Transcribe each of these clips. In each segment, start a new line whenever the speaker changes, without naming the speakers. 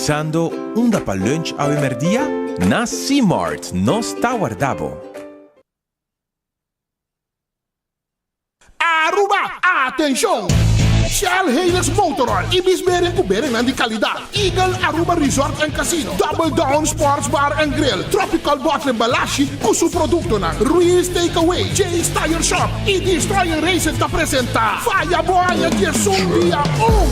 pensando unda pa lunch awe merdia? Na Seamart nos ta warda bo.
Aruba, atencion! Shell Helix Motor Oil y bisberen cu berennan di calidad. Eagle Aruba Resort and Casino, Double Down Sports Bar and Grill, Tropical Bottling Balashi cu su productonan, Ruiz Takeaway, Jay's Tire Shop y Destroyer Racing ta presenta Faya Bo Aña Diesun Dia Un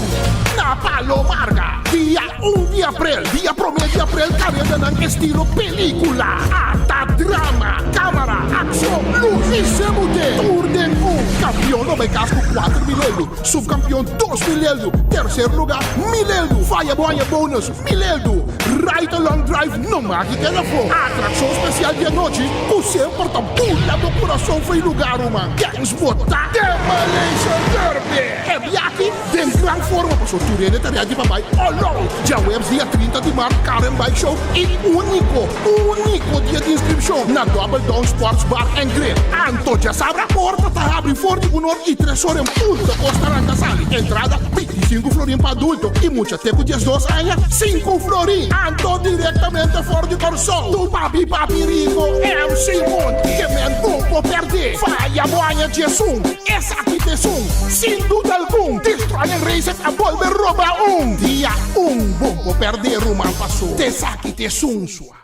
na Palo Marga. Dia un di aprel, dia prome di aprel caredanan estilo pelicula, ata drama, camara, accion, luz y semute tur den un. Campeon lo bay cas cu 4000 eldo, subcampeon 2000 eldo, tercer lugar mil eldo, faya bo haña bonus mil eldo. Ride Along Drive no mag di keda afó. Atraccion special di anochi cu semper ta bula bo curason fo'i lugar ruman. Kens bo ta Demolition Derby! E biahi den gran forma paso tur hende ta ready pa bai all out. Djaweps dia 30 di mart Car and Bike Show y unico, unico dia di inscripcion na Double Down Sports Bar and Grill. Anto djasabra porta ta habri for di un or y tres or en punto cos ta ranca sali. Entrada 25 florin pa adulto y mucha te cu 12 aña 5 florin. Anto directamente for di Corsou tu papi papi rico MC Mond ke men bon por perde. Faya bo aña 11 esaki ta esun sin duda algun Destroyer Racing a bolbe roba un dia un bon por perde ruman paso t'esaki t'esun sua.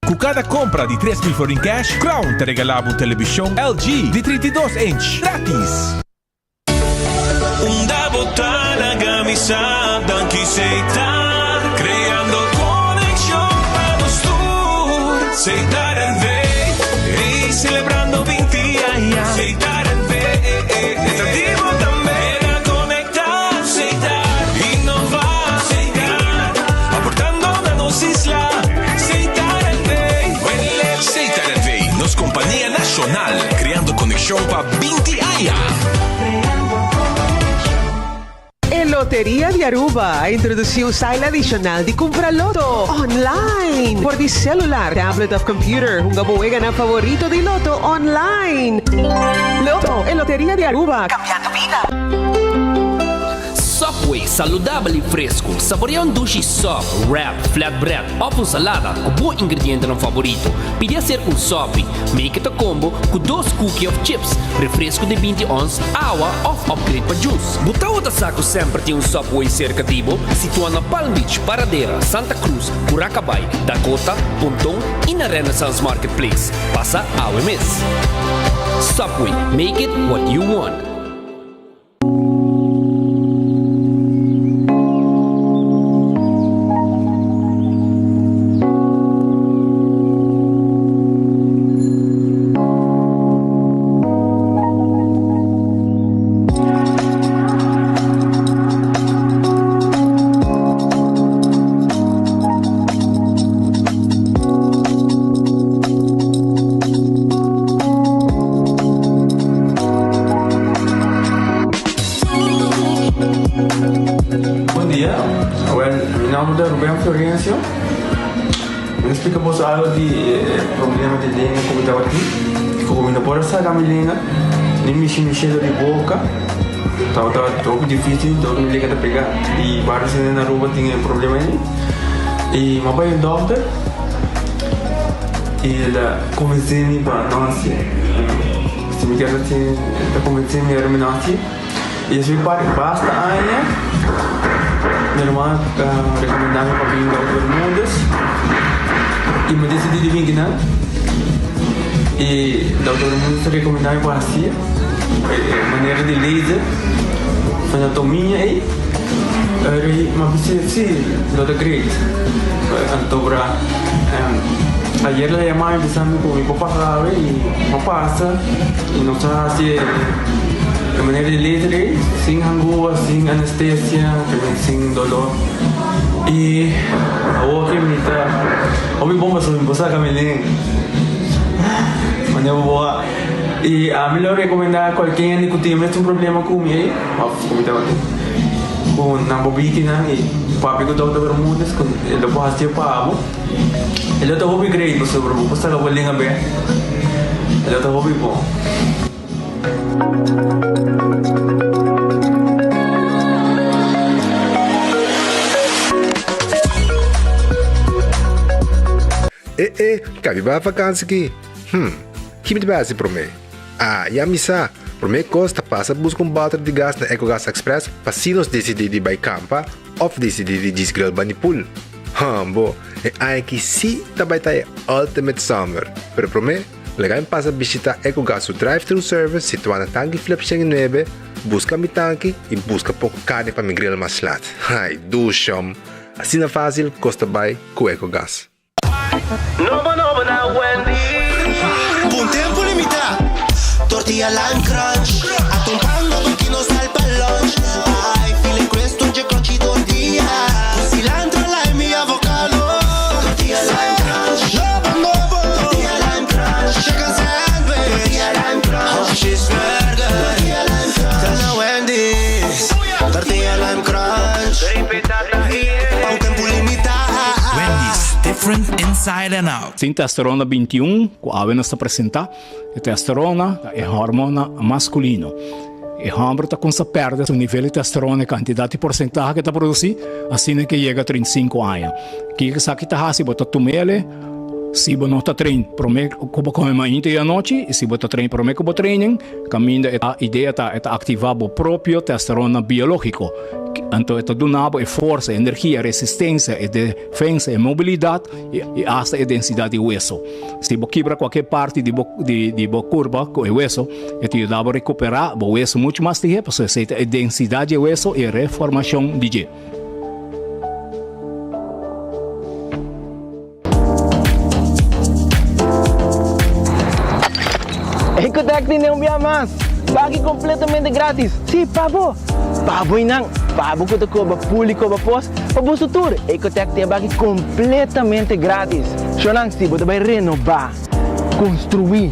Ku kada kompra di 3000 florin cash, Crown ta regalá bo un televishon LG di 32 inch gratis.
Unda bo ta laga mi sa danki Setar creando conexion pa nos tur Setar NV ey celebrando 20 aña Setar NV ta di bo tambe na conecta Setar innova Setar aportando na nos isla Setar NV
Setar NV nos compania nacional creando conexion pa 20 aña.
E Loteria di Aruba a introduci un style adicional di cumpra loto online. Por di celular, tablet of computer, hunga bo weganan favorito di loto online. Loto, e Loteria di Aruba, cambiando bida.
Subway, saludabel y fresco. Saborea un dushi sub, wrap, flatbread of un salada cu bo ingredientenan favorito. Pidi hacer un sopi. Make it a combo cu dos cookie of chips, refresco di 20 ons, awa of upgrade pa juice. Bo tawata sa cu semper tin un Subway cerca di bo? Situa na Palm Beach, Paradera, Santa Cruz, Curacabai, Dakota, Ponton y na Renaissance Marketplace. Pasa awe mes. Subway, make it what you want.
Bon dia, wel mi nomber ta Ruben Florencio. Mi ta splika boso algo di e problema di lenga ku mi tabatin. Ku mi no por a saka mi lenga, ni mishi mi shelo di boka. Tabata hopi dificil, dor mi lenga ta pega. I varios hende na Aruba tin e problema ei. I mi a bai un dokter i el a konvensé mi pa no hasié. Si mi kier hasié, el ta konvensé mi ora mi no hasié. I esei pa basta aña mi hermano a rekomendá mi pa bin Dokter Bermudez i mi desidí di bin kinan. I Dokter Bermudez ta rekomendá mi pa hasié e manera di laser anatomia ei. Ora mi a bisa si lo ta great. Anto bra ayer el a yama mi bisa mi ku mi por pasa awe i mi a pasa i nos a hasi e manera di laser ei sin hangua, sin anestesia, sin dolor. I awor ke mi ta hopi bon pasobra mi por saka mi lenga manera bo a i ami lo rekomendá kualke hende ku tin e mesun problema ku mi ei òf ku mi tabatin ku nan por bini kinan i papia ku Dòkter Bermudez ku e lo por hasié pa bo e lo ta hopi great pasobra bo por saka bo lenga bèk e lo ta hopi bon.
E e, kabi ba vakansi ki? Hm, ki mi ta bai hasi promé? Ah, ya mi sa! Promé kos ta pasa buska un bòter di gas na Ecogas Express pa si nos disidí di bai kampa òf disidí di djis grill bani pool. Hambo, e aña aki sí ta bai ta e ultimate summer! Pero promé, laga mi pasa bishitá Ecogas su drive-thru service situá na Tanki Flip 109, buska mi tanki i buska poko karni pa mi grill mas lat. Ai, dushom! Asina fásil kos ta bai ku Ecogas.
Nobo nobo na Wendy's.
P'un tempu limitá, tortilla lime crunch. Atun pan nobo ki no sal pa lunch. Ai, file crisp tur dje crunchy tortilla. Ku cilantro, lime i avocado. Tortilla lime crunch. Nobo nobo. Tortilla lime crunch. Chicken sandwich. Tortilla lime crunch. Of cheeseburger. Tortilla lime crunch. Ta na Wendy's. Tortilla lime crunch. Pa un tempu limitá.
Wendy's, different inside and out.
Tin testosterona 21 ku awe nos ta presentá. E testosterona ta e hormona maskulino. E hòmber ta kumsa pèrdè su nivel di testosterona, e kantidat i porsentahe ku e ta produsí, asina ke yega 35 aña. Kiko esaki ta hasi? Bo ta tum'el si bo no ta train promé ku bo kome mainta i anochi, i si bo ta train promé ku bo training, kaminda e idea ta e ta aktivá bo propio testosterona biológiko. Anto e ta duna bo e forsa, e energia, e resistensia, e defensa, e mobilidat i asta e densidat di weso. Si bo kibra kualke parti di bo di bo kurpa ku e weso, e ta yuda bo rekuperá bo weso muchu mas lihé pasobra esei ta e densidat di e weso i e reformashon di dje.
Ecotec tene un bia mas! Pagi completamente gratis! Sí, pa bo! Pa bo y nan! Pa bo cu ta coba pul y coba pos, pa boso tur! Ecotec tin e baki completamente gratis! Shonan, si bo ta bay renoba, construi,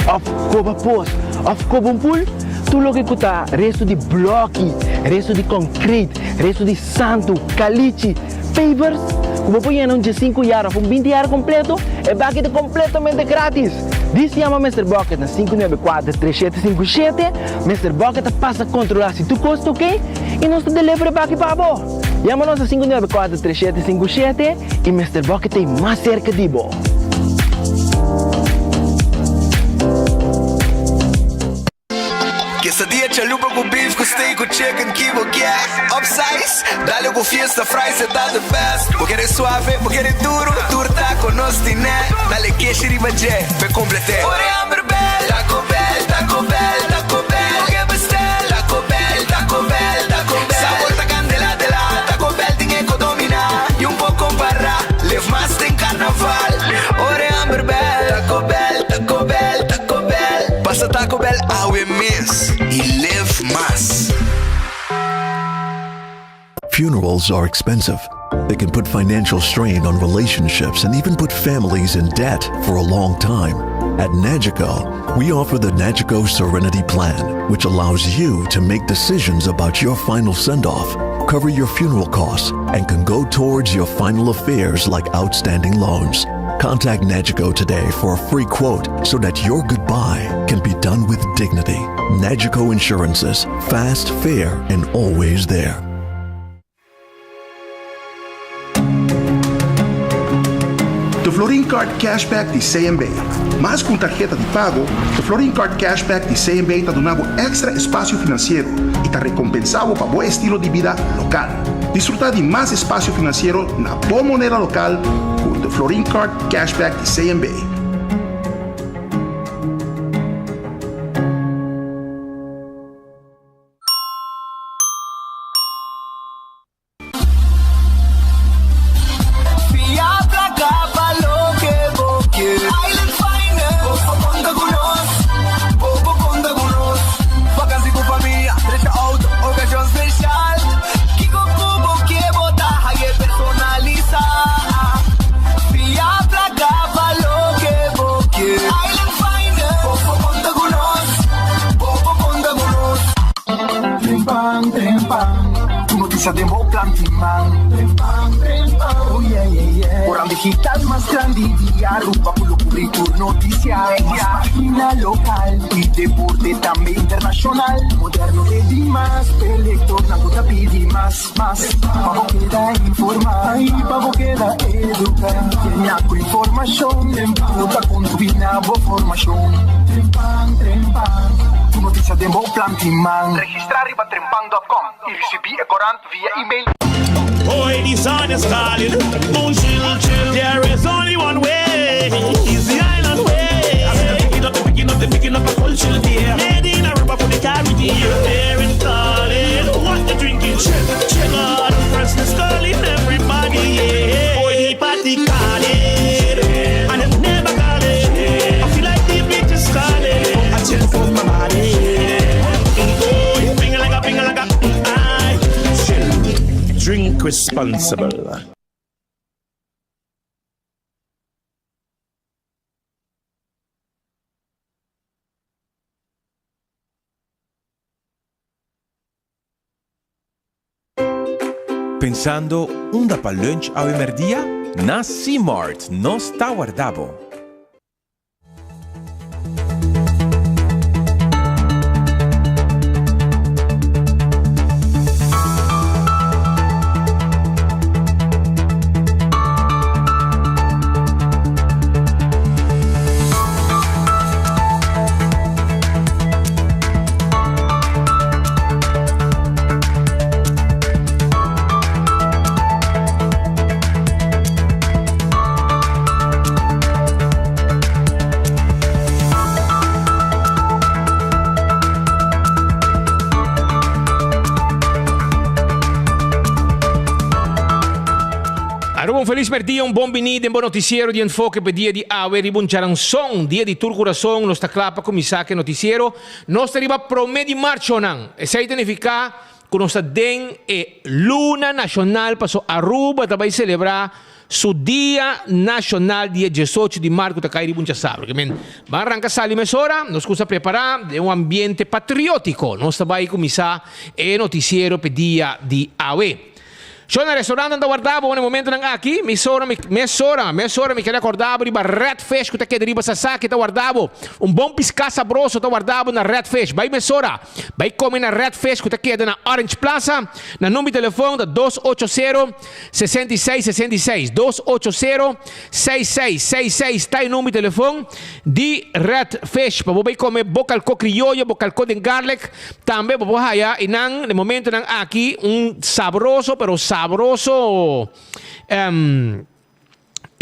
of coba pos, of coba un pul, tur loke cu ta resto di bloki, resto di concrete, resto di santu, calichi, Pavers ku bo por yena un diesinku yar òf un binti yar kompleto, e baki ta kompletamente gratis! Dis yama Mister Bucket na 594 3757, Mister Bucket ta pasa kontrolá si tur kos ta oke i nos ta deliver e baki pa bo! Yama nos na 594 3757 i Mister Bucket ta ei mas serka di bo!
Quesadilla chalupa ku beef ku steak ku chicken ki bo kier Upsize, dale ku fiesta fries e ta the best Bo kere suave, bo kere duro, tur taco nos tine Dale keshi riba dje, p'e complete Ora e hamber bel, Taco Bell, Taco Bell, Taco Bell Bo ke bestel, Taco Bell, Taco Bell, Taco Bell Sabor ta candela de la, Taco Bell tin e ko domina Y un por compara, live mas den carnaval Ora e hamber bel, Taco Bell, Taco Bell, Taco Bell Pasa Taco Bell awe mes y live mas.
Funerals are expensive. They can put financial strain on relationships and even put families in debt for a long time. At Nagico, we offer the Nagico Serenity Plan, which allows you to make decisions about your final send off, cover your funeral costs, and can go towards your final affairs like outstanding loans. Contact Nagico today for a free quote so that your goodbye can be done with dignity. Nagico Insurances, fast, fair, and always there.
The Florin Card Cashback di CMB. Mas ku un tarheta di pago, The Florin Card Cashback di CMB ta duna bo èkstra espasio finansiero i ta rekompensá bo pa bo estilo di bida lokal. Disfrutá di mas espasio finansiero na bo moneda lokal ku The Florin Card Cashback di CMB.
Fia placa pa loke bo kier. Island Finance. Bo por conta cu nos. Bo por conta cu nos. Vakantie cu famia, drecha auto, ocasion special. Kico cu bo kier bo ta haye personalisa. Fia placa pa loke. Noticia den bo planti man. Trempan, trempan, oh yeah, yeah, yeah. Corant digital mas grandi di Aruba cu lo cubri tur noticia. Mas pagina local y deporte tambe internacional. Moderno te di mas, p'e lectornan cu ta pidi mas, mas. Pa bo keda informa y pa bo keda educa. Llena cu informacion, Trempan ta contribui na bo formacion. Trempan, trempan, tur noticia den bo planti man. Registra riba trempan dot com y ricibi e corant via email.
Boy the sun is calling, moon chill chill. There is only one way, is the island way. Picking up, picking up, picking up a culture there. Made in Aruba for the Caribbean. There in calling, what you drinking? Chill, chill. God, freshness calling everybody. Yeah. Boy the party calling, and it never calling. I feel like the beach is calling. I chill for my body. Boy, finger like a finger like a I chill. Drink responsible.
Pensando unda pa lunch awe merdia? Na Seamart nos ta warda bo! Aruba un felis merdia, un bon bini den bo noticiero di Enfoke p'e dia di awe riba un djaranson, dia di tur curason, nos ta cla pa cuminsa cu e noticiero. Nos ta riba prome di marchonan, esey ta nifica cu nos ta den e luna nacional paso Aruba ta bay celebra su dia nacional dia diesocho di mart cu ta cay riba un djasabra. Ke men ban ranca sali mesora, nos cusa prepara den un ambiente patriotico. Nos ta bay cuminsa e noticiero p'e dia di awe. Shon na restaurantnan ta warda bo na e momentonan aki. Mesora mi, mesora, mesora mi kere acorda bo riba Red Fish cu ta keda riba Sasaki ta warda bo. Un bon pisca sabroso ta warda bo na Red Fish. Bay mesora, bay come na Red Fish cu ta keda na Orange Plaza. Na number di telefon ta dos ocho sero, 66 66. Dos ocho sero, seis seis, seis seis ta e number di telefon di Red Fish pa bo bay come bo calco crioyo, bo calco den garlic. Tambe bo por haya einan den momentonan aki un sabroso pero sabroso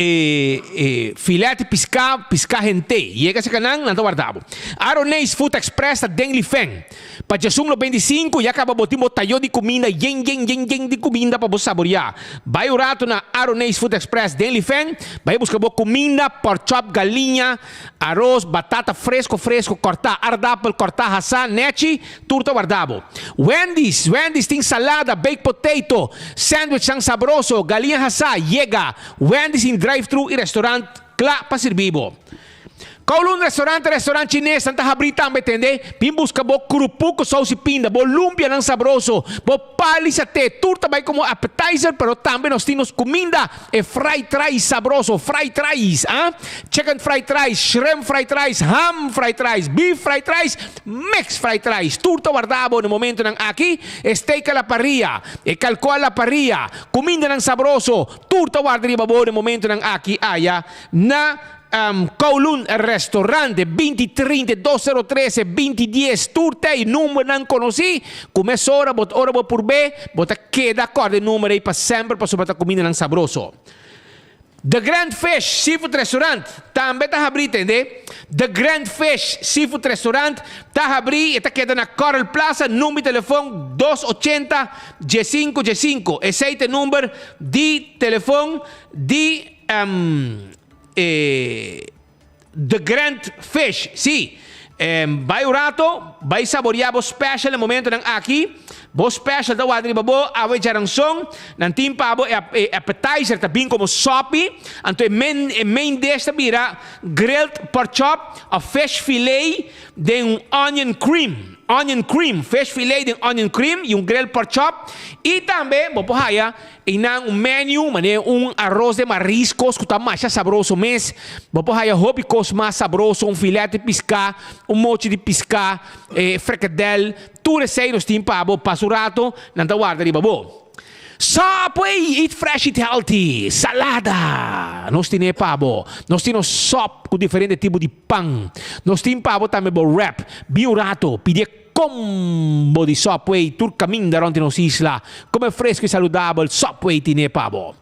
e filet pisca, pisca hente. Yega cerca nan, nan ta warda bo. Aroneis Food Express ta den Lifen. Pa djesun lo 25 ya caba bo tin bo tayo di cuminda yen yen yen yen di cuminda pa bo saboria. Bay un rato na Aroneis Food Express den Lifen, bay busca bo cuminda, pork chop, galiña, Aros, batata fresco fresco cortá, aardappel cortá hasá, nechi, tur ta warda bo. Wendy's, Wendy's tin salada, baked potato, sandwichnan sabroso, galiña hasá, yega. Wendy's tin drive-thru y restaurant kla pa sirbi bo. Kowloon Restaurant, restaurant chines nan ta habrí tambe tende. Bin busca bo krupu ku saus y pinda, bo lumpianan sabroso, bo pali saté, tur ta bai como appetizer, pero tambe nos tin nos cuminda. E fried rice sabroso, fried rice, ah, chicken fried rice, shrimp fried rice, ham fried rice, beef fried rice, mix fried rice, tur ta warda bo na momentonan aki, e steak a la parrilla, e calco a la parrilla, cumindanan sabroso, tur ta warda riba bo na momentonan aki aya na Kowloon Restaurant, binti trinta, dos sero trese, binti dies, tur ta e numbernan konosí, ku mesora bo ora bo purb'é, bo ta keda kòrda e number ei pa semper pasobra ta kumindanan sabroso. The Grand Fish Seafood Restaurant tambe ta habrí tende. The Grand Fish Seafood Restaurant ta habrí, e ta keda na Coral Plaza, number di telefon dos ochenta, diesinku, diesinku. Esei ta e number di telefon di. E The Grand Fish, sí. Bai un rato, bai saborea bo special e momentonan aki. Bo special ta wak riba bo awe djaranson. Nan tin pa bo e appetizer ta bin como sopi. Anto e main, e main dish ta bira grilled pork chop of fish fillet den un onion cream. onion cream, fish fillet den onion cream y un grilled pork chop. Y tambe bo por haya einan un menu manera un arroz de mariscos cu ta masha sabroso mes. Bo por haya hopi cos mas sabroso, un filet di pisca, un mochi di pisca, frikadel, tur esey nos tin pa bo. Pasa un rato nan ta warda riba bo. Subway, eat fresh, eat healthy, salada, nos tine pa bo. Nos tin nos sop cu diferente tipo di pan. Nos tin pa bo tambe bo wrap. Bin un rato, pidi e combo di Subway tur caminda rond di nos isla. Come fresco y saludabel, Subway tine pa bo.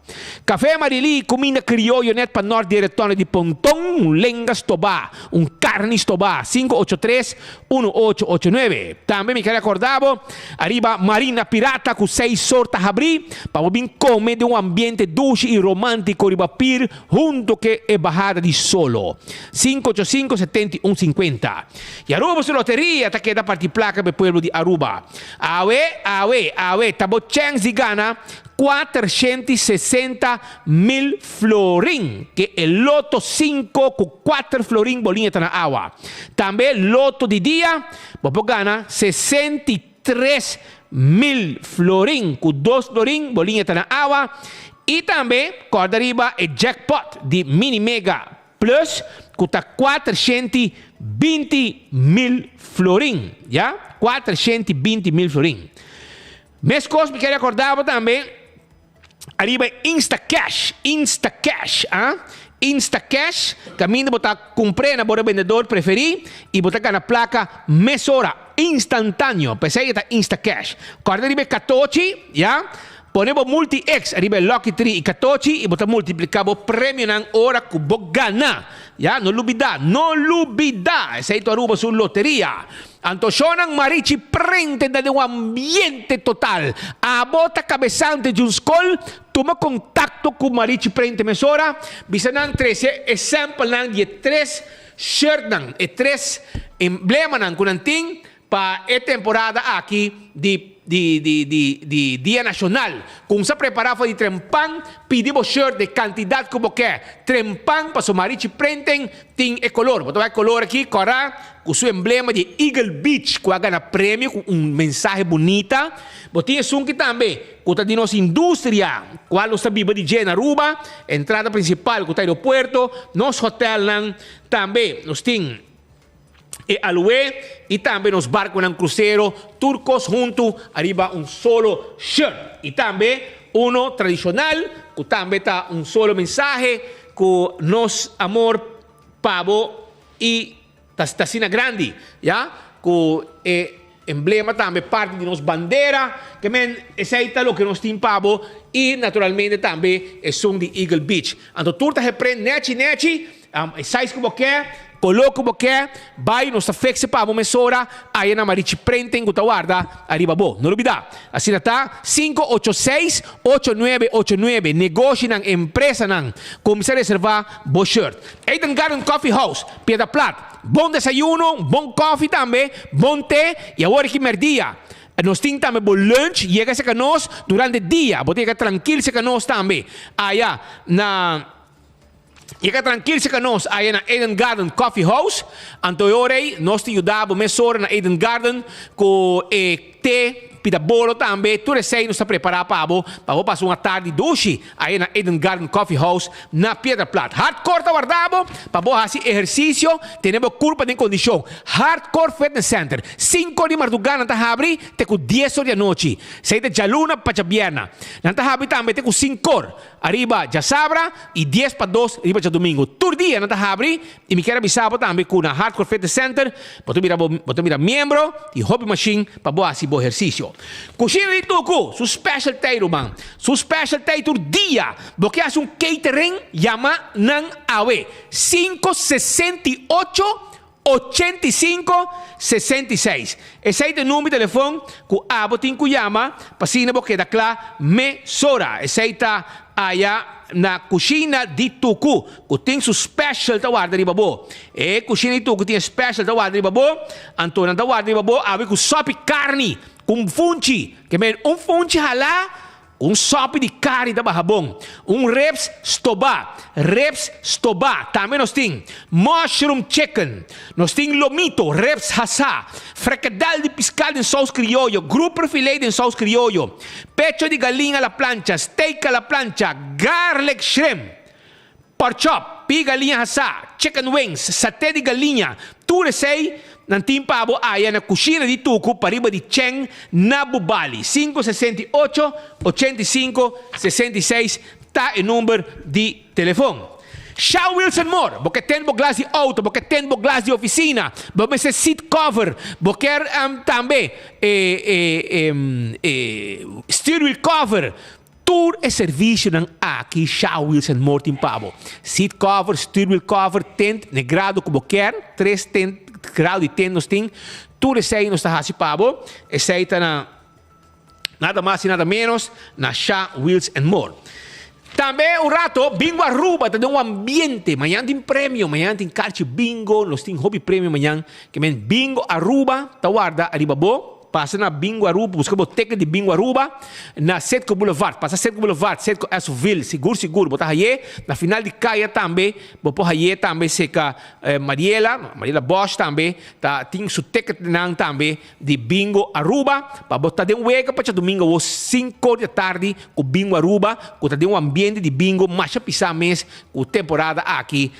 Café Amarili, cuminda crioyo net pa nort di e rotonde di Ponton, un lenga stobá, un carni stobá, 583 1889. Tambe mi kere acorda bo ariba Marina Pirata cu seis sor ta habri pa bo bin come den un ambiente dushi y romantico riba pier hunto ke e bahada di solo. 585 71 50. Y Aruba su loteria ta keda parti placa pa e pueblo di Aruba. Awe, awe, awe ta bo chens di gana 460,000 florin, ke e Lotto 5 ku 4 florin boliña ta na awa. Tambe Lotto di dia, bo por gana 63,000 florin, ku 2 florin boliña ta na awa. I tambe kòrda riba e jackpot di Mini Mega Plus ku ta 420,000 florin, ya, 420,000 florin. Meskos mi kere akorda bo tambe ariba e Instacash, Instacash, ah, Instacash, kaminda bo ta kumpr'é na bo rebendedor preferí i bo ta gana plaka mesora, instantaneo. P'esei e ta Instacash. Kòrda riba e katochi, ya, pone bo Multi X ariba e Lucky Tree i katochi i bo ta multipliká bo premionan ora ku bo gana. Ya, no lubidá, no lubidá! Esei ta Aruba su loteria. Anto shownan Marichi prente ta den un ambiente total. Abo ta kabesante di un skol? Tuma kontakto ku Marichi Prente mesora. Bisa nan trese e samplenan di e tres shirtnan, e tres emblemanan ku nan tin pa e temporada aki di di di di di Dia Nashonal. Kumsa prepará for di trempan, pidi bo shirt den kantidat ku bo ke. Trempan pasobra Marichi Prenten tin e kolor. Bo ta wak e kolor aki, kòrá ku su emblema di Eagle Beach ku a gana premio ku un mensahe bunita. Bo tin esun ki tambe ku ta di nos industria kual nos ta biba di dje na Aruba, entrada principal ku ta aeropuerto, nos hotelnan tambe nos tin e aloe i tambe nos barconan crucero, tur cos huntu ariba un solo shirt. I tambe uno tradicional ku tambe ta un solo mensahe ku nos amor pa bo i ta asina grandi, ya, ku e emblema tambe parti di nos bandera, ke men esei ta loke nos tin pa bo i naturalmente tambe esun di Eagle Beach. Anto tur ta hepren nechi nechi, e size ku bo ke, koló ku bo ke, bai nos ta fix e pa bo mesora aya na Marichi Printing ku ta warda ariba bo. No lubida, asina ta 586 8989, negoshinan, empresanan, kuminsá reservá bo shirt. Eden Garden Coffee House, Piedra Plat, bon desayuno, bon koffie tambe, bon te i awor aki merdia. Nos tin tambe bo lunch, yega serka nos durante dia, bo ta yega trankil serka nos tambe aya na yega trankil serka nos aya na Eden Garden Coffee House. Anto e ora ei nos ta yuda bo mesora na Eden Garden ku e te, pida bolo tambe, tur esei nos ta prepara pa bo, pa bo pasa un atardi dushi aya na Eden Garden Coffee House na Piedra Plat. Hardcore ta warda bo pa bo hasi ehersisio, tene bo kurpa den kondishon. Hardcore Fitness Center, 5 or di mardugá nan ta habri te ku 10 or di anochi. Esei ta djaluna pa djabierna. Nan ta habri tambe te ku 5 or ariba djasabra i 10 pa 2 riba djadumingu. Tur dia nan ta habri i mi kier a bisa bo tambe ku na Hardcore Fitness Center bo ta bira bo bo ta bira miembro di hopi mashin pa bo hasi bo ehersisio. Kushina di Tuku, su special tei ruman. Su special tei tur dia. Bo ke hasi un catering? Yama nan awe. 568 85 66. Esei ta e number di telefon ku abo tin ku yama pa asina bo keda kla mesora. Esei ta aya na Kushina di Tuku ku tin su special ta warda riba bo. E Kushina di Tuku tin e special ta warda riba bo, anto nan ta warda riba bo awe ku sopi karni ku un funchi. Ke men un funchi hala. Un sopi di kari ta baha bon. Un ribs stobá, ribs stobá. Tambe nos tin mushroom chicken. Nos tin lomito, ribs hasá, frikadel di piská den sous krioyo, grouper filet den sous krioyo, pecho di galin a la plancha, steak a la plancha, garlic shrimp, pork chop, pia galiña hasá, chicken wings, saté di galiña. Tur esei nan tin pa bo aya na kushina di Tuku pariba di Chen na Bubali. 568 85 66 ta e number di telefon. Shell Wilson Moore, bo ke ten bo glas di auto, bo ke ten bo glas di oficina, bo mester seat cover, bo kier tambe e e steer wheel cover, tur e servicionan aki Shell Wilson Moore tin pa bo. Seat cover, steer wheel cover, tent n'e grado cu bo kier, tres tent grado di tent nos tin, tur esey nos ta haci pa bo, esey ta na. Nada mas y nada menos na Sha Wheels and More. Tambe un rato Bingo Aruba ta den un ambiente. Mañan tin premio, mañan tin karchi bingo, nos tin hopi premio mañan. Ke men Bingo Aruba ta warda ariba bo. Pasa na Bingo Aruba, buska bo ticket di Bingo Aruba na Citgo Boulevard. Pasa Citgo Boulevard, Citgo Esoville, sigur sigur bo ta haye. Na final di kaya tambe bo por haye tambe seka Mariela, Mariela Bosch tambe ta tin su ticketnan tambe. Di Bingo Aruba, pa bo ta den wega pa djadumingo awo 5 or di atardi ku Bingo Aruba ku ta den un ambiente di bingo masha pisá mes ku temporada aki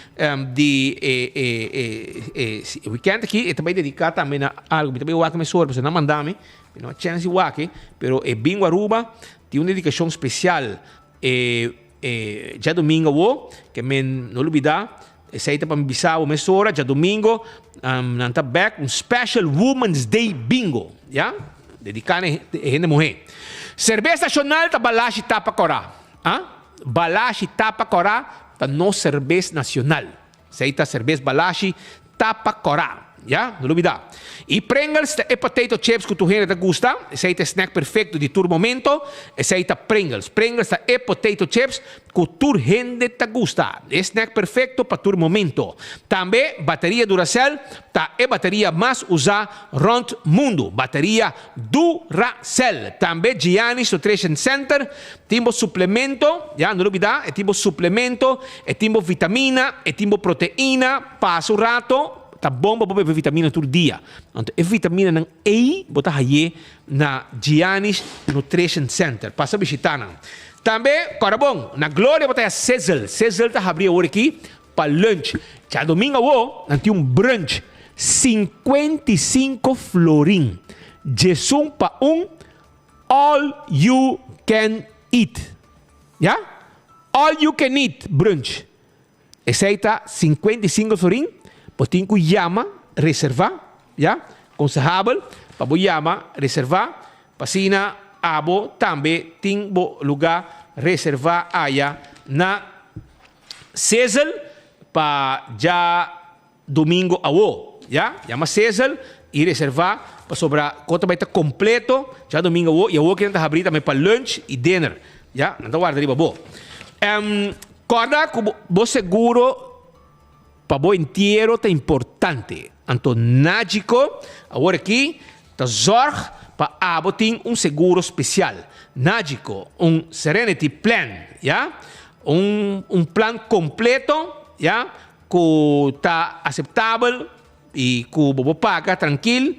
di e weekend aki e ta bai dediká tambe na algu mi ta bai wak mesora pasobra nan manda mi mi no a chèns di wak pero e Bingo Aruba tin un dedikashon spesial e djadumingo awo ke men no lubidá. Esei ta pa mi bisa bo mesora, djadumingo nan ta bek un special Women's Day Bingo, ya, dediká na e hende muhé. Serbes nashonal ta Balashi Tapa Kòrá, ah, Balashi Tapa Kòrá ta nos serbes nacional. Esei ta serbes Balashi Tapa Kòrá. Ya, no lubida. Y Pringles ta e potato chips cu tur hende ta gusta. Esey ta e snack perfecto di tur momento. Esey ta Pringles. Pringles ta e potato chips cu tur hende ta gusta. E snack perfecto pa tur momento. Tambe bateria Duracell ta e bateria mas usa rond mundo. Bateria Duracell. Tambe Gianni's Nutrition Center tin bo suplemento. Ya, no lubida, e tin bo suplemento, e tin bo vitamina, e tin bo proteina. Pasa un rato, ta bon pa bo bebe vitamina tur dia. Anto e vitaminanan ei bo ta haye na Giannis Nutrition Center. Pasa bishita nan. Tambe, kòrda bon, na Gloria bo ta haya Sizzle. Sizzle ta habri awor aki pa lunch. Djadomingo awo nan tin un brunch, 55 florin. Djesun pa un, all you can eat. Ya? All you can eat brunch. Esei ta 55 florin, bo tin ku yama reservá, ya, konsehabel pa bo yama reservá, pa asina abo tambe tin bo lugá reservá aya na Sizzle pa djadumingo awo, ya, yama Sizzle i reservá pasobra kos ta bai ta kompleto djadumingo awo i awo kinan ta habrí tambe pa lunch i dinner, ya, nan ta warda riba bo. Kòrda ku bo seguro pa bo entiero ta importante. Anto Nagico awor aki ta zòrg pa abo tin un seguro spesial. Nagico, un Serenity Plan, ya, un un plan kompleto, ya, ku ta aseptabel i ku bo por paga trankil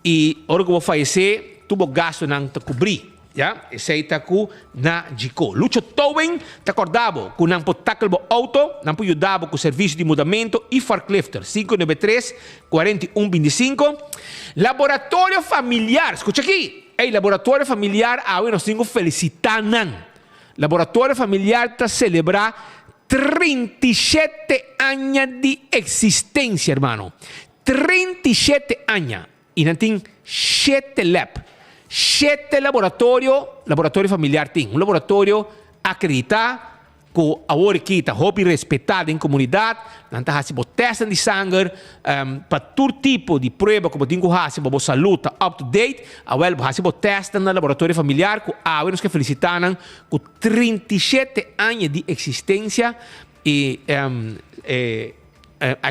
i ora ku bo fayesé tur bo gastunan ta kubrí. Ya, esei ta ku na Jiko. Lucho Towing ta korda bo ku nan por tackle bo auto, nan por yuda bo ku servisio di mudamento i forklifter. 593, 41, 25. Laboratorio Familiar, skucha aki! Ey, Laboratorio Familiar awe nos tin ku felisitá nan. Laboratorio Familiar ta selebrá 37 aña di eksistensia, hermano. 37 aña! I nan tin shete lab, shete laboratorio, laboratorio familiar tin, un laboratorio akreditá ku awor aki ta hopi respetá den komunidat, nan ta hasi bo tèstnan di sanger pa tur tipo di prueba ku bo tin ku hasi pa bo salú ta up to date, awèl bo hasi bo tèstnan na laboratorio familiar ku awe nos ke felisitá nan ku 37 aña di eksistensia i e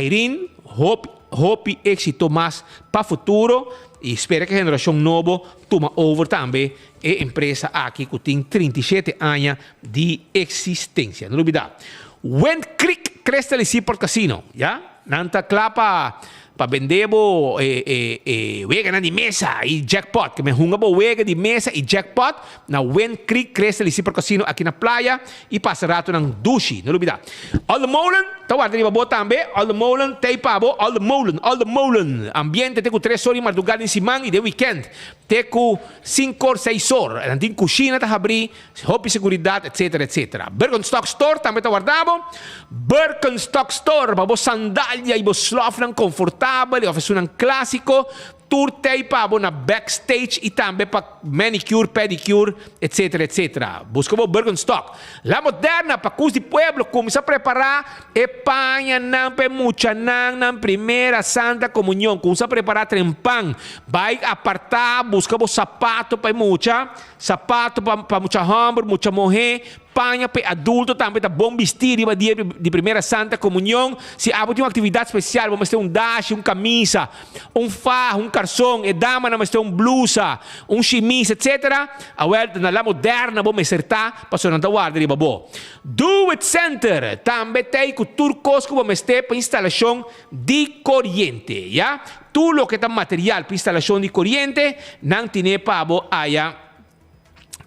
Irene, hopi hopi éxito mas pa futuro. i spera ku e generashon nobo tuma over tambe e empresa aki ku tin 37 aña di eksistensia. No lubida. Wind Creek Crystal i Seaport Casino, ya. Nan ta kla pa pa bende bo e e e weganan di mesa i jackpot. Ke men hunga bo wega di mesa i jackpot na Wind Creek Crystal i Seaport Casino aki na Playa i pasa ratonan dushi. No lubida. Olde Molen ta warda riba bo tambe. Olde Molen t'ei pa bo. Olde Molen, Olde Molen. Ambiente te ku tres or di mardugá den siman i den wikènt te ku sinku or, seis or. Nan tin kushina ta habrí. Hopi seguridat etcetera etcetera. Birkenstock Store tambe ta warda bo. Birkenstock Store pa bo sandalia y bo slofnan confortabel y of esunnan clasico. Tur tey pa bo na backstage y tambe pa manicure, pedicure etcetera etcetera. Busca bo Birkenstock. La Moderna pa cus di pueblo cuminsa prepara e pañanan pa e muchanan nan primera Santa Comunion. Cuminsa prepara trempan. Bay aparta busca bo sapato pa e mucha. Sapato pa pa mucha hòmber, mucha mohé, paña pa e adulto tambe ta bon bistí riba dia di Primera Santa Komunion. Si abo tin un aktividat spesial, bo mester un dashi, un kamisa, un faha, un karson, e damanan mester un blusa, un shimis, etsetera. Awèl, ta na La Moderna bo mester ta, pasobra nan ta warda riba bo. Do It Center tambe ta ei ku tur kos ku bo mester pa instalashon di koriente, ya. Tur loke ta material pa instalashon di koriente, nan tine pa bo aya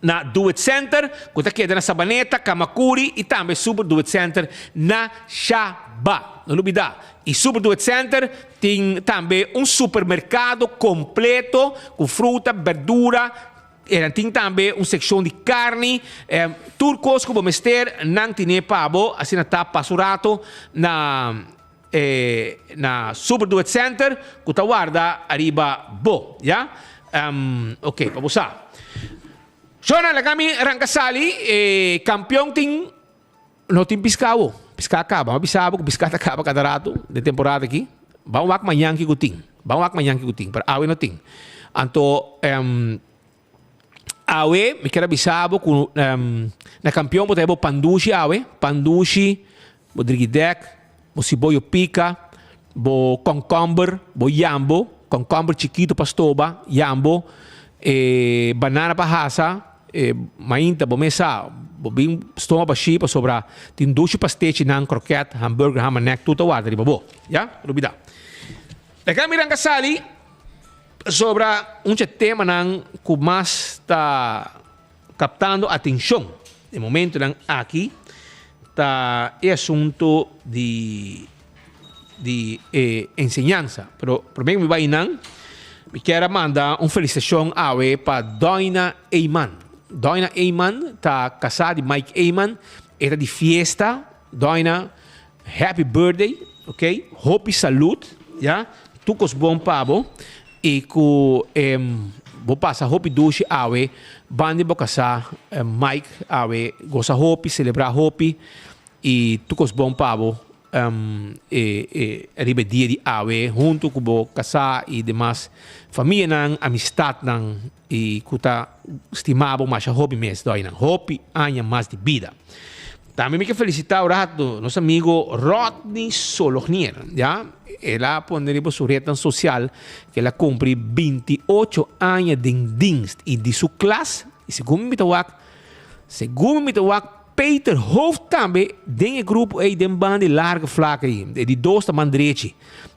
na Do It Center, ku ta keda na Sabaneta, Kamakuri i tambe Super Do It Center na Shaba. No lubida, i Super Do It Center tin tambe un supermerkado kompleto ku fruta, berdura, e nan tin tambe un sekshon di karni, tur kos ku bo mester nan tine pa bo, asina ta pasa un rato na E na Super Duet Center ku ta warda ariba bo, ya. Ok, pa bo sa. Shona, laga mi ranka sali, e kampion tin, no tin piská awo. Piská a kaba. Mi a bisa bo ku piská ta kaba kada ratu den temporada aki. Ban wak mañan kiko tin. Ban wak mañan kiko tin, pero awe no tin. Anto, awe mi kier a bisa bo ku na kampion bo ta heba bo pandushi awe, pandushi. Bo drigidek, bo siboyo pika, bo kònkòmber, bo yambo, kònkòmber chikitu pa stoba, yambo, e banana pa hasa, e mainta bo mes sa, bo bin stoma bashí pasobra tin dushi pastechinan, kroket, hamburger, hamanek, tur ta warda riba bo. Ya? Rubida. Leka mi ranka sali pasobra un dje temanan ku mas ta Captando atencion e momentonan aki ta e asunto di di e enseñansa. Pero prome cu mi bay nan, mi kier a manda un felicitacion awe pa Doina Eyman. Doina Eyman ta casa di Mike Eyman, e ta di fiesta. Doina, happy birthday, ok? Hopi salud, ya. Tur cos bon pa bo. I ku bo pasa hopi dushi awe banda di bo kasá Mike awe gosa hopi, selebrá hopi i tur kos bon pa bo riba e dia di awe huntu ku bo kasá i demas famianan, amistatnan i ku ta stima bo masha hopi mes dòinan hopi aña mas di bida. Tambe mi ke felisitá un rato nos amigo Rodney Solognier, ya. El a pone riba su rednan sosial ke el a kumpli 28 aña den dienst i di su klas, i segun mi ta wak, segun mi ta wak Peter Hoofd tambe den e grupo ei den banda di large vlak ei, e di dos ta man drechi.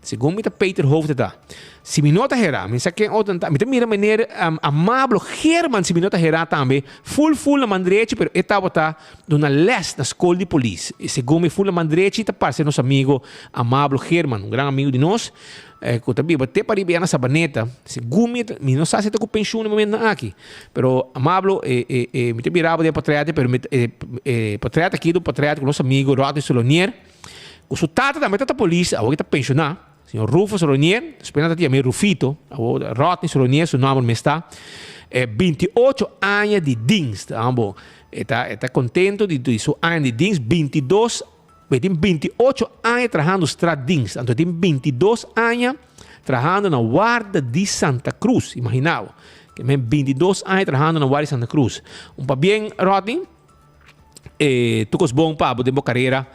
Segun mi ta Peter Hoofd e ta. Si mi no ta hera, mi sa ken otro ta, mi ta mira meneer Amablo Geerman si mi no ta hera tambe, full full na man drechi pero e tabata duna les na skol di polis. I segun mi full na man drechi ta parse nos amigo Amablo Geerman, un gran amigo di nos ku ta biba te pariba ya na Sabaneta. Segun mi, mi no sa si e ta ku penshun na e momentonan aki, pero Amablo e e e mi ta mira bo den e portret pero mi e e portret aki ta un portret ku nos amigo Rodney Solonier ku su tata tambe ta ta polis, awor e ta penshoná. Señor Rufo Solonier, despues nan ta yam'é Rufito, awor Rodney Solonier su nomber mes ta, e 28 aña di dienst, ambo e ta e ta contento di di su aña di dienst, 22, e tin 28 aña trahando straatdienst, anto e tin 22 aña trahando na warda di Santa Cruz, imagina bo, ke men 22 aña trahando na warda di Santa Cruz. Un pabien Rodney. Tur kos bon pa bo den bo karera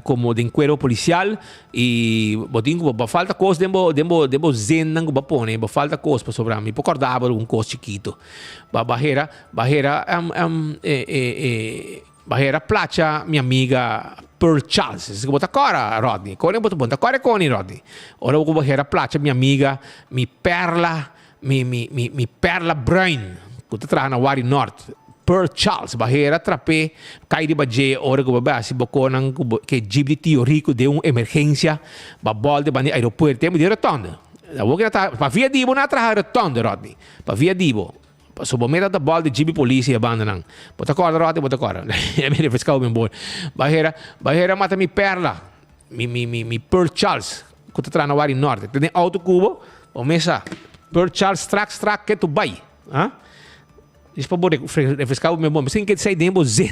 komo den kuerpo polisial i bo tin ku bo falta kos den bo den bo den bo zinnan ku bo a pone bo falta kos pasobra mi por kòrda bo algun kos chikitu. Ba ba hera ba hera ba hera placha mi amiga Pearl Charles esei ku bo ta kòrda Rodney koni bo ta bo ta kòrda e koni Rodney ora ku bo hera placha mi amiga mi perla Mi mi mi mi perla bruin ku ta traha na Wari Nort, Pearl Charles, bahera trap'é kai riba dje ora ku bo bai hasi bo konan ku bo ke jeep di Tio Rico den un emergensia ba bòlta banda di aeropuerto tempu di rotonde. Awor ki na traha pa via di bo na traha rotonde Rodney, pa via di bo. Pasobra bo meta ta bòlta jeep di polis i e bandanan. Bo ta kòrda Rodney? Bo ta kòrda. Mi refreská bo memboria. Bahera bahera mata mi perla, mi mi mi mi Pearl Charles. Ku ta traha na Wari Norte. Ta den auto ku bo, bo mesa Pearl Charles strak strak ke tu bai. Ha? Dis pa bo refresca bo memoria. Misschien ke esei den bo zin.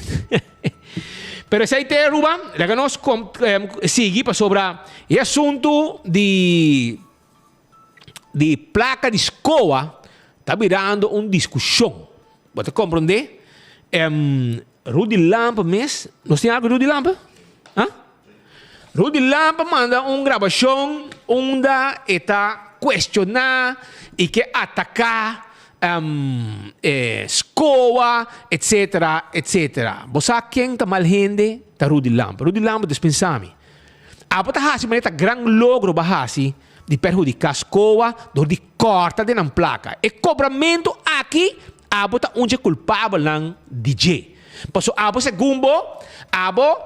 Pero esei te Aruba, laga nos kom, eh, sigui pasobra e asuntu di di plaka di skoa ta birando un diskushon. Bo ta komprondé? Em, Rudy Lampe mes, nos tin algu di Rudy Lampe? Ha? Rudy Lampe manda un grabashon unda e ta kuestioná i ke ataká e skoa etsetera etsetera. Bo sa ken ta mal hende? Ta Rudy Lampe. Rudy Lampe dispensá mi. Abo ta hasi manera ta gran logro bo a hasi di perhudiká skoa dor di kòrta den nan plaka. E kobramentu aki abo ta un dje kulpabelnan di dje. Pasobra abo segun bo, abo,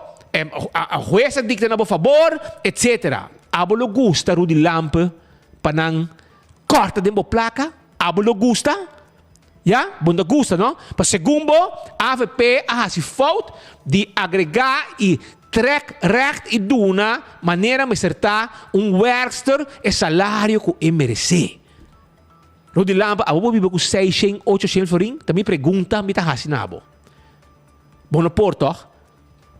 a hues a dikta na bo fabor, etsetera. Abo lo gusta Rudy Lampe pa nan kòrta den bo plaka? Abo lo gusta? Ya, bo no ta gusta, no? Pa segun bo, avp a hasi fout di agregá i trèk règt i duna manera mester ta un wèrkster e salario ku e meresé. Rudy Lampe, abo bo biba ku seishen, ochoshen florin? Ta mi pregunta mi ta hasi na bo. Bo no por tòg?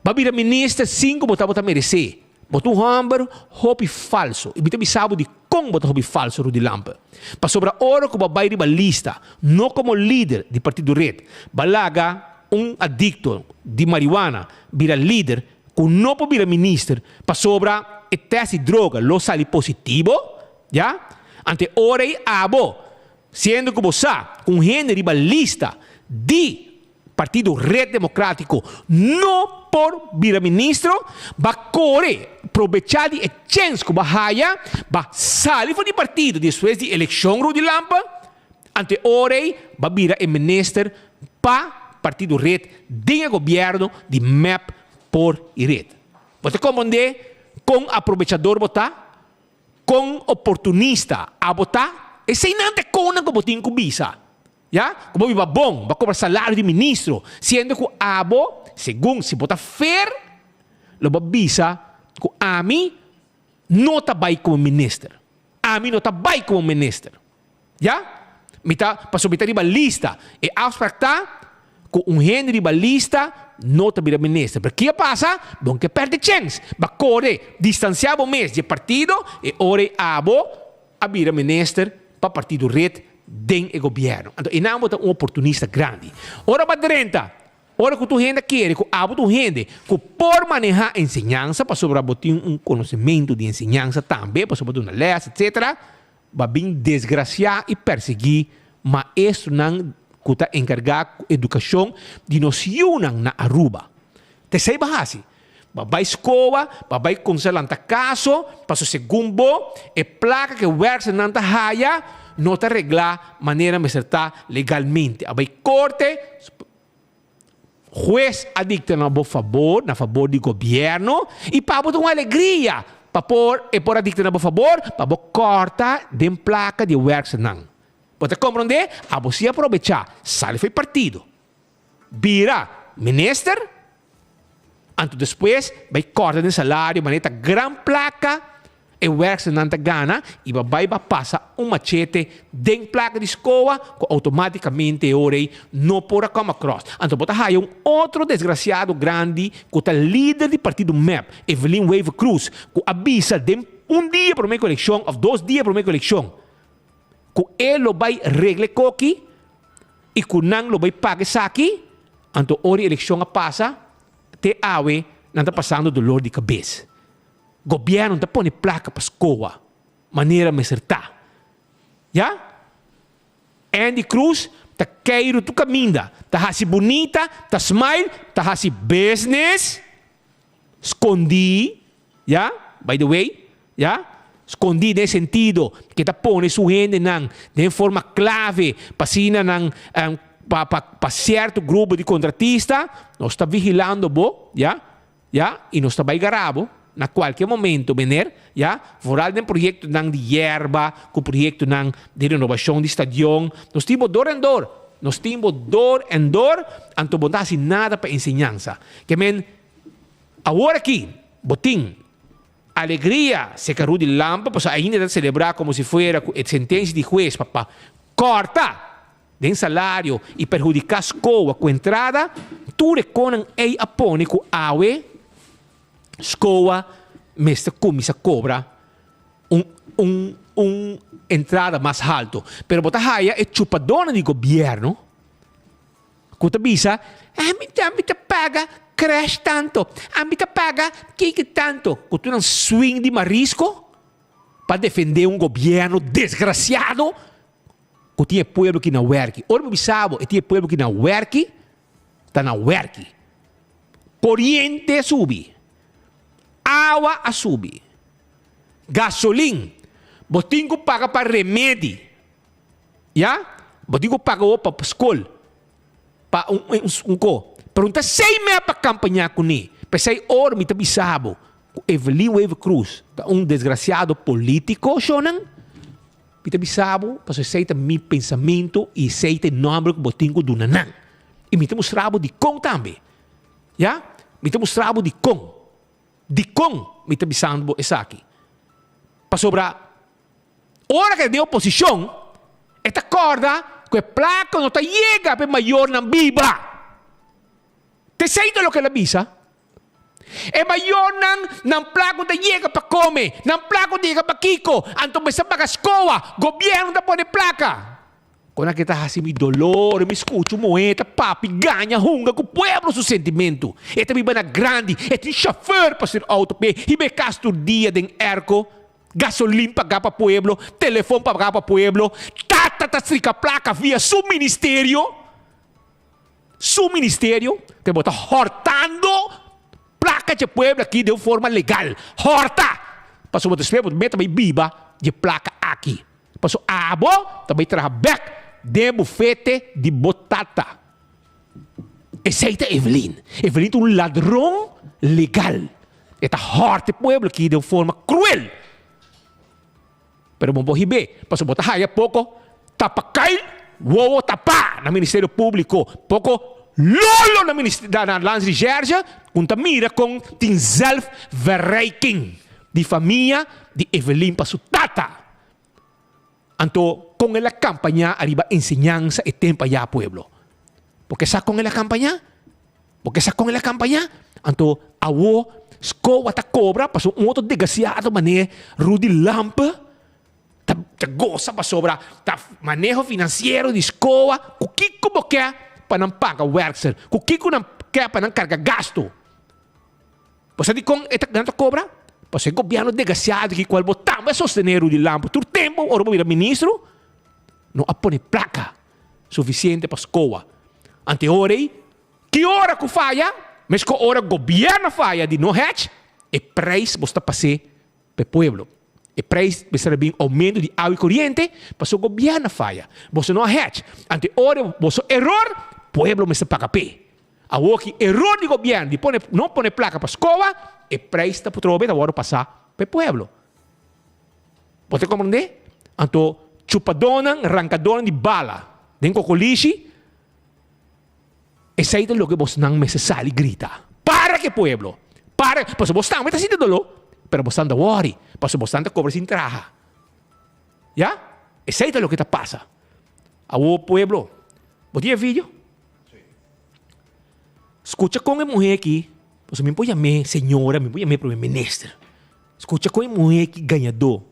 Bo a bira minister sin ku bo tabata meresé. Bo ta un hòmber hopi falso. I mi ta bisa bo dikon bo ta hopi falso, Rudy Lampe. Pasobra ora ku bo a bai riba lista, no komo lider di Partido Red, bo a laga un adikto di mariwana bira lider ku no por bira minister pasobra e tèst di droga lo sali positibo, ya? Ante ora ei abo, siendo ku bo sa ku un hende riba lista di Partido Red Democratico no por bira ministro, ba kore probecha di e chens ku ba haya, ba sali for di partido despues di elekshon Rudy Lampe, ante ora ei ba bira e minister pa Partido Red den e gobierno di mep por i Red. Bo ta komprende kon aprobechador bo ta? Kon oportunista abo ta? Eseinan ta e konnan ku bo tin ku bisa. Ya, ku bo biba bon, bo a kobra salario di ministro, siendo ku abo, segun si bo ta fer, lo bo bisa ku ami no ta bai komo minister. Ami no ta bai komo minister. Ya, mi ta, pasobra mi ta riba lista. E afsprak ta ku un hende riba lista no ta bira minister. Pero ki a pasa? Bo ke pèrdè chèns. Bo a kore distansiá bo mes di e partido, e ora ei abo a bira minister pa partido red den e gobierno. Anto einan bo ta un oportunista grandi. Ora bo a drenta, ora ku tur hende a kere ku abo ta un hende ku por maneha enseñansa pasobra bo tin un konosementu di enseñansa tambe pasobra bo duna les etcetera, bo a bin desgrasia i persegui maestronan ku ta enkarga ku edukashon di nos yunan na Aruba. Ta esei bo a hasi. Bo a bai skoa, bo a bai kumsa lanta kaso, paso segun bo, e plaka ku e wèrksternan ta haya no ta reglá manera mester ta legalmente. A bai korte, hues a dikta na bo fabor, na fabor di gobièrnu, i pa bo ta un alegria pa por e por a dikta na bo fabor, pa bo kòrta den plaka di e wèrksternan. Bo ta komprondé? Abo si a probechá, sali for e partido, bira minister. Anto despues bai kòrta den salario manera ta gran plaka e wèrksternan ta gana i bo bai ba pasa un machete den plaka di skoa ku outomátikamente e ora ei no por a come across. Anto bo ta haya un otro desgrasiado grandi ku ta lider di partido mep, Evelyn Wever Croes, ku a bisa den un dia promé ku elekshon òf dos dia promé ku elekshon ku e lo bai regla e koki i ku nan lo bai paga esaki, anto ora e elekshon a pasa. Te awe nan ta pasando dolor di kabes. Gobièrnu ta pone plaka pa skoa manera mester ta. Ya? Andy Cruz ta keiru tur kaminda, ta hasi bunita, ta smile, ta hasi business skondí, ya, by the way, ya, skondí den sentido ke ta pone su hendenan den forma klave pa asina nan pa pa pa sierto grupo di kontratista, nos ta vigilando bo, ya, Ya, y nos ta bay gara bo na cualkier momento, meneer, ya, vooral den proyectonan di yerba cu proyectonan di renovacion di stadion. Nos tin bo door en door, nos tin bo door en door, anto bo no ta haci nada pa enseñansa. Ke men, awor aki bo tin alegria seca Rudy Lampe, pasobra ainda ta celebra como si fuera cu e sentencia di huez pa pa corta Den salario y perhudica SCOA cu entrada, tur e conan ey a pone cu awe SCOA mester cuminsa cobra un un un entrada mas halto. Pero bo ta haya e chupadornan di gobierno cu ta bisa, Ami ta ami ta paga crash tanto, ami ta paga kiki tanto, cu tur nan swing di marisco pa defende un gobierno desgraciado. Ku tin e pueblo ki na wèrki. Ora bo bisa bo e tin e pueblo ki na wèrki, ta na wèrki. Koriente a subi, awa a subi, gasolin, bo tin ku paga pa remedi, ya, bo tin ku paga awor pa skol, pa un un ko. Pero no ta esei mea pa kampañá kuné. P'esei ora mi ta bisa bo ku Evelyn Wever Croes ta un desgrasiado polítiko, shownan. Mi ta bisa bo, pasobra esei ta mi pensamentu i esei ta e nòmber ku bo tin ku duna nan. I mi ta mustra bo dikon tambe. Ya, mi ta mustra bo dikon. Dikon mi ta bisando bo esaki? Pasobra ora ku e den oposishon, e ta kòrda ku e plaka no ta yega pa e mayornan biba. Ta esei ta loke el a bisa. E mayornan, nan pla ku ta yega pa kome, nan pla ku ta yega pa kiko, anto mester paga skoa, gobièrnu ta pone plaka. Kon aki ta hasi mi dolor, mi skucha un muhé ta papia gaña hunga ku pueblo su sentimentu. E ta biba na grandi, e tin shofèr pa stuur outo p'e, hiba e kas tur dia den airco, gasolin pagá pa pueblo, telefon pagá pa pueblo, tata ta strika plaka via su ministerio. Su ministerio te bo ta hortando placa dje pueblo aki den un forma legal. Horta! Pasobra bo ta spera bo meta bay biba dje placa aki. Pasobra abo ta bay traha bek den e bufete di bo tata. Esey ta Evelyn. Evelyn ta un ladron legal. E ta horta e pueblo aki den un forma cruel. Pero bo por hib'é, pasobra bo ta haya poko tapakail, wowo tapá na Ministerio Públiko, poko lolo na na na Landsrecherche, ku ta mira kon tin zelfverrijking di famia di Evelyn pa su tata. Anto kon el a kampañá ariba enseñansa e tempu ayá pueblo? Bo ke sa kon el a kampañá? Bo ke sa kon el a kampañá? Anto awo SCOA ta kobra pasobra un otro desgrasiado manera Rudy Lampe ta ta gosa pasobra ta maneho finansiero di SCOA ku kiko bo ke pa nan paga werkster, ku kiko nan ke pa nan karga gasto. Bo sa dikon e ta nan ta kobra? Pasobra e gobièrnu desgrasiado aki kual bo tambe a sostené Rudy Lampe tur tempu ora bo bira ministro no a pone plaka. Suficiente pa scoa. Ante ora ei, ki ora cu faya, mesco ora gobierno faya di no hech, e prijs bo sta pas'é pa e pueblo. E prijs mester a bin aumento di awa y coriente, pasobra gobierno a faya. Boso no a hech. Ante ora boso error, pueblo mester paga p'e. Awoki error di gobierno di pone no pone placa pa scoa, e prijs ta trobe ta wordo pasa pa e pueblo. Bo ta komprendé? Anto chupadónan, rankadónan di bala den kokolishi, esei ta loke bosnan mester sali grita. Para ke pueblo! Para! Pasobra bos tambe ta sinti doló, pero bosnan ta wòri, pasobra bosnan ta kobra sin traha. Ya? Esei ta loke ta pasa. Awor pueblo, bo tin e video? Skucha kon e muhé aki, pasobra mi por yam'é señora, mi por yam'é prome minister. Skucha kon e muhé ki gañadó.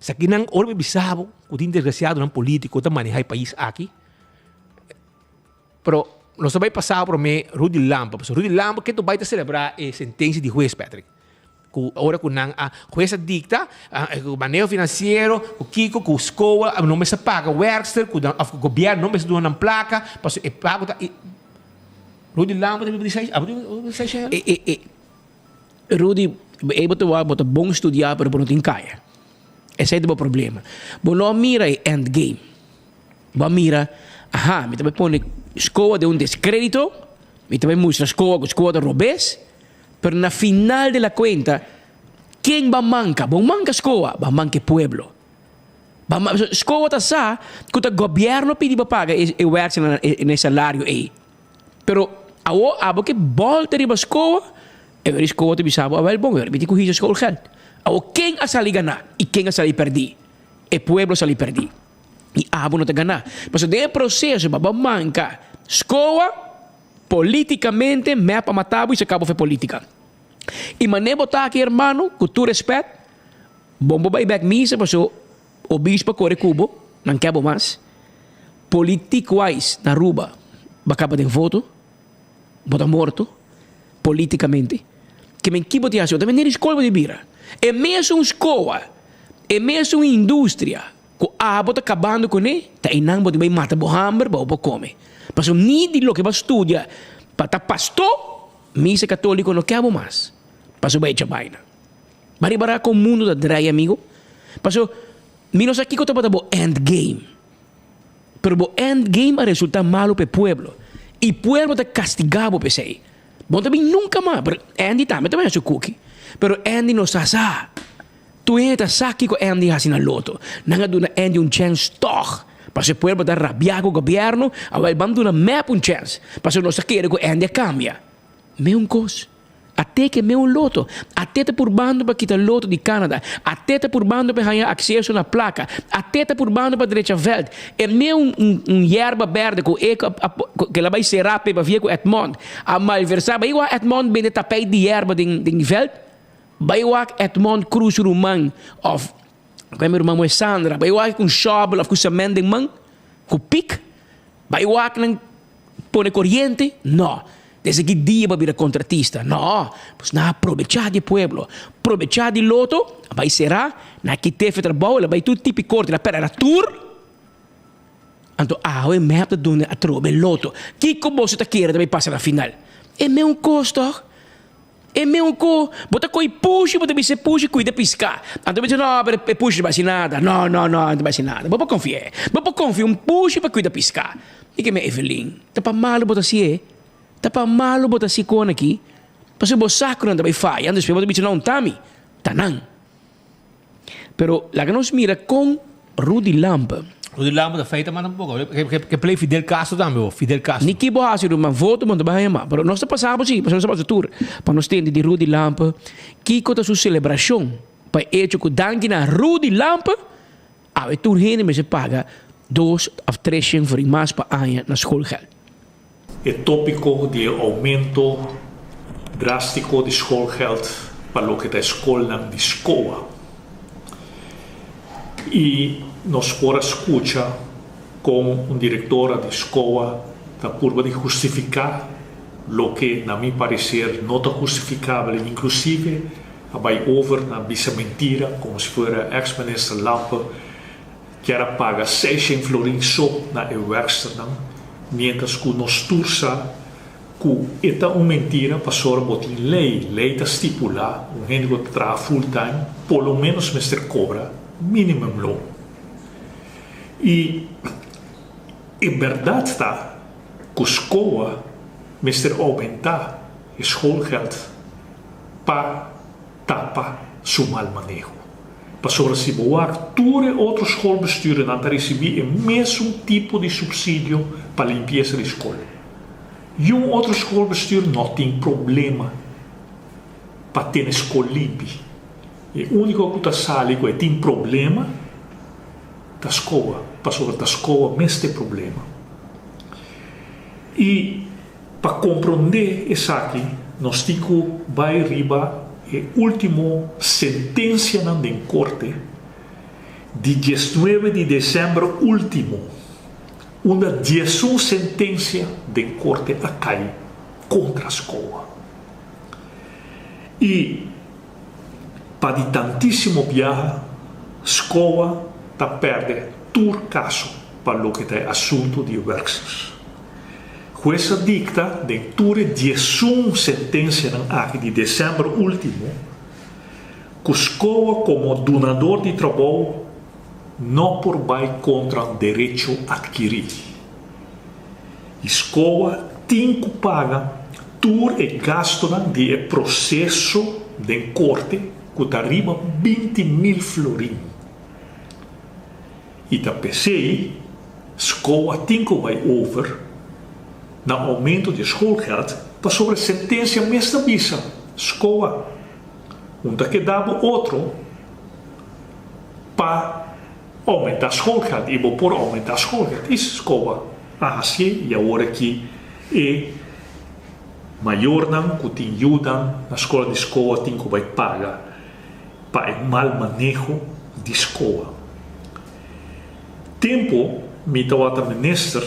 Esakinan ora mi bisa bo ku tin desgrasiadonan polítiko ta manehá e pais aki. Pero. Nos ta bai pasa prome Rudy Lampe, pasobra Rudy Lampe ke bai ta celebra e sentencia di hues, Patrick. Cu ora cu nan a hues a dicta cu maneho financiero, cu kico, cu scoa no mester paga werkster, cu nan of cu gobierno no mester duna nan placa, pasobra e pago ta Rudy Lampe ta biba di seis, abo ta biba di seis
E e e Rudy, e bo ta wak bo ta bon studia pero bo no tin caya. Esey ta bo problema. Bo no a mira e end game. Bo a mira, aha, mi ta bai pone scoa den un descredito, mi ta bai mustra scoa cu scoa ta robes, pero na final de la cuenta, ken ba manca? Bo manca scoa, ba manca e pueblo. Ba ma, scoa ta sa cu ta gobierno pidi pa paga e, e werkzaamheden na e salario ey. Pero awo abo ke bolta riba scoa, e weri scoa ta bisa bo, awel bon, mi tin cu hisa schoolgeld. Awo ken a sali gana y ken a sali perdi? E pueblo a sali perdi. I abo no ta gana. Pasobra den e proseso bo a manka skoa, politikamente mep a mata bo i saka bo for e politika. I manera bo ta aki hermano, ku tur respet, bon bo bai bek misa pasobra obispo a kore ku bo, nan ke bo mas. Politik wise na Aruba bo a kaba den voto, bo ta morto politikamente. Ke men ki bo tin hasi? Bo ta mende di skol bo di bira. E mesun skoa, e mesun industria. Ku abo ta kabando kuné, ta einan bo tin bai mata bo hamber pa bo por kome. Pasobra ni di loke bo a studia pa ta pastó, misa katóliko no ke abo mas. Pasobra bo a echa baina. Bo a ripará kon mundu ta drai, amigo? Pasobra mi no sa kiko tabata bo end game, pero bo end game a resultá malu pa e pueblo, i pueblo ta kastigá bo p'esei. Bo no ta bin nunka mas, pero Andy tambe ta bai hasi kuki, pero Andy no sa sa. Tur hende ta sa kiko Andy hasi na loto. Nan a duna Andy un chèns tòg. Pasobra e pueblo ta rabiá ku gobièrnu, awèl ban duna mep un chèns. Pasobra nos ta kere ku Andy a kambia. Meun kos. Ate ke meun loto. Ate ta purbando pa kita loto di Canada. Ate ta purbando pa e haña akseso na plaka. Ate ta purbando pa drecha vèlt. E meun un yerba bèrdè ku e ku el a bai será p'e pavia ku Edmond a malversá. Bai wak Edmond bende tapijt di yerba den vèlt. Bai wak Edmond Cruz ruman of ku mi ruman moe Sandra bai wak ku shovel of ku cement den man ku pik bai wak nan pone koriente no desde ki dia bo a bira kontratista no pues nan a probecha di e pueblo probecha di loto a bai sera nan a kite fe trabou el a bai tur tipi korte el a pera tur anto awe mep ta duna atrobe loto kiko boso ta kere ta bai pasa na final e meun kos tog. E meu ku bo ta koi pushi, bo ta bisa e pushi kuida piská. Anto bo bisa, no, pero e pushi no ta hasi nada. No, no, no, e no ta hasi nada. Bo por konfi'é. Bo por konfia un pushi pa kuida piská. I ke mi Evelyn, ta pa malu bo ta hasié. Ta pa malu bo ta hasi kon aki. Pasobra bo sa ku nan ta bai faya, anto despues bo ta bisa, no, ta mi, ta nan. Pero laga nos mira kon Rudy Lampe.
Rudy Lampe ta feita mas tampoco. Ke play Fidel Castro tambe bo, Fidel Castro.
Ni ki bo hasi ruman, voto bo no ta bai haña mas. Pero nos ta pasa bo si, pasobra nos ta pasa tur. Pa nos tende di Rudy Lampe kiko ta su selebrashon pa e echo ku danki na Rudy Lampe awe tur hende mester paga dos of tres shen florin mas pa aña na schoolgeld.
E tópiko di e oumento drástiko di schoolgeld pa loke ta e skolnan di SCOA. I nos por a skucha kon un direktora di SCOA ta purba di hustifiká loke na mi pareser no ta hustifikabel i inklusive a bai over na bisa mentira komo si fuera eks minister Lampe Kier a paga seishen florin so na e werksternan, mientras ku nos tur sa ku e ta un mentira pasobra bo tin lei, lei ta stipula un hende ku ta traha full time por lo menos mester kobra minimum loon. I e bèrdat ta ku SCOA mester oumenta e schoolgeld pa tapa su mal maneho. Pasobra si bo wak tur e otro schoolbestuurnan ta ricibi e mesun tipo di subsidio pa limpiesa di school. Y un otro schoolbestuur no tin problema pa tene school limpi. E unico cu ta sali cu e tin problema ta SCOA, pasobra ta SCOA mes ta e problema. Y Pa komprondé esaki nos tin ku bai riba e último sentensianan den korte di diesnuebe di desèmber último. Unda 11 sentensia den korte a kai kontra SCOA. I pa di tantísimo biaha SCOA ta pèrdè tur kaso pa loke ta e asuntu di werksters. Hues a dikta den tur e 11 sentensianan aki di desèmber último ku SCOA komo dunador di trabou no por bai kontra un derecho atkirí. I SCOA tin ku paga tur e gastunan di e proseso den korte ku ta riba 20,000 florin. I ta p'esei SCOA tin ku bai over na oumento di e schoolgeld pasobra e sentensia mes ta bisa SCOA un ta keda bo otro pa oumentá schoolgeld i bo por oumentá schoolgeld. I SCOA a hasié i awor aki e mayornan ku tin yudan na skola di SCOA tin ku bai paga pa e mal maneho di SCOA. Tempu mi tawata minister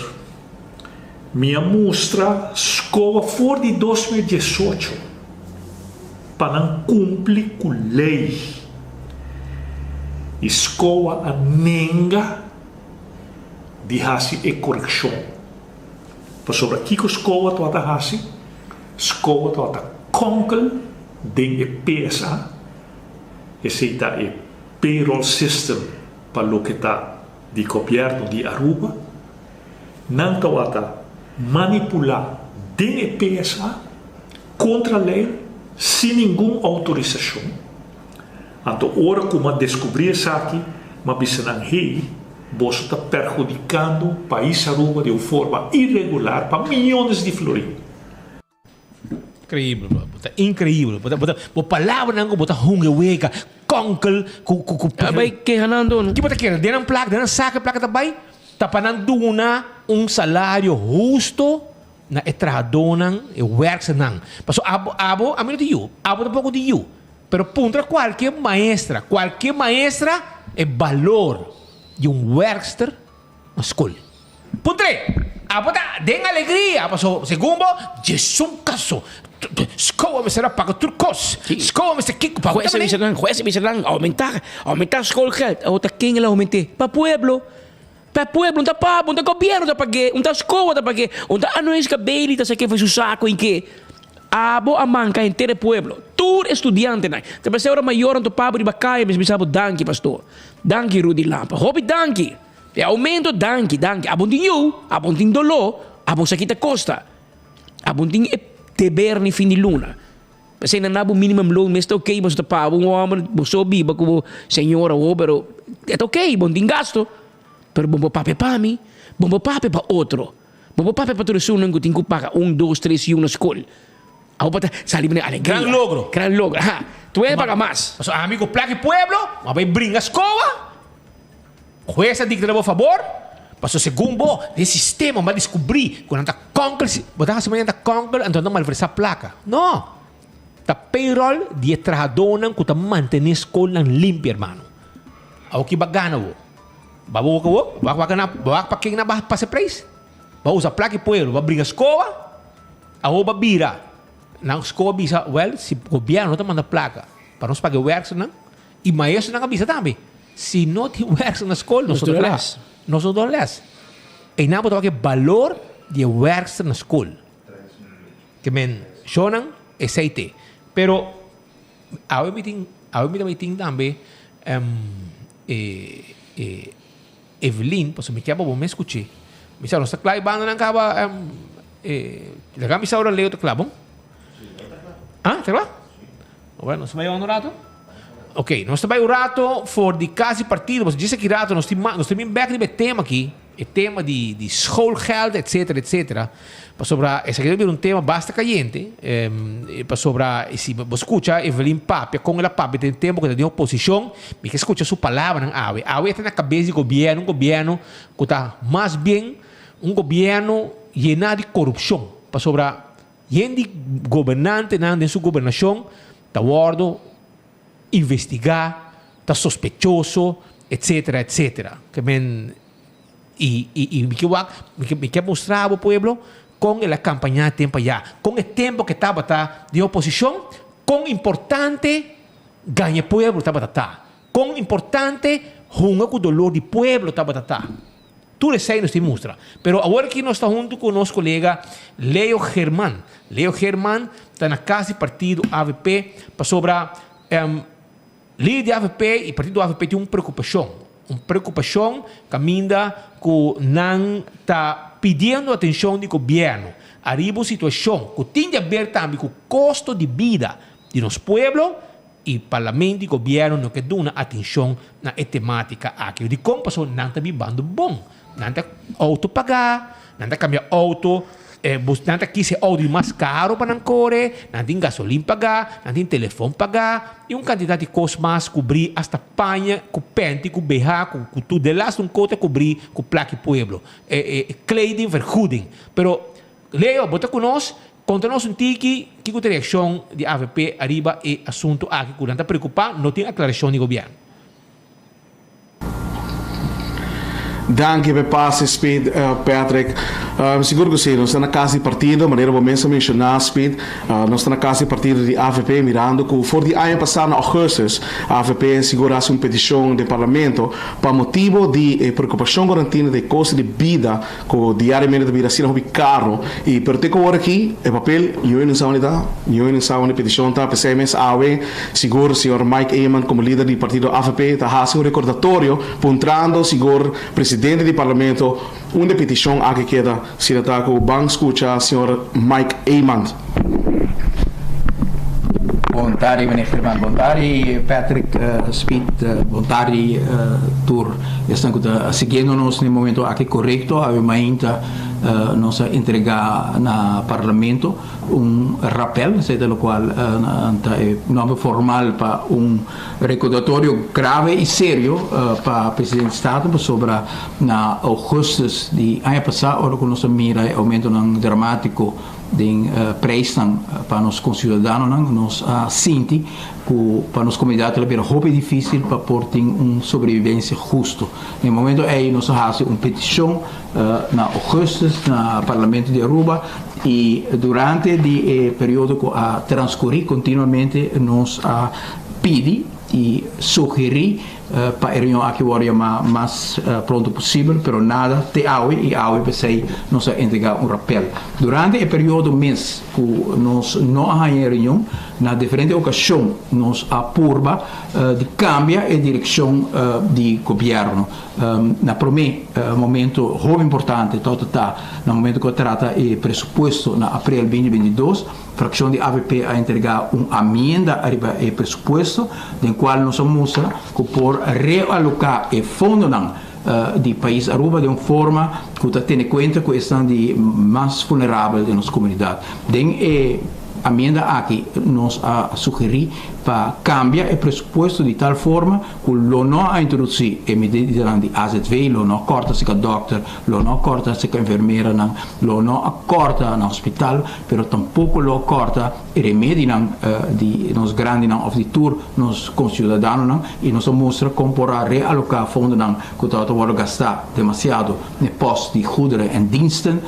mi a mustra SCOA for di 2018 pa nan kumpli ku lei. I SCOA a nenga di hasi e korekshon. Pasobra kiko SCOA tabata hasi? SCOA tabata konkel den e PSA, esei ta e payroll system pa loke ta di gobièrnu di Aruba. Nan tabata manipulá den e PSA kontra lei sin ningun outorisashon. Anto ora ku m'a deskubrí esaki, m'a bisa nan, Hey, boso ta perhudikando pais Aruba di un forma iregular pa miyones di florin.
Increíble, bro. Bo ta increíble. Bo ta, bo ta, bo palabranan ku bo ta hunga wega, konkel, ku, ku, ku.
A bai keha nan do, no?
Ki bo ta kere? Den nan plaka, den nan saka e plaka ta bai? Ta pa nan duna un salario husto na e trahadónan, e wèrksternan. Pasobra abo, abo, ami no tin yu, abo tampoko tin yu. Pero puntra kualke maestra, kualke maestra e balor di un wèrkster na skol. Puntr'é, Abo ta den alegria paso segun bo djesun kaso skoa mester a paga tur kos, skoa mester kiko pa
Hues a bisa nan, hues a bisa nan, aumentá, aumentá schoolgeld. Awor ta ken el a aument'é? Pa pueblo. Pa pueblo, un ta pabo, un ta gobierno ta pag'é, un ta skoa ta pag'é, un ta Anoeska Bailey ta sak'é for su sako en ke. Abo a manka henter e pueblo, tur e studiantenan. Ta p'esei ora mayornan topa bo riba kaya mester bisa bo danki pastor, danki Rudy Lampe, hopi danki. E aumento danki, danki. Abo tin yu, abo tin doló, abo sa kita kosta. Abo tin e deber ni fin di luna. P'esei nan na bo minimum loon mes ta ok, boso ta paga un hòmber, boso biba ku bo señora ho, pero e ta ok, bo no tin gasto. Pero bo por papia pa mi, bo por papia pa otro, bo por papia pa tur esunnan ku tin ku paga un, dos, tres yu na skol. Abo pa ta sali manera alegria.
Gran logro.
Gran logro, aha. Tu hende paga mas.
Pasobra ami ku plaka e pueblo, bo a bai bringa skoa. Hues a dikta na bo fabor, pasobra segun bo, den sistema bo a diskubrí ku nan ta kònkel, bo ta hasi manera nan ta kònkel anto nan ta malversá plaka. No! Ta payroll di e trahadónan ku ta mantené skolnan limpi, hermano. Awor ki bo a gana bo? Bo a boka bo? Bo a wak na, bo a wak pa ken nan a pasa e preis? Bo a usa plaka di pueblo, bo a bringa skoa, awor bo a bira. Nan skoa bisa, wèl, si gobièrnu no ta manda plaka pa nos paga e wèrksternan, i maestronan a bisa tambe, si no tin wèrkster na skol, nos no ta traha. Nos no ta duna lès. Einan bo ta wak e balor di e wèrkster na skol. Ke men shownan esei te. Pero awe mi tin awe mi tambe tin tambe e e Evelyn pasobra mi kier pa bo mes skuch'é. Mi sa nos ta kla e bandanan kaba e laga mi sa ora Leo ta kla bon? Ah ta kla? Bueno nos ta bai un rato? Ok nos ta bai un rato for di kas di partido pasobra djis aki rato nos tin nos ta bin bek riba e tema aki. E tema di di schoolgeld etcetera etcetera pasobra esaki ta bira un tema basta cayente pasobra si bo scucha Evelyn papia con el a papia den tempo cu ta den oposicion mi ke scucha su palabranan awe awe e ta na cabes di gobierno un gobierno cu ta mas bien un gobierno yena di corupcion pasobra yen di gobernantenan den su gobernacion ta wordo investiga ta sospechoso etcetera etcetera ke men. I i i mi ke wak, mi ke mi ke mustra bo pueblo kon el a kampañá tempu ayá, kon e tempu ke tabata den oposishon, kon importante gaña pueblo tabata ta, kon importante hunga ku dolor di pueblo tabata ta. Tur esei nos tin mustra. Pero awor aki nos ta huntu ku nos kolega Leo German. Leo German ta na kas di partido avp pasobra lider di avp i partido avp tin un preokupashon. Un preokupashon kaminda ku nan ta pidiendo atenshon di gobièrnu ariba un situashon ku tin di aber tambe ku kosto di bida di nos pueblo I parlamento i gobierno no ke duna atencion na e tematica aki. Dicon? Pasobra nan ta bibando bon. Nan ta auto paga, nan ta cambia auto, nan ta kisa e auto di mas caro pa nan core, nan tin gasolin paga, nan tin telefon paga i un cantidad di cos mas cubri hasta paña cu penti cu beha cu cu tur de laatste un cos ta cubri cu plaki pueblo. E kleding vergoeding. Pero Leo, bo ta cu nos? Konta nos un tiki kiko ta reakshon di avp ariba e asuntu aki ku nan ta preokupá no tin aklarashon di gobièrnu.
Danki pa e pase Speed Patrick. Sigur ku si, nos ta na kas di partido, manera bo mes a menshoná Speed, nos ta na kas di partido di avp mirando ku for di aña pasá na ougùstùs avp sigur a hasi un petishon den parlamento pa motibo di e preokupashon ku nan tin di e kosto di bida Cu diariamente ta bira asina hopi caro y pero te cu awor aki e papel yo no sa unda ta, yo no sa unda e peticion ta, p'esey mes awe sigur señor Mike Eman como lider di partido avp ta haci un recordatorio puntrando sigur presidente di parlamento unda e peticion aki keda, asina ta cu ban scucha señor Mike Eman.
Bon tardi meneer German, bon tardi Patrick Speed, bon tardi tur esnan cu ta siguiendo nos na e momento aki. Corecto, awe mainta nos a entrega na Parlamento un rappel, esey ta locual ta e nomber formal pa un recordatorio grave y serio pa Presidente Staten pasobra na augustus di aña pasa ora cu nos a mira e aumentonan dramatico Den prijsnan pa nos conciudadanonan nos a sinti cu pa nos comunidad ta bira hopi dificil pa por tin un sobrevivencia husto. Den e momento ey nos a haci un peticion na augustus na Parlamento di Aruba y durante di e periodo cu a transcuri continuamente nos a pidi y sugeri Pa e reunion aki wòrdu yamá mas pronto posibel, pero nada te awe i awe p'esei nos a entregá un rapèl. Durante e periodo mes ku nos no a haña e reunion, na diferente okashon nos a purba di kambia e direkshon di gobièrnu. Na promé momento hopi importante tabata ta na momento ku a trata e presupuesto na aprel binti 22, Fraccion di avp a entrega un amienda ariba e presupuesto den cual nos a mustra cu por realoca e fondonan di pais Aruba den un forma cu ta tene cuenta cu esnan di mas vulnerabel den nos comunidad. Den e amienda aki nos a sugeri pa cambia e presupuesto di tal forma cu lo no a introduci e medidanan di azv, lo no a corta cerca dokter, lo no a corta cerca enfermeranan, lo no a corta na hospital, pero tampoco lo a corta e remedinan di nos grandinan of di tur nos conciudadanonan y nos a mustra con por a realoca fondonan cu tabata wordo gasta demasiado n'e post di goederen en diensten,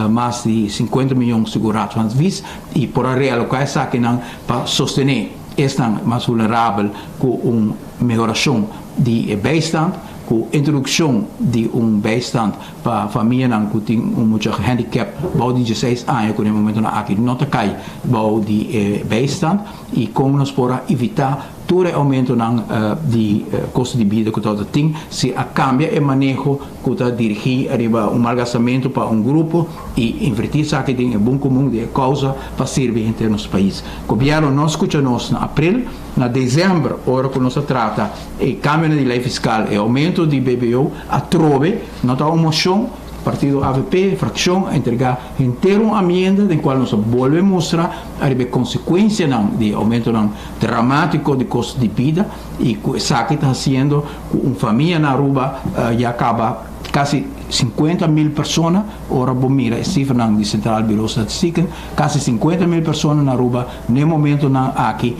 mas di cincuenta miyon segun Raad van Advies, y por a realoca esakinan pa sostene esnan mas vulnerabel cu un mehoracion di e bijstand, cu introduccion di un bijstand pa famianan cu tin un mucha gehandicap bou di dieseis aña cu na e momentonan aki no ta cay bou di e bijstand y con nos por a evita tur e aumentonan di costo di bida cu tabata tin si a cambia e maneho cu ta dirigi ariba un malgastamento pa un grupo y inverti esaki den e bon comun di e causa pa sirbi henter nos pais. Gobierno no scucha nos na april, na december ora cu nos a trata E cambionan di ley fiscal, e aumento di BBO atrobe no ta un mocion, partido avp, fraccion, a entrega henter un amienda den cual nos a bolbe mustra ariba e consecuencianan di e aumentonan dramatico di costo di bida y cu esaki ta haciendo cu un famia na Aruba ya caba. Kasi 50 mil persona, ora bo mira e sifranan di Centraal Bureau Statistieken, kasi 50 mil persona na Aruba, na momentonan aki,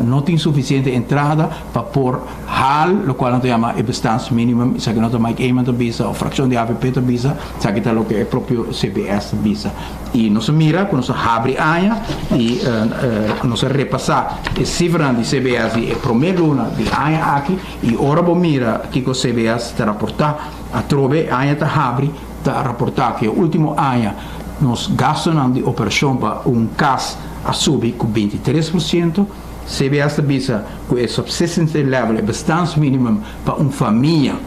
no tin sufisiente entrada pa por haal, loke nan ta yama e bestaansminimum, esaki no ta Mike Eman ta bisa, òf frakshon di AVP ta bisa, esaki ta loke e propio CBS ta bisa. I nos a mira, ku nos a habri aña i nos a repasá e sifranan di CBS di e promé luna di aña aki, i ora bo mira kiko CBS ta raportá, atrobe aña ta habri, ta raportá ku e último aña nos gastonan di operashon pa un kas a subi ku 23%. CBS ta bisa ku e subsistence level, e bestaansminimum pa un famia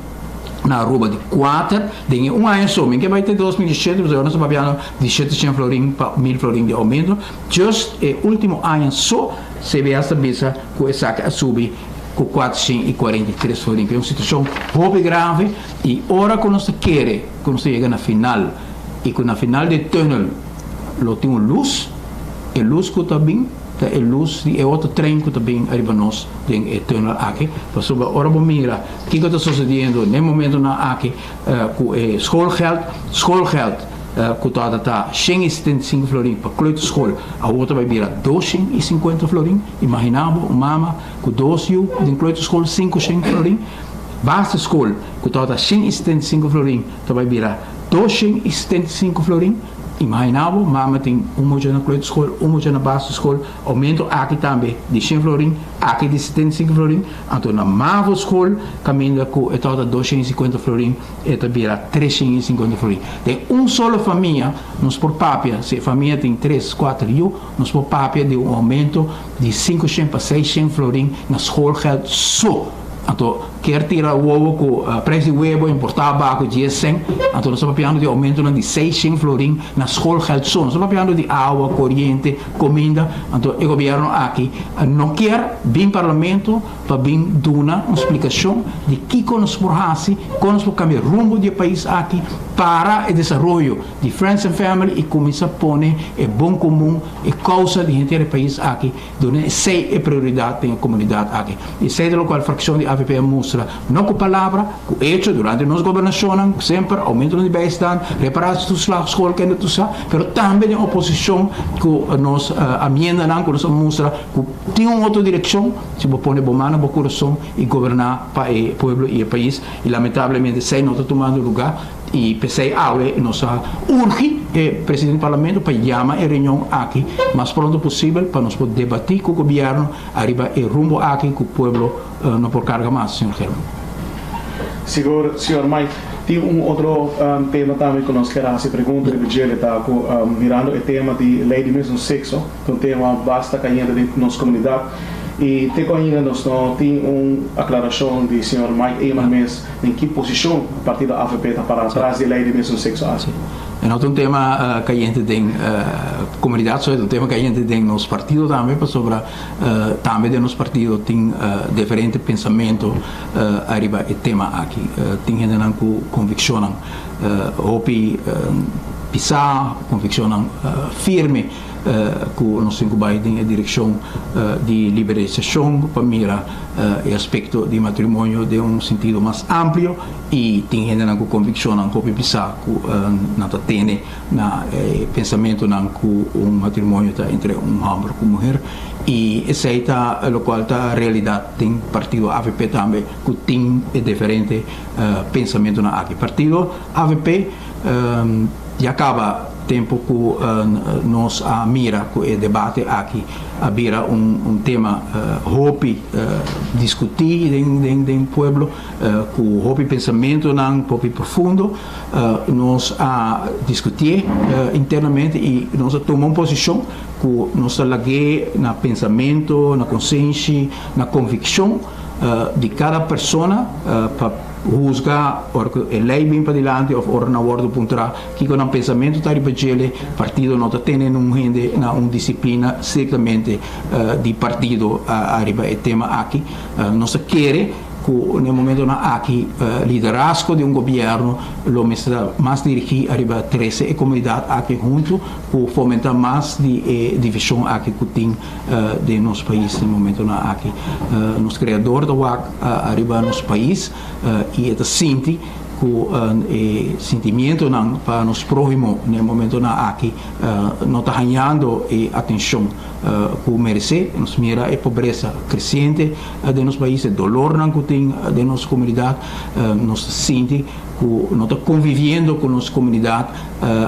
na Aruba di 4, den un aña so, mi ke bai te 2007, pasobra nos ta papiando di 700 florin pa 1000 florin di oumento, just e último aña so, CBS ta bisa ku esaki a subi ku 443 florin. Ta un situashon hopi grave i ora ku nos kere ku nos yega na final i ku na final di tunnel lo tin un lus, e lus ku ta bin, ta e lus di e otro trein ku ta bin ariba nos den e tunnel aki. Pasobra ora bo mira kiko ta susediendo na e momentonan aki ku e schoolgeld, schoolgeld ku ta 175 florin pa kleuterschool, awor ta bai bira 250 florin. Imaginá bo, un mama ku dos yu den kleuterschool, 500 florin. Basisschool ku ta 175 florin, ta bai bira 275 florin. Imaginá bo, mama tin un mucha na kleuterschool, un mucha na basisschool, oumento aki tambe di 100 florin, aki di 75 florin. Anto na mavo school, kaminda ku e ta 250 florin, e ta bira 350 florin. Den un solo famia, nos por papia, si e famia tin 3, 4 yu, nos por papia di un oumento di 500 pa 600 florin na schoolgeld so. Anto, kier tira wowo ku preis di webu importá bako 10 cent, anto nos ta papiando di oumento di 600 florin na schoolgeld so. Nos ta papiando di awa, koriente, kuminda. Anto, e gobièrnu aki no kier bin parlamento pa bin duna un splikashon di kiko nos por hasi, kon nos por kambia rumbo di e pais aki pa e desaroyo di friends and family i kuminsá pone e bon komun, e kousa di henter e pais aki, duna esei e prioridat den e komunidat aki. Esei ta loke frakshon di AVP a mustra, no ku palabra, ku echo durante nos gobernashon semper, oumento di bijstand, reparatietoeslag, schoolkindertoeslag, pero tambe den oposishon ku nos amiendanan, ku nos a mustra ku tin un otro direkshon, si bo pone bo man na bo kurason i goberná pa e pueblo i e pais, i lamentablemente esei no ta tumando lugá. I p'esei awe nos a urgi e presidente di parlamento pa yama e reunion aki mas pronto posibel pa nos por debatí ku gobièrnu ariba e rumbo aki ku pueblo no por karga mas, señor German.
Sigur, señor Mike. Tin un otro tema tambe ku nos kier hasi pregunta riba djele ta ku mirando e tema di lei di mesmo sekso, ta un tema basta kayente den nos komunidat i te ku ainda nos no tin un aklarashon di señor Mike Eman mes den ki posishon partido AVP ta para tras di e lei di mesmo sekso aki.
E no ta un tema kayente den komunidat so, e ta un tema kayente den nos partido tambe, pasobra tambe den nos partido tin diferente pensamentu ariba e tema aki. Tin hendenan ku konvikshonnan hopi pisá, konvikshonnan firme ku nos tin ku bai den e direkshon di liberalisashon pa mira e aspekto di matrimonio den un sentido mas amplio, i tin hendenan ku konvikshonnan hopi pisá ku nan ta tene na e pensamentunan ku un matrimonio ta entre un hòmber ku muher, i esei ta lokual ta realidat den partido AVP tambe, ku tin e diferente pensamentunan aki. Partido AVP ya kaba tempu ku nos a mira ku e debate aki a bira un tema hopi diskutí den pueblo, ku hopi pensamentunan hopi profundo, nos a diskutié internamente i nos a tuma un posishon ku nos ta lag'é na pensamentu, na konsenshi, na konvikshon di kada persona pa husga ora ku e lei bin padilanti òf ora nan wòrdu puntrá kiko nan pensamentu ta riba djele. Partido no ta tene un hende na un disiplina estriktamente di partido ariba e tema aki. Nos ta kere ku na e momentonan aki liderazgo di un gobièrnu lo mester mas dirigí ariba trese e komunidat aki huntu ku fomentá mas di e divishon aki ku tin den nos pais na e momentonan aki. Nos Kreador ta wak ariba nos pais i e ta sinti. ku e sentimientonan pa nos próhimo na e momentonan aki no ta hañando e atenshon ku meresé. Nos mira e pobresa kresiente den nos pais, e dolornan ku tin den nos komunidat. Nos ta sinti ku no ta konviviendo ku nos komunidat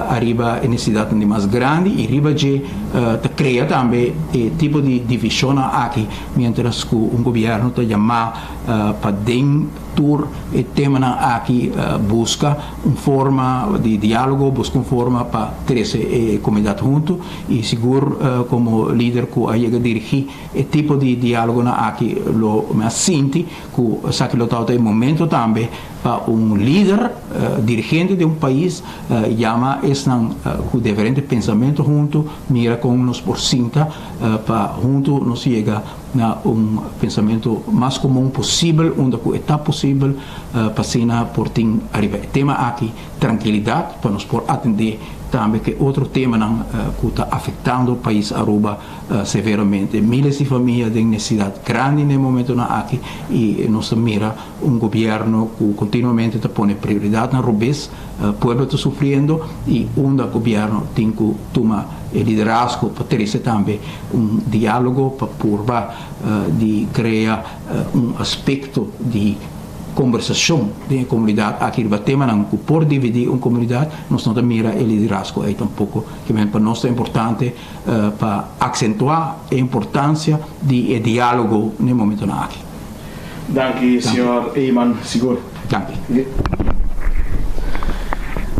ariba e nesesidatnan di mas grandi i riba dje ta krea tambe e tipo di divishonnan aki miéntras ku un gobièrnu ta yamá pa den Tur e temanan aki buska un forma di diálogo, buska un forma pa trese e komunidat huntu i sigur komo lider ku a yega dirigí e tipo di diálogonan aki lo mi a sinti ku esaki lo tabata e momento tambe pa un lider, dirigente di un pais yama esnan ku diferente pensamentu huntu mira kon nos por sinta pa huntu nos yega na un pensamentu mas komun posibel unda ku e ta posibel pa asina por tin ariba e tema aki trankilidat pa nos por atendé tambe ku e otro temanan ku ta afektando pais Aruba severamente. Miles di famia den nesesidat grandi na e momentunan aki i nos ta mira un gobièrnu ku kontinuamente ta pone prioridatnan robes, pueblo ta sufriendo i unda gobièrnu tin ku tuma e liderazgo pa trese tambe un diálogo pa purba di krea un aspekto di kombersashon den e komunidat aki riba temanan ku por dividí un komunidat, nos no ta mira e liderazgo ei tampoko. Kimen pa nos ta importante pa aksentuá e importansia di e diálogo na e momentonan aki.
Danki señor Eman sigur.
Danki.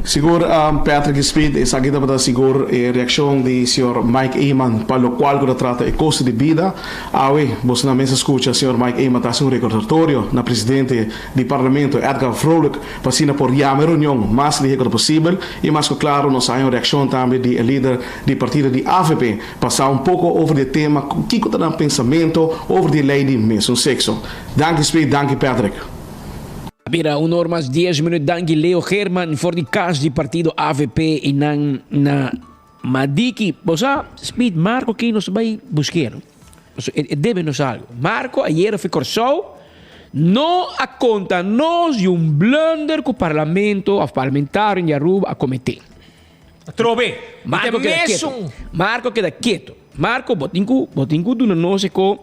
Sigur Patrick Speed esaki tabata sigur e reaccion di señor Mike Eman pa locual cu ta trata e costo di bida. Awe boso na mesa scucha señor Mike Eman ta haci un recordatorio na presidente di Parlamento Edgar Vrolijk pa asina por yama e reunion mas lihe cu ta posibel y mas cu claro nos a haña un reaccion tambe di e lider di partido di avp pa sa un poco over di e tema kico ta nan pensamento over di e ley di mesun sexo. Danki Speed, danki Patrick.
Mira, un or mas dies minuut. Danki Leo Geerman for di kas di partido avp i nan na Madiki. Bo sa, Speed, Marco ki nos bai busk'é, no? Paso e debe nos algo. Marco ayera fi Kòrsou no a konta nos di un blunder ku parlamento òf parlamentario di Aruba a kometé.
Atrobe,
Marco keda keto. Marco keda keto. Marco, bo tin ku, bo tin ku duna nos e ko.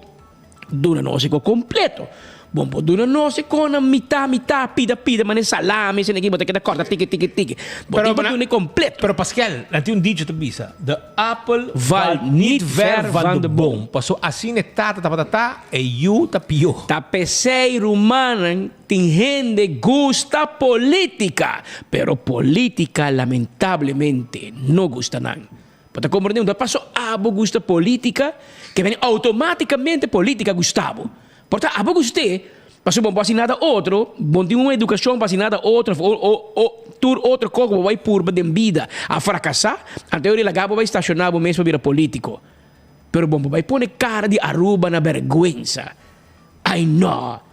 Duna nos e ko kompleto. Bo por duna nos e ko na mitá mitá, pida pida, manera salami esei aki bo ta keda kòrta tiki tiki tiki. Bo tin ku duna e kompleto.
Pero Paskel, nan tin un dicho ta bisa, de appel valt niet ver van de boom. Paso asina e tata tabata ta, e yu ta pió.
Ta p'esei rumannan tin hende gusta polítika, pero polítika lamentablemente no gusta nan. Bo ta komprendé un ta paso abo gusta politica ke bini automaticamente politica gusta bo. Por ta abo gust'é pasobra bo no por hasi nada otro, bo no tin un edukashon pa hasi nada otro of o tur otro kos ku bo bai purba den bida a frakasá, anto e ora laga bo bai stashoná bo mes pa bira politico. Pero bo no por bai pone kara di Aruba na bèrgwensa. Ai no!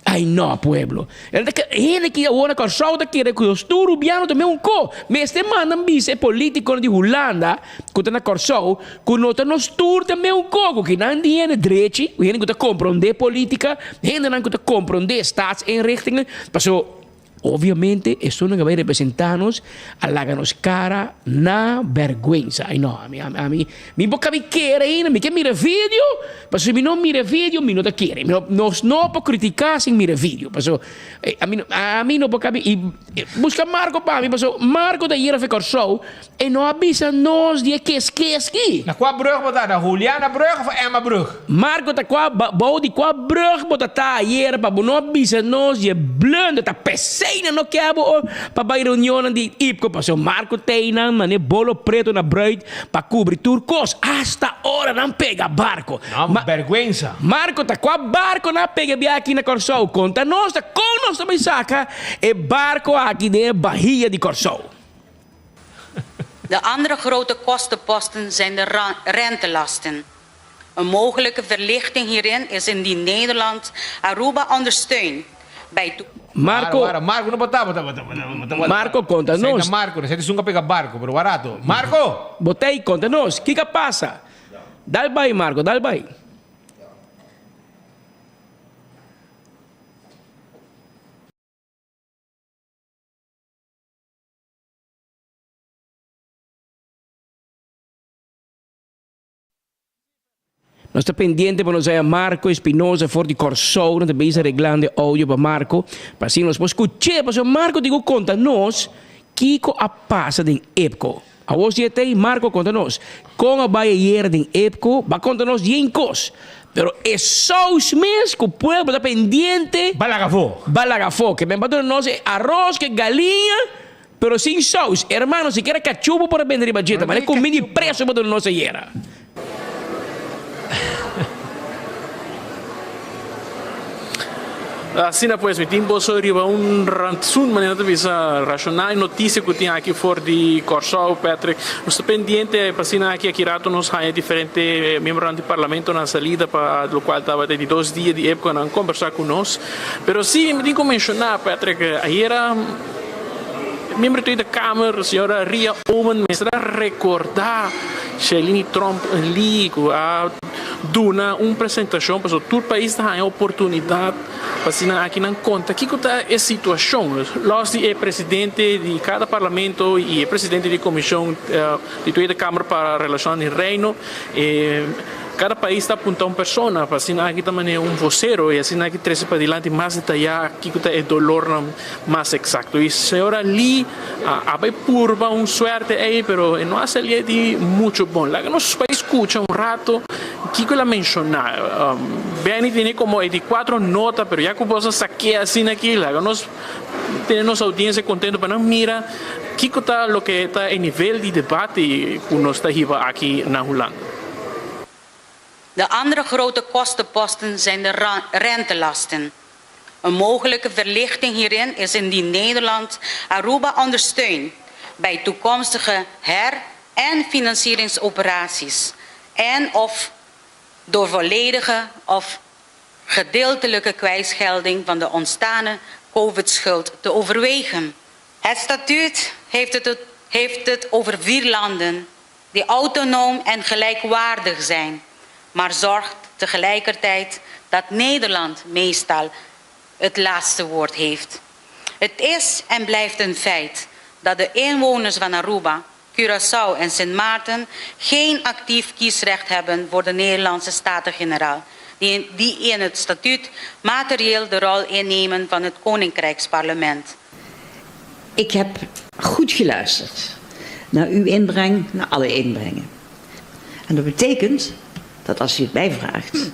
Ai no, pueblo! El ta kere, hende ki awor na Kòrsou ta kere ku nos tur rubiano ta meun ko. Mester manda bisa e politikonan di Hulanda ku ta na Kòrsou ku no ta nos tur ta meun ko, ku kinan di hende drechi, ku hende ku ta komprondé politika, hendenan ku ta komprondé staatsinrichtingen, paso Obviamente esunnan ke bai representa nos a laga nos cara na berguensa. Ay no, ami, ami, ami, mi por kabi kere ainda, mi ke mira video, pasobra si mi no mira video mi no ta kere. Mi no, nos no por critica sin mira video, pasobra ami, ami no por kabi, y busca Marco pa mi, pasobra Marco ta yera fe Kòrsou, E no a bisa nos di e kes keski.
Na kua brug bo ta? Na Juliana brug of Emma brug?
Marco ta kua bou di kua brug bo ta ta ayera pa bo no a bisa nos di e blunder ta pesey nan no ke bo pa bay reunionnan di IPCO pasobra Marco tey nan mane bolo preto na bruid pa cubri tur cos hasta ora nan pega barco.
No, berguensa.
Marco ta kua barco nan a pega bia aki na Corsou conta nos ta con nos ta bay saca e barco aki den e bahia di Corsou.
De andere grote kostenposten zijn de rentelasten. Een mogelijke verlichting hierin is indien Nederland Aruba ondersteunt bij
Marco,
Wara, Marco no bata, bata, bata, bata, bata.
Marco konta nos.
Sei Marco, sei de sunga pega barco, pero barato. Marco!
Botei konta nos, kiko pasa? Dal bai Marco, dal bai.
Nos ta pendiente pa nos haya Marco Espinoza for di Kòrsou. Nos ta bezig reglando e audio pa Marco pa asina nos por skuch'é pasobra Marco tin ku konta nos kiko a pasa den Epco. Awor si e ta ei, Marco konta nos kon a bai ayer den Epco. Ba konta nos yen kos. Pero e sous mes ku pueblo ta pendiente.
Ba laga afó.
Ba laga afó. Ke men ba duna nos e aros ku e galiña. Pero sin saus, hermano, sikiera cachu bo por a bende riba djeta, ma e comida di preso bo duna nos ayera.
Asina pues, mi tin boso riba un rantsoen, manera ta bisa, rashoná e notisia ku tin aki for di Kòrsou, Patrick. Nos ta pendiente pa asina aki aki rato nos haña diferente miembronan di parlamento na salida pa lokual tabata e di dos dia di epka nan kombersá ku nos. Pero si mi tin ku menshoná, Patrick, ayera. Miembro di Tweede Kamer, señora Ria Oomen mester a recorda Shelini Tromp Lee cu a duna un presentacion pasobra tur pais ta haña oportunidad pa asina aki nan conta kico ta e situacion. Los di e presidente di cada parlamento y e presidente di comision di Tweede Kamer pa relacionnan di Reino e Kada pais ta apunta un persona pa asina aki ta manera un vocero y asina aki trece padilanti mas detaya kico ta e dolornan mas exacto. Y señora Lee a bay purba un suerte ey pero e no a sali di mucho bon. Laga nos bay scucha un rato kico el a menciona. Benny tene como e di cuatro nota pero ya cu bos a sak'e asina aki laga nos tene nos audiencia contento pa nan mira kico ta loke ta e nivel di debate cu nos ta hiba aki na Hulanda.
De andere grote kostenposten zijn de rentelasten. Een mogelijke verlichting hierin is indien Nederland Aruba ondersteunt bij toekomstige her- en financieringsoperaties en of door volledige of gedeeltelijke kwijtschelding van de ontstane COVID-schuld te overwegen. Het statuut heeft het, heeft het over vier landen die autonoom en gelijkwaardig zijn, maar zorgt tegelijkertijd dat Nederland meestal het laatste woord heeft. Het is en blijft een feit dat de inwoners van Aruba, Curaçao en Sint Maarten geen actief kiesrecht hebben voor de Nederlandse Staten-Generaal, die, die in het statuut materieel de rol innemen van het Koninkrijksparlement.
Ik heb goed geluisterd naar uw inbreng, naar alle inbrengen. En dat betekent dat als u het mij vraagt,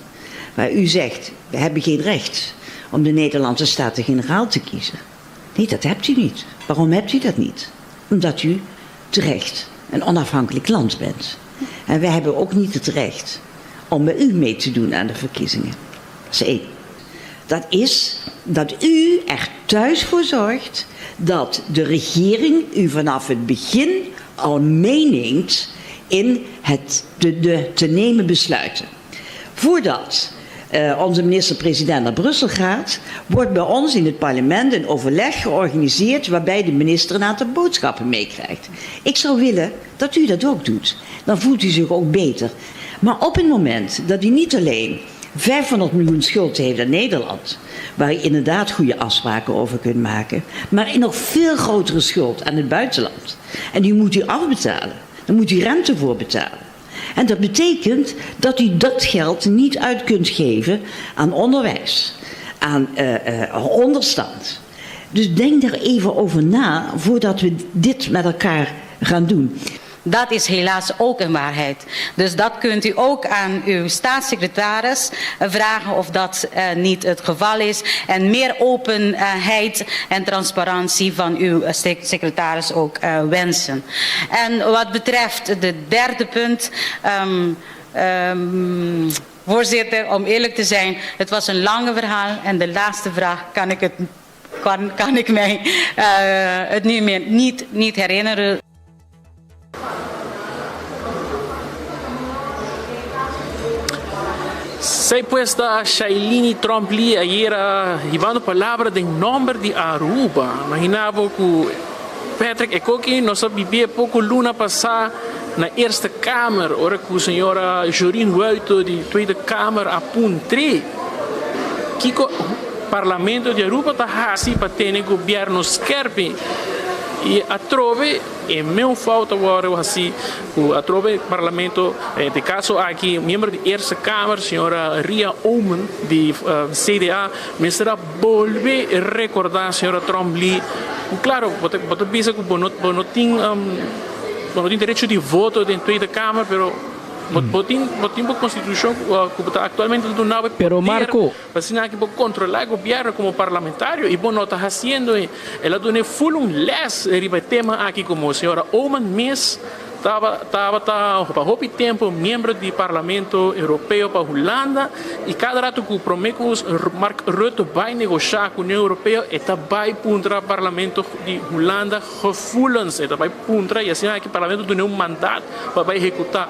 waar u zegt, we hebben geen recht om de Nederlandse Staten-Generaal te kiezen. Nee, dat hebt u niet. Waarom hebt u dat niet? Omdat u terecht een onafhankelijk land bent. En wij hebben ook niet het recht om met u mee te doen aan de verkiezingen. Dat is één. Dat is dat u er thuis voor zorgt dat de regering u vanaf het begin al meeneemt in het de, de te nemen besluiten. Voordat uh, onze minister-president naar Brussel gaat, wordt bij ons in het parlement een overleg georganiseerd waarbij de minister een aantal boodschappen meekrijgt. Ik zou willen dat u dat ook doet. Dan voelt u zich ook beter. Maar op het moment dat u niet alleen 500 miljoen schuld heeft aan Nederland, waar je inderdaad goede afspraken over kunt maken, maar een nog veel grotere schuld aan het buitenland. En die moet u afbetalen. Daar moet u rente voor betalen. En dat betekent dat u dat geld niet uit kunt geven aan onderwijs, aan uh, uh, onderstand. Dus denk daar even over na voordat we dit met elkaar gaan doen.
Dat is helaas ook een waarheid. Dus dat kunt u ook aan uw staatssecretaris vragen of dat uh, niet het geval is. En meer openheid en transparantie van uw secretaris ook uh, wensen. En wat betreft de derde punt. Um, um, voorzitter, om eerlijk te zijn, het was een lange verhaal en de laatste vraag kan ik, het, kan, kan ik mij uh, het nu meer niet, niet herinneren.
Esey pues ta Shailini Tromp Lee ayera hibando palabra den nomber di Aruba. Imagina bo cu Patrick Ekoki nos a bibie poco luna pasa na Eerste Kamer ora cu señora Jorien Wuite di Tweede Kamer a puntre kico Parlamento di Aruba ta haci pa tene gobierno skerpi. I atrobe e meun fout a wòrdu hasí ku atrobe Parlamento, den e kaso aki miembro di Eerste Kamer señora Ria Oomen di CDA mester a bolbe rekordá señora Tromp Lee ku klaro bo ta bo ta bisa ku bo no bo no tin bo no tin derecho di voto den Tweede Kamer pero bo bo tin bo tin bo konstitushon ku bo ta aktualmente ta duna bo e
Pero
poder
Marco.
Pa asina aki bo kontrolá e gobièrnu komo parlamentario i bo no ta hasiendo e. El a dun'é ful un lès riba e tema aki komo señora Oomen mes tabata pa hopi tempu miembro di Parlamento Europeo pa Hulanda i kada ratu ku promé ku Mark Rutte bai negoshá ku Union Europeo e ta bai puntra Parlamento di Hulanda gevoelens, e ta bai puntra i asina aki Parlamento dun'é un mandat pa bai ehekutá.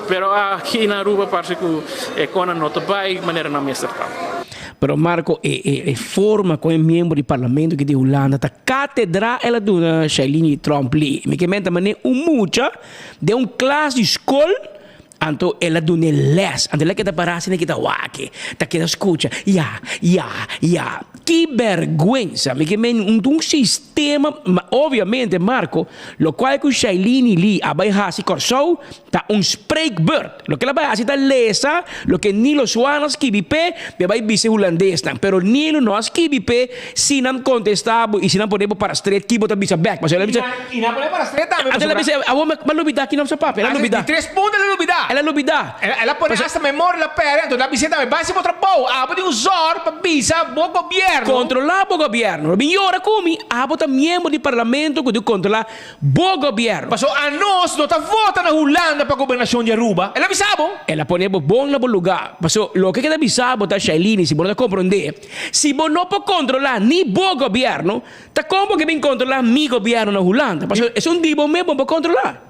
Pero aki na Aruba parse ku e konan no ta bai manera nan mester ta.
Pero Marco, e e e forma con e miembro di parlamento ki di Hulanda ta catedra el a duna Shailene Tromp Lee. Mi ke menta mane un mucha den un klas di skol, anto el a dun'é les. Anto el a keda para asina kita wak, ta keda skucha, ya, ya, ya. Ki berguensa! Mi ke men un un sistema, ma obviamente Marco, lokual ku Shailene Lee a bai hasi Kòrsou ta un spreekbeurt. Loke el a bai hasi ta lesa loke Nilo Swan a skibi p'e, mi a bai bisa e hulandesnan. Pero Nilo no a skibi p'e si nan kontestá bo i si nan pone bo para stret ki bo ta bisa bèk. Pasobra el a bisa.
I nan pone para stret tambe
Anto el a
pasobra.
bisa, awor mi a lubidá ki nan sa papia. El a lubidá.
Di tres punto el a lubidá.
El a lubidá.
El a pone hasta memoria la pèrdè, anto el a bis'é tambe, bai hasi bo trabou, abo tin un zòrg pa bisa bo gobièrnu.
Kontrolá bo gobièrnu. Lo bin yora ku mi, abo ta miembro di parlamento ku tin kontrolá bo gobièrnu.
Pasobra anos no ta vota na Hulanda pa gobernashon di Aruba, el a bisa bo.
El a pone bo bon na bo lugá. Pasobra loke ke ta bisa bo ta, Shailene, si bo no ta komprondé, si bo no por kontrolá ni bo gobièrnu, ta kon bo ke bin kontrolá mi gobièrnu na Hulanda? Pasobra esun di bo mes bo por kontrolá.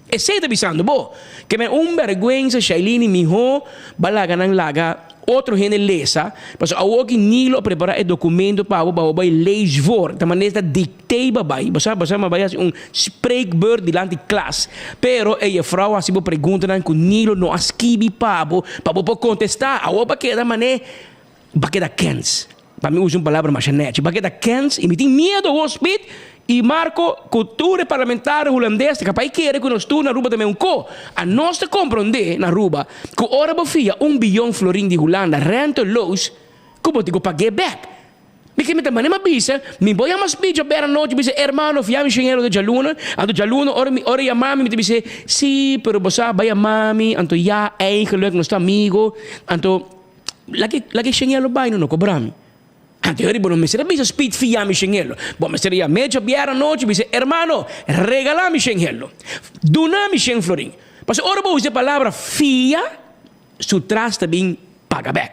Esei ta bisando bo ke men un berguensa Shailene miho ba laga nan laga otro hende lesa pasobra awoki Nilo a prepara e documento pa bo pa bo bai lees voor ta manera ta dictee ba bai bo sa bo sa ma bai hasi un spreekbeurt dilanti klas pero e juffrouw a hasi bo preguntanan ku Nilo no a skibi pa bo pa bo por contesta awo ba keda mane ba keda kens. Pa mi usa un palabra masha nechi, ba keda kens i mi tin miedo awor Smit i Marco ku tur e parlamentario hulandes ta kapaz i kere ku nos tur na Aruba ta men un ko. Anos ta komprondé na Aruba ku ora bo fia un biyon florin di Hulanda renteloos ku bo tin ku pag'é bèk. Mi ke mi ta mane mi a bisa, mi bo yama Smit djaber anochi bisa hermano fia mi shen euro te djaluna, anto djaluna ora mi ora e yama mi mi ta bis'é si pero bo sa bai yama mi anto ya eigenlijk nos ta amigo anto Laga e shengelo bai no no kobra mi. Anto e riba no mester a bisa Speed fia mi shengelo. Bo mester a yam'é djabièrnè anochi bisa, Hermano, regalá mi shengelo. Duna mi shen florin. Pasobra ora bo usa e palabra fia, su tras ta bin paga bèk.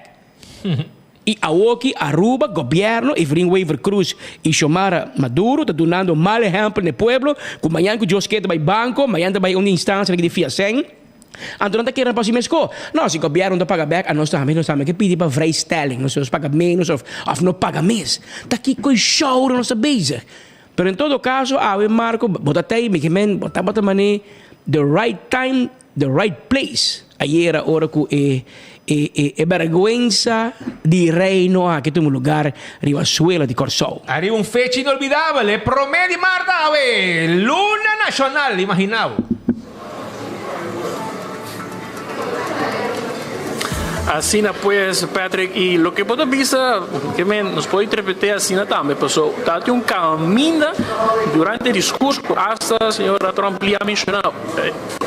I awoki Aruba, gobièrnu, Evelyn Wever Croes i Xiomara Maduro ta dunando mal ehèmpel na e pueblo ku mañan ku Dios ke ta bai banko, mañan ta bai un instansia di fia sèn. Anto nan ta kere pa si meskó. No, si gobièrnu ta paga bèk, anos tambe nos tambe ke pidi pa vrijstelling, nos nos paga ménos òf òf no paga mes. Ta kiko e show nos ta bezig? Pero en todo kaso awe Marco bo ta tei mi ke men bo tabata man'é the right time, the right place ayera ora ku e e e e bèrgwensa di reino aki tuma lugar riba suela di Kòrsou.
Ariba un fecha inolvidabel, e promé di mart awe, Luna Nashonal, imagina bo.
Asina pues, Patrick, y loke bo ta bisa, ke men, nos por interprete asina tambe, paso ta tin un caminda durante e discurso cu hasta señora Trump li a menciona,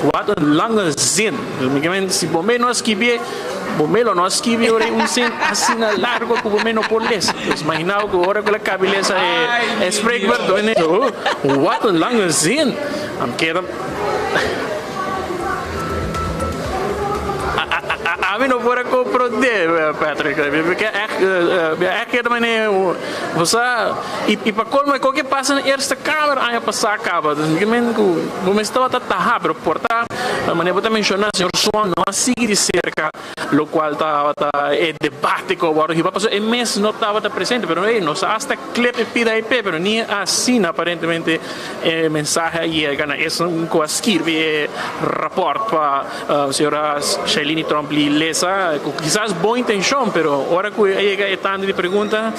wat een lange zin. Ke men, si bo me no a skibié, bo me lo no a skibi ora un zin asina largo cu bo me no por lesa. Pues imagina bo cu ora cu el a cabi lesa e spreekwoord, wat een lange zin. Am keda. Ami no por a comprende, Patrick. Mi ke echt, mi a echt keda mane, bo sa, y, y pa colmo e koke pasa na Eerste Kamer aña pasá caba. Dus mi ke men ku bo mes tabata taha, pero por ta, manera bo ta menciona, señor Swan no a sigui di cerca locual tabata e debate cu a wordo hiba, pasobra e mes no tabata presente, pero ey, nos a hasta clip e pida e pe, pero ni asina aparentemente E mensahe a yega na esun ku a skirbi e rapòrt pa señora Shailene Tromp Lee lesa ku kisas bon intenshon pero ora ku a yega e tanda di pregunta.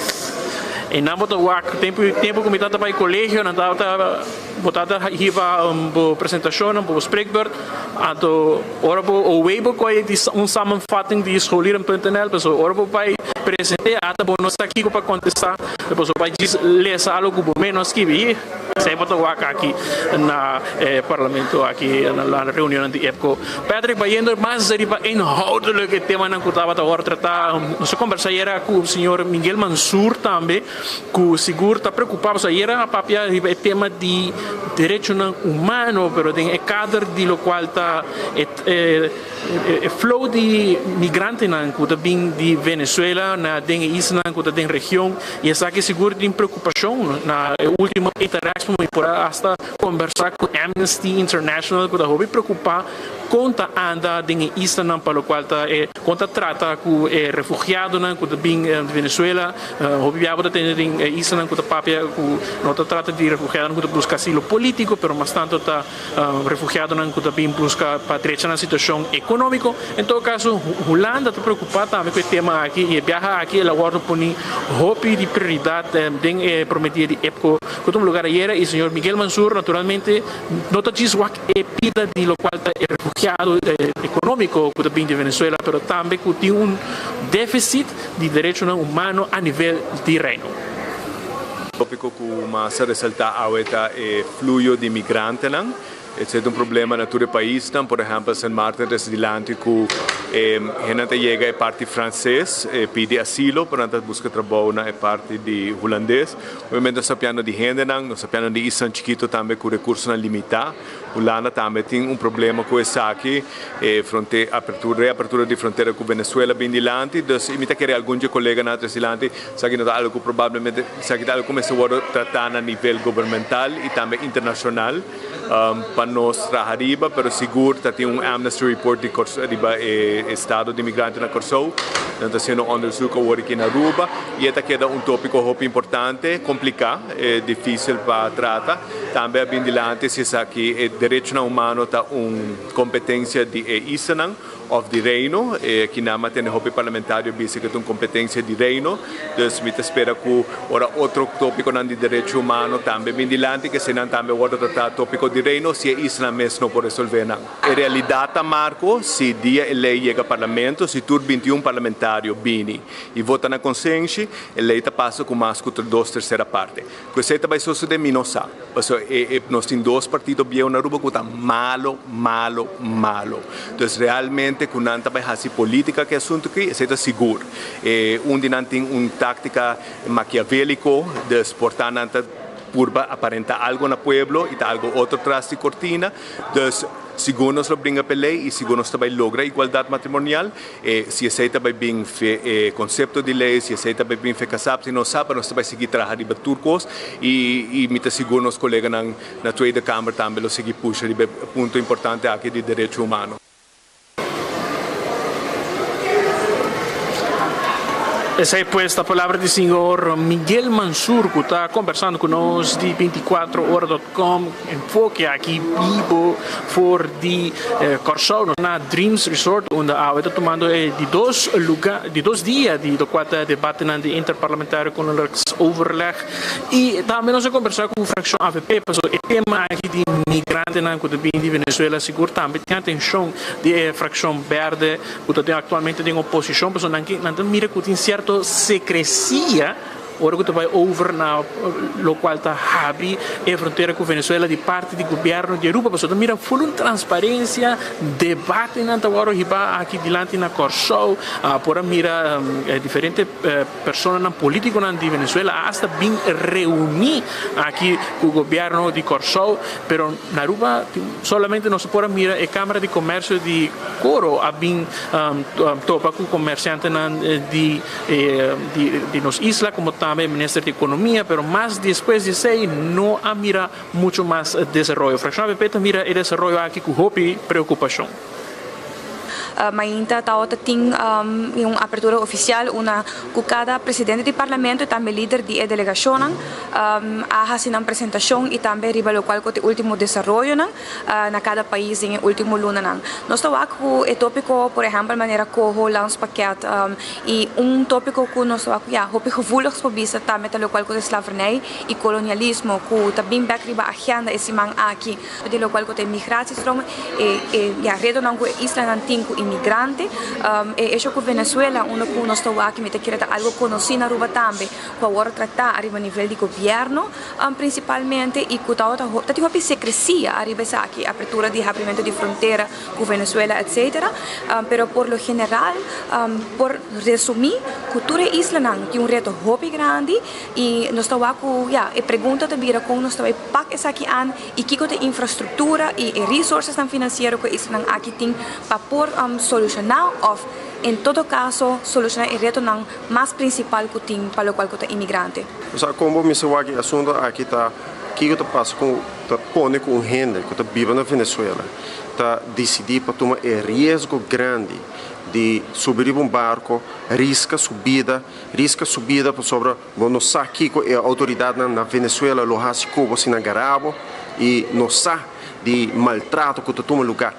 E nan bo ta wak tempu tempu ku mi tabata bai kolegio nan tabata bo tabata hiba bo presentashonnan bo spreekbeurt anto ora bo owei bo koi di un samenvatting di scholieren.nl pasobra ora bo bai presente ata bo no sa kiko pa kontestá pasobra bo bai djis lesa algo ku bo mes no a skibi. Esei bo ta wak aki na e parlamento aki na reunionnan di EPCO. Patrick, bayendo mas riba inhoudelijk e temanan ku tabata wòrdu tratá, nos a kombersá ayera ku señor Miguel Mansur tambe ku sigur ta preokupá pasobra ayera a papia riba e tema di derechonan humano pero den e kader di lokual ta e E flow di migrantenan ku ta bin di Venezuela na den e islanan ku ta den region i esaki sigur tin preokupashon. Na e ultimo Interexpo mi por a hasta kombersá ku Amnesty International ku ta hopi preokupá kon ta anda den e islanan pa lokual ta e kon ta trata ku e refugiadonan ku ta bin di Venezuela. Hopi biaha bo ta tende den e islanan ku ta papia ku no ta trata di refugiadonan ku ta buska asilo polítiko pero mas tantu ta Refugiadonan ku ta bin buska pa drecha nan situashon ekonómiko. En todo kaso, Hulanda ta preokupá tambe ku e tema aki i e biaha aki el a wòrdu poni hopi di prioridat den e promé dia di EPCO ku tuma lugar ayera i señor Miguel Mansur naturalmente no ta djis wak e pida di lokual ta e refugiado ekonómiko ku ta bin di Venezuela pero tambe ku tin un défisit di derechonan humano a nivel di Reino.
Tópiko ku mas a resaltá awe ta e fluyo di migrantenan. Esei ta un problema na tur e paisnan. Por ehèmpel, Sint Maarten ta dilanti ku e hendenan ta yega e parti franses pidi asilo, pero nan ta buska trabou na e parti di hulandes. Obviamente nos ta piando di hendenan, nos ta piando di islan chikitu tambe ku rekursonan limitá. Hulanda tambe tin un problema ku esaki, e fronte apertura reapertura di frontera ku Venezuela bin dilanti, dus mi ta kere algun dje koleganan a tres dilanti, esaki no ta algu ku probablemente esaki ta algu ku mester wòrdu tratá na nivel gubernamental i tambe internashonal pa nos traha riba, pero sigur ta tin un Amnesty report di Kòrsou riba e estado di migrante na Kòrsou, nan ta hasiendo onderzoek awor aki na Aruba i e ta keda un tópiko hopi importante, kompliká, difísil pa trata. Tambe a bin dilanti si esaki e derechonan humano ta un competencia di e islanan of di Reino. E kinan a tene hopi parlamentario bisa cu ta un competencia di Reino. Dus mi ta spera cu ora otro topiconan di derecho humano tambe bin dilanti, cu eseinan tambe wordo trata topico di Reino si e islanan mes no por resolve nan. E realidad ta Marco, si dia e ley yega Parlamento, si tur 21 parlamentario bini y vota na consenshi, e ley ta pasa cu mas cu dos tercera parte. Ku esei ta bai sosodé mi no sa. Pasobra e e nos tin dos partido bieu na Aruba ku ta malo, malo, malo. Dus realmente ku nan ta bai hasi politica ku e asuntu aki, esei ta sigur. E un di nan tin un taktika makiaveliko, dus por ta nan ta purba aparenta algo na pueblo i ta algo otro tras di kortina. Dus sigur nos lo bringa p'e lei i sigur nos ta bai logra igualdat matrimonial. E si esei ta bai bin fe e konsepto di lei, si esei ta bai bin fe kasá, si nos sa, pero nos ta bai sigui traha riba tur kos i i mi ta sigur nos koleganan na Tweede Kamer tambe lo sigui pusha riba e punto importante aki di derecho humano.
Esei pues ta palabra di señor Miguel Mansur ku ta kombersando ku nos di 24 ora dot com. Enfoke aki bibo for di Kòrsou na Dreams Resort unda awe ta tumando e di dos luga di dos dia di lokual ta debatenan di interparlamentario Koninklijks Overleg i tambe nos a kombersá ku frakshon avp pasobra e tema aki di migrantenan ku ta bini di Venezuela sigur tambe tin atenshon di e frakshon berde ku ta den aktualmente den oposishon pasobra nan ke nan ta mira ku tin sierto sekresia. Ora ku ta bai over na lokual ta habri e frontera ku Venezuela di parti di gobièrnu di Aruba pasobra ta mira ful un transparensia, debatenan ta wòrdu hibá aki dilanti na Kòrsou, por a mira diferente personanan polítikonan di Venezuela a asta bin reuní aki ku gobièrnu di Kòrsou, pero na Aruba solamente nos por a mira e Kámara di Komèrsio di Koro a bin topa ku komersiantenan di di nos isla como tambe minister di economia pero mas despues di esey no a mira mucho mas desaroyo. Fraccion avp ta mira e desaroyo aki cu hopi preocupacion.
Mainta tawata tin un apertura oficial unda cu cada presidente di Parlamento y tambe lider di e delegacionnan a haci nan presentacion y tambe riba locual cu ta e ultimo desaroyonan na cada pais den e ultimo lunanan. Nos ta wak cu e topico por ehempel manera coho, landspakket y un topico cu nos ta wak cu ya hopi gevoelig por bisa tambe ta locual cu ta slavernij y kolonialismo ku ta bin bek riba agenda e siman aki di lokual ku ta e migratiestroom, e e ya retonan ku e islanan tin ku imigrante. E hecho ku Venezuela unda ku nos ta wak mi ta kere ta algo konosí na Aruba tambe ku a wòrdu tratá ariba nivel di gobièrnu prinsipalmente i ku tabata ta tin hopi sekresia ariba esaki, apertura di habrimentu di frontera ku Venezuela etcetera. Pero por lo general por resumí ku tur e islanan tin un reto hopi grandi. I nos ta wak ku, ya, e pregunta ta bira kon nos ta bai pak esaki an i kiko ta e infrastruktura i e resourcesnan finansiero ku e islanan aki tin pa por solushoná òf en todo kaso solushoná e retonan mas prinsipal ku tin pa lokual ku ta imigrante.
Osea, kon bo mester wak e asuntu aki ta kiko ta pasa ku ta pone ku un hende ku ta biba na Venezuela ta disidí pa tuma e riesgo grandi di subi riba un barko, riska su bida Riska su bida pasobra bo no sa kiko e outoridatnan na Venezuela lo hasi ku bo si nan gara bo i no sa di maltrato ku ta tuma lugá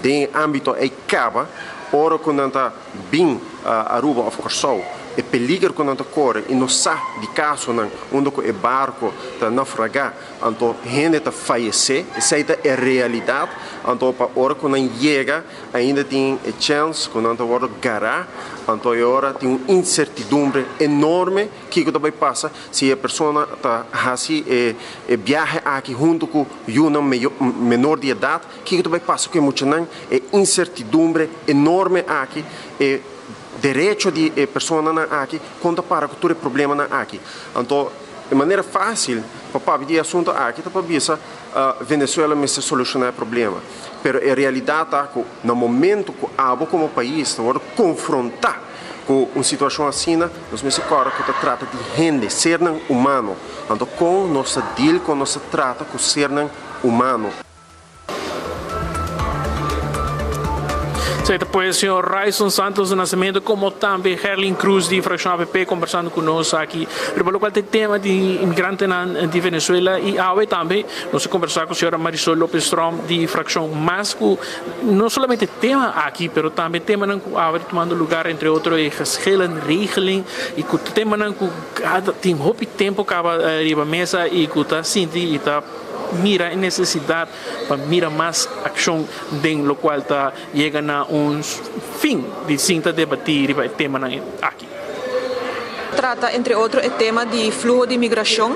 den e ámbito ei kaba ora ku nan ta bin Aruba òf Kòrsou e peliger ku nan ta kore i no sa di kasonan unda ku e barko ta naufragá anto hende ta fayesé esei ta e realidat anto pa ora ku nan yega Ainda tin e chèns ku nan ta wòrdu gará, anto e ora tin un insertidumbre enorme kiko ta bai pasa si e persona ta hasi e e biahe aki huntu ku yunan menor di edat, kiko ta bai pasa ku e muchanan, e insertidumbre enorme aki, e derecho di e personanan aki, kon ta para ku tur e problemanan aki. Anto e manera fásil pa papia di e asuntu aki ta pa bisa Venezuela mester solushoná e problema. Pero e realidat ta ku na momento ku abo komo pais ta wòrdu konfrontá ku un situashon asina, nos mester kòrda ku ta trata di hende, sernan humano. Anto kon nos ta deal, kon nos ta trata ku sernan humano?
Esei ta pues señor Ryson Santos de Nascimento como tambe Gerlin Cruz di fraccion avp conversando cu nos aki riba locual ta e tema di inmigrantenan di Venezuela y awe tambe nos a conversa cu señora Marisol Lopez Tromp di fraccion mas cu no solamente e tema aki pero tambe temanan cu awe ta tumando lugar entre otro e geschillenregeling y cu temanan cu tin hopi tempo caba riba mesa y cu ta sinti y ta mira e necesidad pa mira mas accion den locual ta yega na un fin di sinta debati riba e temanan aki.
Trata entre otro e tema di fluho di migracion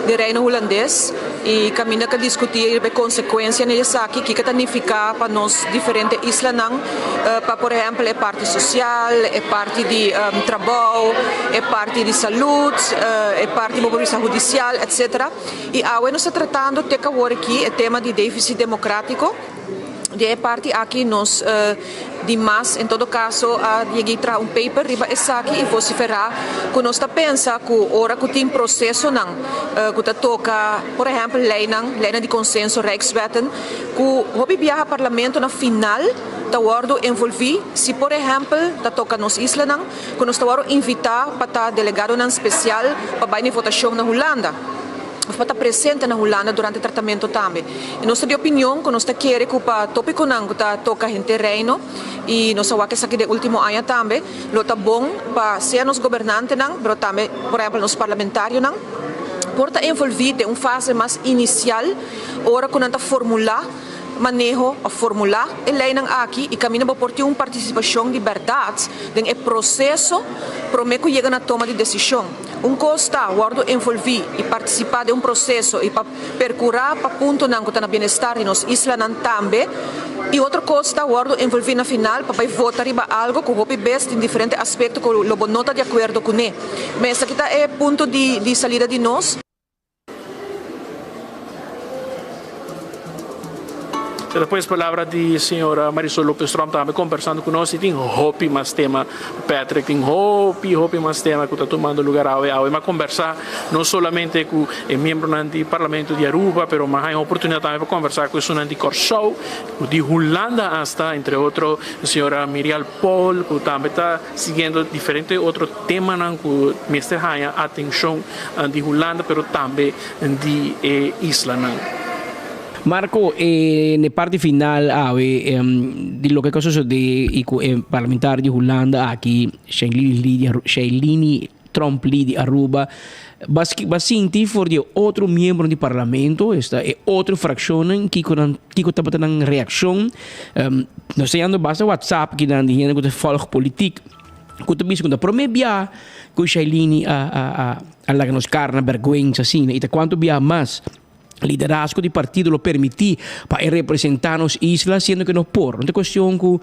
den Reino Hulandes y caminda ka discuti riba e consecuencianan di esaki, kiko ta nifica pa nos diferente islanan, pa por ehempel e parti social, e parti di trabou, e parti di salud, e parti bo por bisa hudicial, etc. Y awe nos ta tratando te awor aki e tema di deficit democratico. Di e parti aki nos di mas en todo caso a yega y traha un paper riba esaki y vocifera cu nos ta pensa cu ora cu tin procesonan cu ta toca por ehempel leynan, leynan di consenso, rijkswetten, cu hopi biaha parlamento na final ta wordo envolvi si por ehempel ta toca nos islanan. ku nos ta wòrdu invitá pa ta delegadonan spesial pa bai na e votashon na Hulanda òf pa ta presente na Hulanda durante e tratamentu tambe. I nos ta di opinion ku nos ta kere ku pa topikonan ku ta toka henter Reino, i nos a wak esaki den último aña tambe, lo ta bon pa sea nos gobernantenan, pero tambe por ehèmpel nos parlamentarionan, por ta envolví den un fase mas inisial ora ku nan ta formulá maneho òf formulá e leinan aki i kaminda bo por tin un partisipashon di bèrdat den e proseso promé ku yega na toma di desishon. Un kos ta wòrdu envolví i partisipá den un proseso i pa perkurá pa puntonan ku ta na bienestar di nos islanan tambe i otro kos ta wòrdu envolví na final pa bai vota riba algu ku hopi bes tin diferente aspekto ku lo bo no ta di akuerdo kuné. Esaki ta e punto di salida di nos.
Despues palabra di señora Marisol Lopez Tromp tambe combersando cu nos y tin hopi mas tema Patrick, tin hopi hopi mas tema cu ta tumando lugar awe. Awe m'a combersa no solamente cu e miembronan di Parlamento di Aruba pero m'a haña oportunidad tambe pa combersa cu esunnan di Corsou, cu di Hulanda hasta, entre otro señora Mirial Paul cu tambe ta siguiendo diferente otro temanan cu mester haña atencion di Hulanda pero tambe di e islanan.
Marco, e n'e parti final awe di loke ku a sosodé i ku e parlamentario di Hulanda aki, Shailini Tromp Lee di Aruba, ba ba sinti for di e otro miembronan di parlamento, esta e otro frakshonnan, kiko nan kiko tabata nan reakshon. Nos ta yendo basta whatsapp kinan di hende ku ta volg politiek ku ta bisa ku ta promé bia ku Shailini a a a laga nos kara na bèrgwensa asina i ta kuantu bia mas. Liderazgo di partido lo permití pa e representá nos isla siendo ke no por. No ta kuestion ku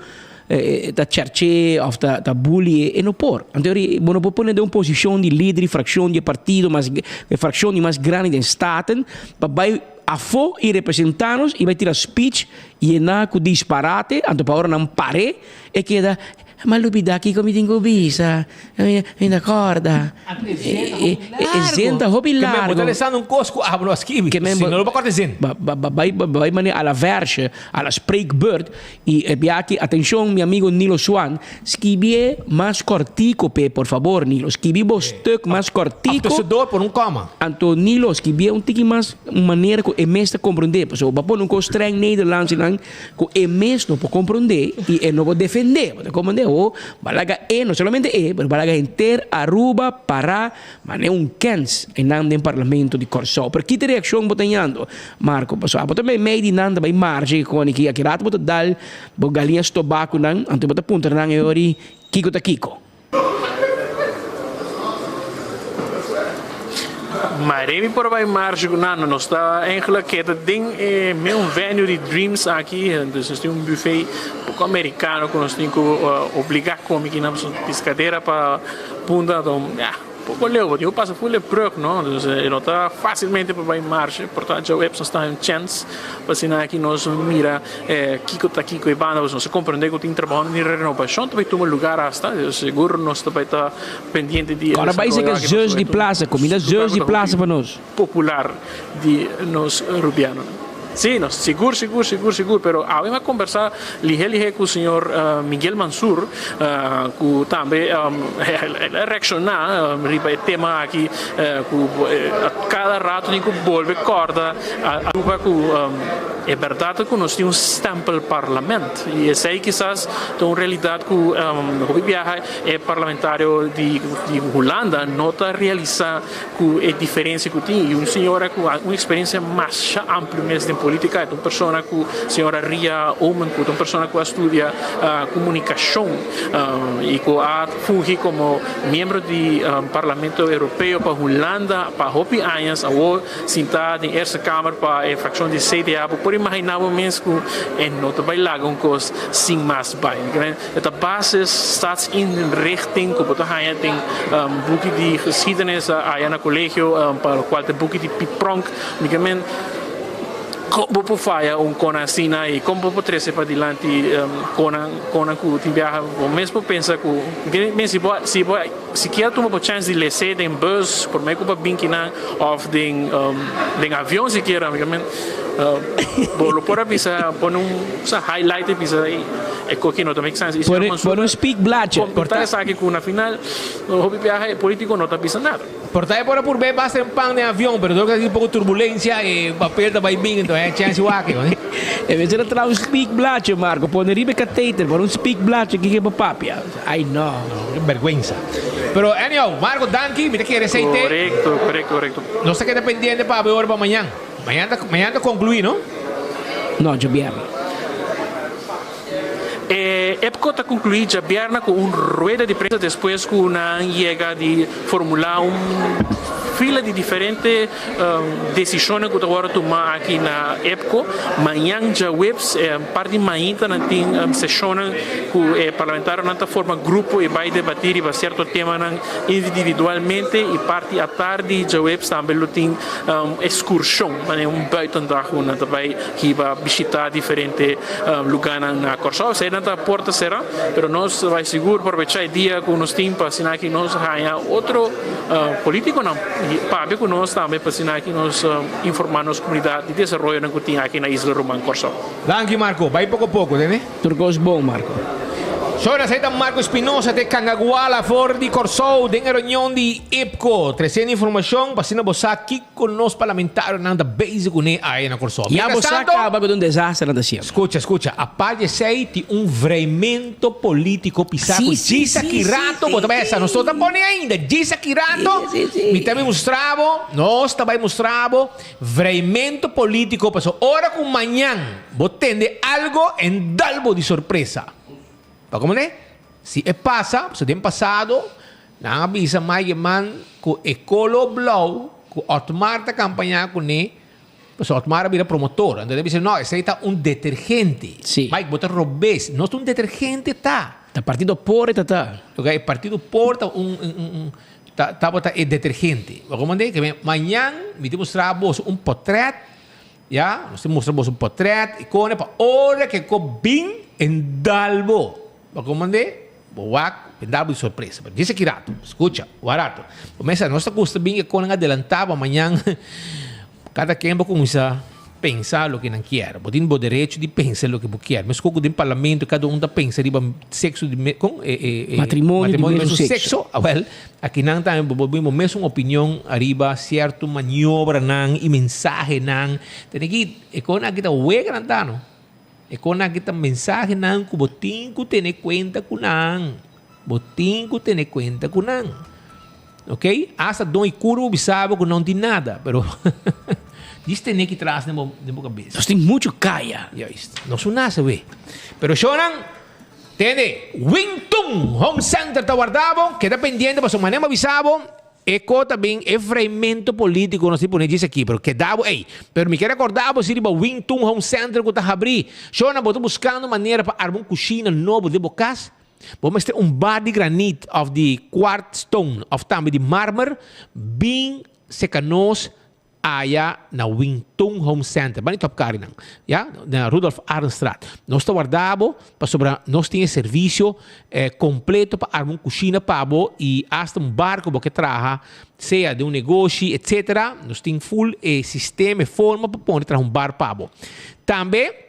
ta chèrch'é òf ta ta buli'é, e no por. Anto ori bo no por pone den un posishon di lider di frakshon di e partido mas e frakshon di mas grandi den Staten pa bai afó i representá nos i bai tira speech yená ku disparate anto pa ora nan par'é e keda M'a lubidá kiko mi tin ku bisa. Mi ta kòrda. E zin ta hopi largu.
Ke men bo ta lesando un kos ku abo no a skibi. Si no lo bo kòrta e zin.
Bai bai manera a la vèrshe, a la spreekbeurt. I e biaha atenshon mi amigo Nilo Swan, skibié mas kòrtiku p'e por fabor Nilo. Skibi bo stuk mas kòrtiku.
Òf tusendor por un kòma.
Anto Nilo skibié un tiki mas un manera ku e mes ta komprondé. Pasobra bo a pone un kos strèng Nederlands einan. Ku e mes no por komprondé i e no por defendé. Bo ta komprondé? Ho ba laga e, no solamente e, pero ba laga henter Aruba pará manera un kens einan den parlamento di Kòrsou. Pero kita reakshon bo ta yando, Marco? Pasobra abo ta meimei di nan ta bai marcha ku koni aki. Aki rato bo ta dal bo galiña stobá ku nan, anto bo ta puntra nan e ora kiko ta kiko.
Mare mi por bai marcha cu nan, nos ta eigenlijk keda den e meun venue di Dreams aki, dus nos tin un buffet poco americano cu nos tin cu obliga come kinan pasobra piscadera pa punda, ya. Poko leu, bo tin ku pasa ful e brug no, dus e no ta fásilmente pa bai marshe, por ta djaweps nos ta haña un chèns pa asina aki nos mira kiko ta kiko e banda, pasobra nos a komprendé ku tin trabou di renobashon ta bai tuma lugar asta, dus sigur nos ta bai ta pendiente di e
Ora bai
desaroyo
seka
aki
Zeus
pasobra
di
e ta un
Plaza, kuminda
lugar
Zeus
ku
di
ta
Plaza
hopi
pa nos.
popular di nos rubianonan. Sí, no, sigur, sigur, sigur, sigur, pero awe mi a kombersá lihé lihé ku señor Miguel Mansur, ku tambe el a reakshoná riba e tema aki ku kada rato tin ku bolbe kòrda Aruba ku e bèrdat ta ku nos tin un stempelparlament i esei kisas ta un realidat ku hopi biaha e parlamentario di Hulanda no ta realisá. Ku e diferensia ku tin i un señora ku un eksperensia masha amplio mes den politika, e ta un persona ku señora Ria Oomen ku ta un persona ku a studia komunikashon i ku a fungi komo miembro di Parlamento Europeo pa Hulanda pa hopi añas, awor sinta den Eerste Kamer pa e frakshon di CDA. Bo por imaginá bo mes ku e no ta bai laga un kos sin mas bai. E ta basis staatsinrichting ku bo ta haña den buki di geschiedenis aya na kolegio pa lokual ta buki di Piet Pronk. Mi ke men kon bo por faya un kona asina i kon bo por trese padilanti konan konan ku tin biaha bo mes por pensa ku men si bo si bo sikiera tuma bo chèns di les'é den bus promé ku bo a bin kinan òf den den avion sikiera mi ke men bo lo por a bisa pone un highlight i bisa E koki no ta make sense.
Pone pone un speakbladje.
Por ta esaki ku na final hopi biaha e politiko no ta bisa nada.
Por ta e por a purba e basta en pan den avion, pero dor ku ta tin poko turbulensia e papel ta bai bin enton e chèns wak e.
E mester a traha un speakbladje Marco, pone riba e kateter, pone un speakbladje kiko e por papia. Ai no.
Ke bergwensa. Pero anyhow, Marco danki, mi ta kere esei te.
Korekto, korekto, korekto.
Nos ta keda pendiente pa awe ora pa mañan. Mañan ta mañan ta conclui no?
No, djabièrnè.
E EPCO ta conclui djabièrnè cu un rueda di prensa despues cu nan yega di formula un fila di diferente desishonnan ku ta wòrdu tumá aki na EPCO. Mañan djaweps parti mainta nan tin seshonnan ku e parlamentarionan ta forma grupo i bai debatí riba sierto temanan individualmente i parti atardi djaweps tambe lo tin ekskurshon, manera un buitendag ku nan ta bai hiba bishitá diferente lugánan na Kòrsou. Eseinan ta porta será, pero nos ta bai sigur probechá e dia ku nos tin pa asina aki nos haña otro polítikonan papia ku nos tambe pa asina aki nos informá nos komunidat di desaroyonan ku tin aki na isla ruman Kòrsou.
Danki Marco, bai poko poko tene.
Tur kos bon Marco.
Sora esei ta Marco Espinosa te Cangaguala for di Kòrsou den e reunion di IPCO tresiendo informashon pa asina bo sa kiko nos parlamentarionan ta bezig kuné aya na Kòrsou.
Ya bo sa kaba ku ta un desaster nan ta hasiendo.
Skucha skucha, apart di esei tin un vreimento politico pisá ku djis aki rato bo ta bai hesa nos no ta pone ainda djis aki rato mi ta bai mustra bo nos ta bai mustra bo Vreimento politico paso ora cu mañan bo tende algo en dal bo di sorpresa. Pa como ne? Si e pasa, paso den pasado nan a bisa Mike Eman cu e colo blauw cu Otmar ta campaña cune, paso Otmar a bira promotor, anto nan a bisa no esey ta un detergente. Mike bo ta robes, no ta un detergente ta.
Ta partido por e ta ta.
Ok, e partido por ta un, un, un Ta tabata e detergente. Bo komand'é ke mañan mi ta mustra boso un potret, ya, nos ta mustra boso un potret i kone pa ora ke ko bin en dal bo. Bo komand'é, bo wak, en dal bo di sorpresa. Pero djis aki rato, skucha, wak rato. Bo mester, nos ta gusta bin e konan adelantá pa mañan kada ken bo kuminsá Pensa loke nan kier. Bo tin bo derecho di pensa loke bo kier. Meskos ku den parlamento kada un ta pensa riba sekso di me kon e e e
Matrimonio di mesun
sekso. Awel, akinan tambe bo por bin bo mesun opinion ariba sierto maniobranan i mensahenan. Tene ki e kon aki ta wega nan ta no. E kon aki ta mensahenan ku bo tin ku tene kuenta ku nan. Bo tin ku tene kuenta ku nan. Ok, hasta don y cura bo bisa bo cu non tin nada, pero djis tene ki tras den bo den bo cabeza.
Nos tin mucho caya.
Juist, nos un nace we. Pero shownan, tende, Wing Tun Home Center ta warda bo, keda pendiente pasobra manera bo a bisa bo, e co ta bin e freimento politico nos tin pone djis aki, pero keda bo ey. Pero mi kier recorda bo si riba Wing Tun Home Center cu ta habri. Shownan, bo ta buscando manera pa arma un cushina nobo den bo cas? Bo mester un bar di granit of di quartz stone of tambe di marmer, bin seca nos aya na Wington Home Center, bani top carinan, ya, na Rudolf Arendstraat. Nos ta warda bo pasobra nos tin e servicio completo pa arma un cushina pa bo y hasta un bar cu bo ke traha, sea den un negoshi, etc. Nos tin full e sistema, e forma pa pone traha un bar pa bo. Tambe.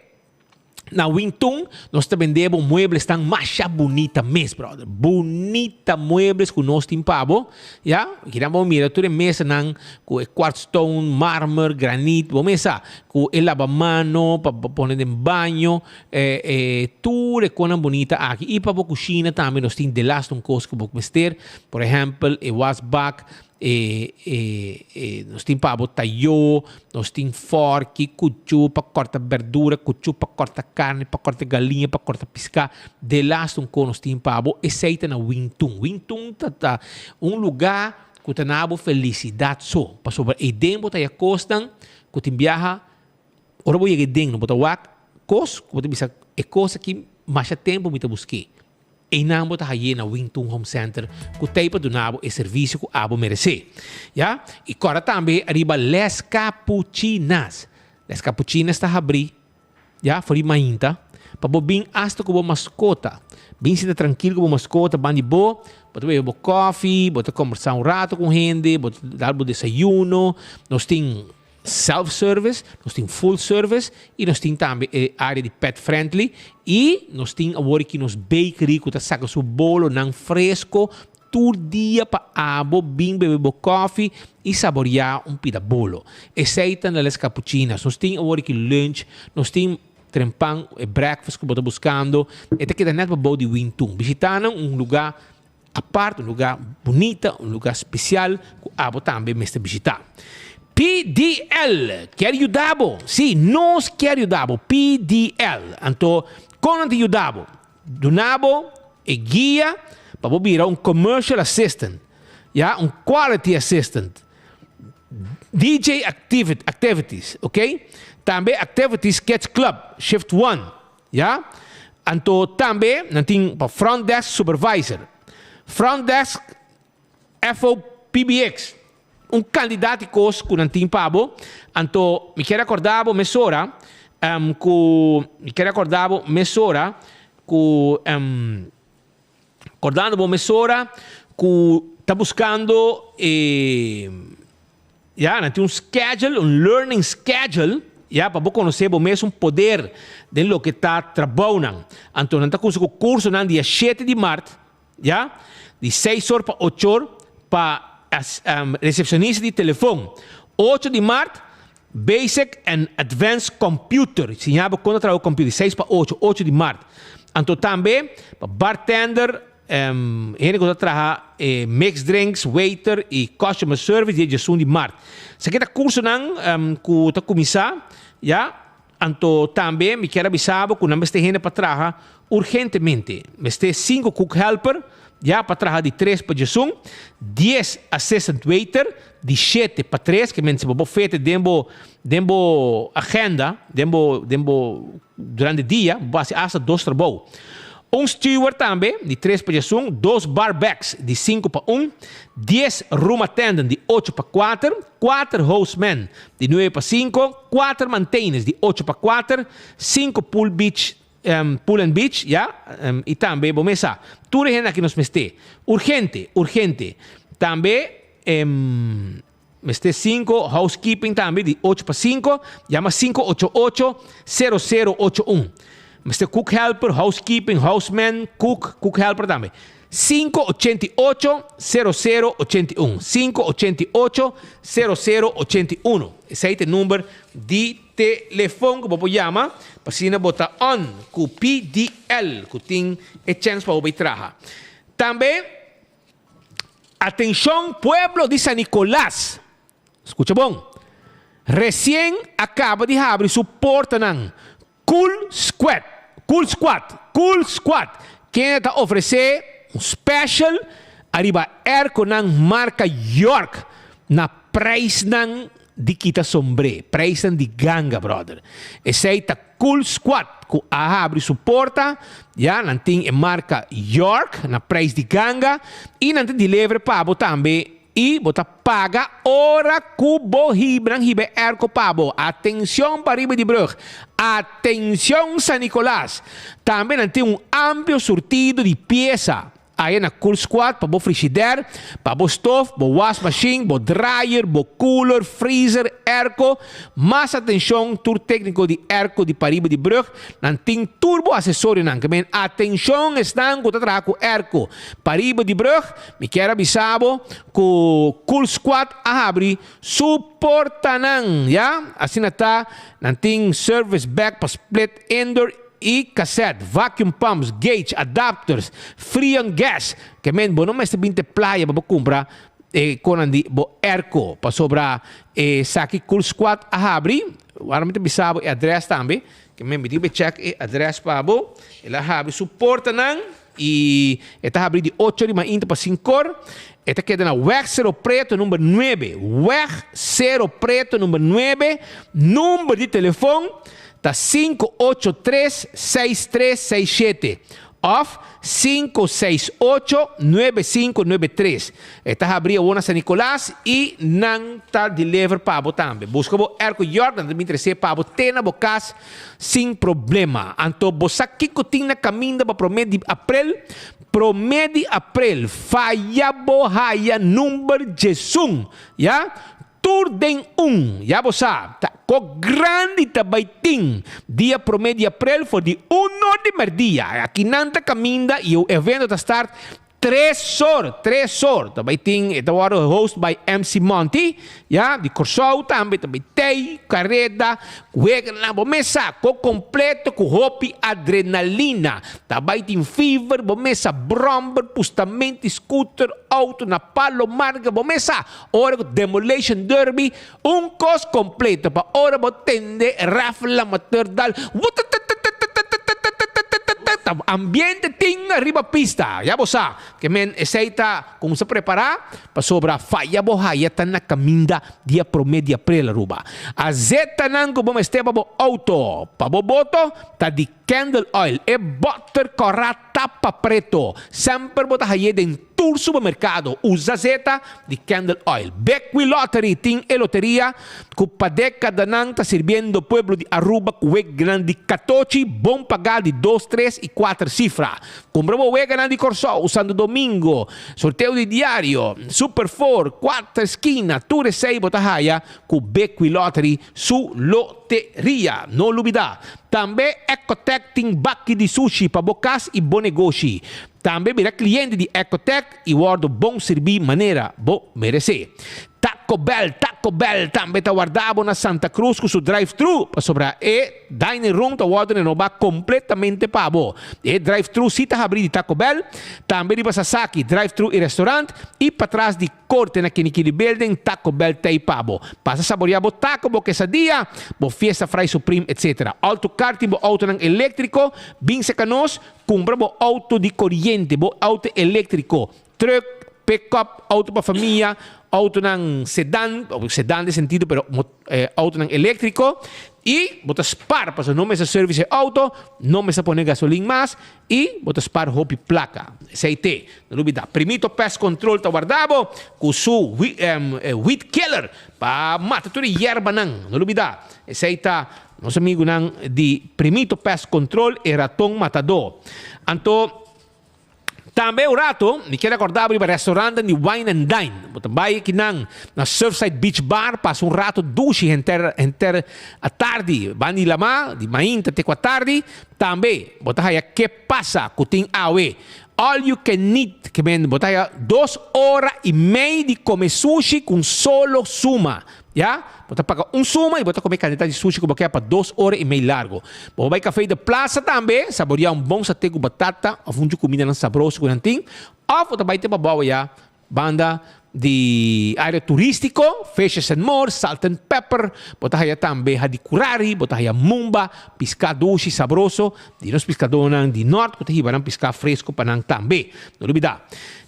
Na Wingtun nos ta bende bo mueblesnan masha bunita mes, brother. Bunita muebles ku nos tin pa bo, ya. Kinan bo mira tur e mesanan ku e quartz stone, marmer, granit, bo mesa ku e labamano pa pone den baño, e tur e konan bunita aki. I pa bo kushina tambe nos tin delaste un kos ku bo mester, por ehèmpel e wasbak, E, e, e, nos tin pa bo tayó, nos tin fòrki, kuchú pa kòrta bèrdura, kuchú pa kòrta karni, pa kòrta galiña, pa kòrta piská. De laatste un kos nos tin pa bo, esei ta na Wingtun. Wingtun ta ta un lugá ku ta na bo felisidat so, pasobra eiden bo ta haya kosnan ku tin biaha ora bo yega eden no bo ta wak kos ku bo ta bisa e kos aki masha tempu mi ta busk'é. Einan bo ta haye na Wingtun Home Center ku t'ei pa duna bo e servisio ku abo meresé. Ya, i kòrda tambe riba Les Capuchinas. Les Capuchinas ta habrí, ya, for di mainta, pa bo bin asta ku bo maskota. Bin sinta trankil ku bo maskota ban di bo, bo ta bebe bo kòfi, bo ta kòmbersá un rato ku hende, bo ta dal bo desayuno. Nos tin Self service, nos tin full service y nos tin tambe e area di pet friendly y nos tin awor aki nos bakery cu ta saca su bolonan fresco tur dia pa abo bin bebe bo koffie y saborea un pida bolo. Esey ta na Les Capuchinas. Nos tin awor aki lunch, nos tin trempan, e breakfast cu bo ta buscando. E ta keda net pabou di Wingtun. Bishita nan un lugar Apart, un lugar bunita, un lugar special cu abo tambe mester bishita. PDL kier yuda bo. Si, nos kier yuda bo. PDL. Anto, con nan ta yuda bo? Duna bo e guia pa bo bira un commercial assistant, ya, un quality assistant. DJ activities, ok? Tambe activities kids club, shift one, ya? Anto tambe nan tin pa front desk supervisor, front desk FOPBX, un kandidat di kos ku nan tin pa bo. Anto mi kier akorda bo mesora ku mi kier akorda bo mesora ku Kordando bo mesora ku ta buskando e ya nan tin un schedule, un learning schedule ya pa bo konosé bo mes un poder den loke ta trabounan. Anto nan ta kusa ku kursonan dia shete di mart ya di seis or pa ocho or pa resepshonista di telefon. Ocho di mart Basic and Advanced Computer, siña bo kon ta traha ku computer, seis pa ocho, ocho di mart. Anto tambe pa bartender, hende ku ta traha mixed drinks, waiter i customer service dia diesun di mart. Esaki ta kursonan ku ta kuminsá ya. Anto tambe mi kier a bisa bo ku nan mester hende pa traha urgentemente. Mester sinku cook helper ya pa traha di tres pa diesun, dies assistant waiter di shete pa tres, ke men si bo por fete den bo den bo agenda, den bo den bo durante dia, bo por hasi asta dos trabou. Un steward tambe di tres pa diesun, dos bar backs di sinku pa un, dies room attendant di ocho pa kuater, kuater hostman di nuebe pa sinku, kuater manteners di ocho pa kuater, sinku pool beach pool and beach ya, i tambe bo mes sa tur e hende aki nos mester urgente urgente tambe mester sinku housekeeping tambe di ocho pa sinku yama sinku ocho ocho sero sero ocho un mester cook helper housekeeping houseman cook cook helper tambe. Sinku ochenta i ocho, sero sero ochenta i un. Sinku ochenta i ocho, sero sero ochenta i uno. Esei ta e number di telefon ku bo por yama pa asina bo ta on ku PDL ku tin e chèns pa bo bai traha. Tambe, atenshon pueblo di San Nicolas! Skucha bon, resien a kaba di habri su portanan Cool Squad, Cool Squad, Cool Squad, kende ta ofresé un special ariba airconan marka York na prijsnan di kita sombré, prijsnan di ganga brother. Esei ta Cool Squad ku a habri su porta, ya nan tin e marka York na prijs di ganga i nan ta deliver pa bo tambe. I bo ta paga ora ku bo hibran hiba e airco pa bo. Atencion pariba di brug. Atencion San Nicolas. Tambe nan tin un amplio surtido di piesa aya na Cool Squad pa bo frishider, pa bo stof, bo wasmachine, bo dryer, bo cooler, freezer, airco. Mas atencion tur tecnico di airco di pariba di brug. Nan tin tur bo asesorionan. Ke men atencion esnan ku ta traha ku airco pariba di brug. Mi kier a bisa bo ku Cool Squad a habri su portanan, ya. Asina ta, nan tin service bag pa split, indoor i cassette, vacuum pumps, gauge, adapters, freon gas. Ke men bo no mester bin te playa pa bo kumpra e konan di bo airco, pasobra esaki Cool Squad a habri. Wara mi ta bisa bo e adres tambe, ke men mi tin be check e adres pa bo. El a habri su portanan. I e ta habrí di ocho di mainta pa sinkor. E ta keda na Weg Cerro Preto number nuebe. Weg Cerro Preto number nuebe. Number di telefon ta sinku ocho tres, seis tres seis shete òf sinku seis ocho, nuebe sinku nuebe tres. E ta habrí awor na San Nicolas i nan ta deliver pa bo tambe. Buska bo Airco York, nan ta bin trese pa bo te na bo kas. Sin problema. Anto bo sa kiko tin na kaminda pa promé di aprel? Promé di aprel faya bo haya number djesun, ya. Tur den un, ya bo sa. Ta ko grandi ta bai tin dia promé di aprel for di uno di merdia. Akinan ta kaminda i e evento ta start Tres or, tres or, ta bai tin, e ta wòrdu host by MC Monty, ya, di Kòrsou tambe, ta bai tei, kareda, weganan, bo mes sa, ko kompleto ku hopi adrenalina. Ta bai tin fever, bo mes sa, bròmber, pustamenti, scooter, auto na palo marga, bo mes sa, ora ku demolition derby, un kos kompleto pa ora bo tende rafel amateur dal, wutatatatatatatatatatatatatata. Ta ambiente tin riba pista. Ya bo sa. Ke men esei ta kumsa prepará pasobra faya bo haya ta na kaminda dia promé di aprel Aruba. Azetanan ku bo mester pa bo outo, pa bo boto ta di Candle Oil. E bòter kòrá tapa preto. Semper bo ta hay'é den tur supermerkado. Usa azeta di Candle Oil. Bequi Lottery tin e loteria ku pa dékadanan ta sirbiendo pueblo di Aruba ku weganan di katochi bon pagá di dos, tres i kuater sifra. Kumpra bo weganan di Kòrsou, Santo Domingo, sorteo di diario, Super Four, Kuater Skina, tur esei bo ta haya ku Bequi Lottery su loteria. No lubidá, tambe Ecotec tin baki di sushi pa bo kas i bo negoshi. Tambe bira kliente di Ecotec i wòrdu bon sirbí manera bo meresé. Taco Bell, Taco Bell tambe ta warda bo na Santa Cruz cu su drive-thru, pasobra e dining room ta wordo renoba completamente pa bo. E drive-thru si ta habri di Taco Bell, tambe riba Sasaki, drive-thru y restaurant, y patras di Corte na Kinikini Building, Taco Bell t'ey pa bo. Pasa saborea bo taco, bo quesadilla, bo fiesta fry supreme, etc. Alto Car tin bo autonan electrico, bin seca nos, cumpra bo auto di coriente, bo auto electrico, Truck, pick-up, auto pa famia, autonan sedan, sedan den sentido pero autonan eléctrico y bo ta spar pasobra no mester service e auto, no mester pone gasolin mas y bo ta spar hopi placa. Esey te, no lubida. Primito Pest Control ta warda bo cu su weed killer pa mata tur e yerbanan, no lubida. Esey ta nos amigunan di Primito Pest Control, e raton matador. Anto. Tambe un rato mi kier acorda bo riba restaurantnan di Wine and Dine. Bo ta bay akinan na Surfside Beach Bar pasa un rato dushi henter henter atardi. Ban di lama di mainta te cu atardi. Tambe bo ta haya Ke Pasa cu tin awe. All you can eat ke men bo ta haya dos ora y mei di come sushi cu un solo suma. Ya, bo ta paga un suma y bo ta come cantidad di sushi cu bo kier pa dos ora y mei largo. Bo por bay Café de Plaza tambe, saborea un bon sate cu batata of un dje cumindanan sabroso cu nan tin. Of bo ta bay te pabao ya banda di area turistico, Fishes and More, Salt and Pepper, bo ta haya tambe Hadicurari, bo ta haya Mumba, pisca dushi sabroso di nos piscadonan di nort cu ta hiba nan pisca fresco pa nan tambe. No lubida.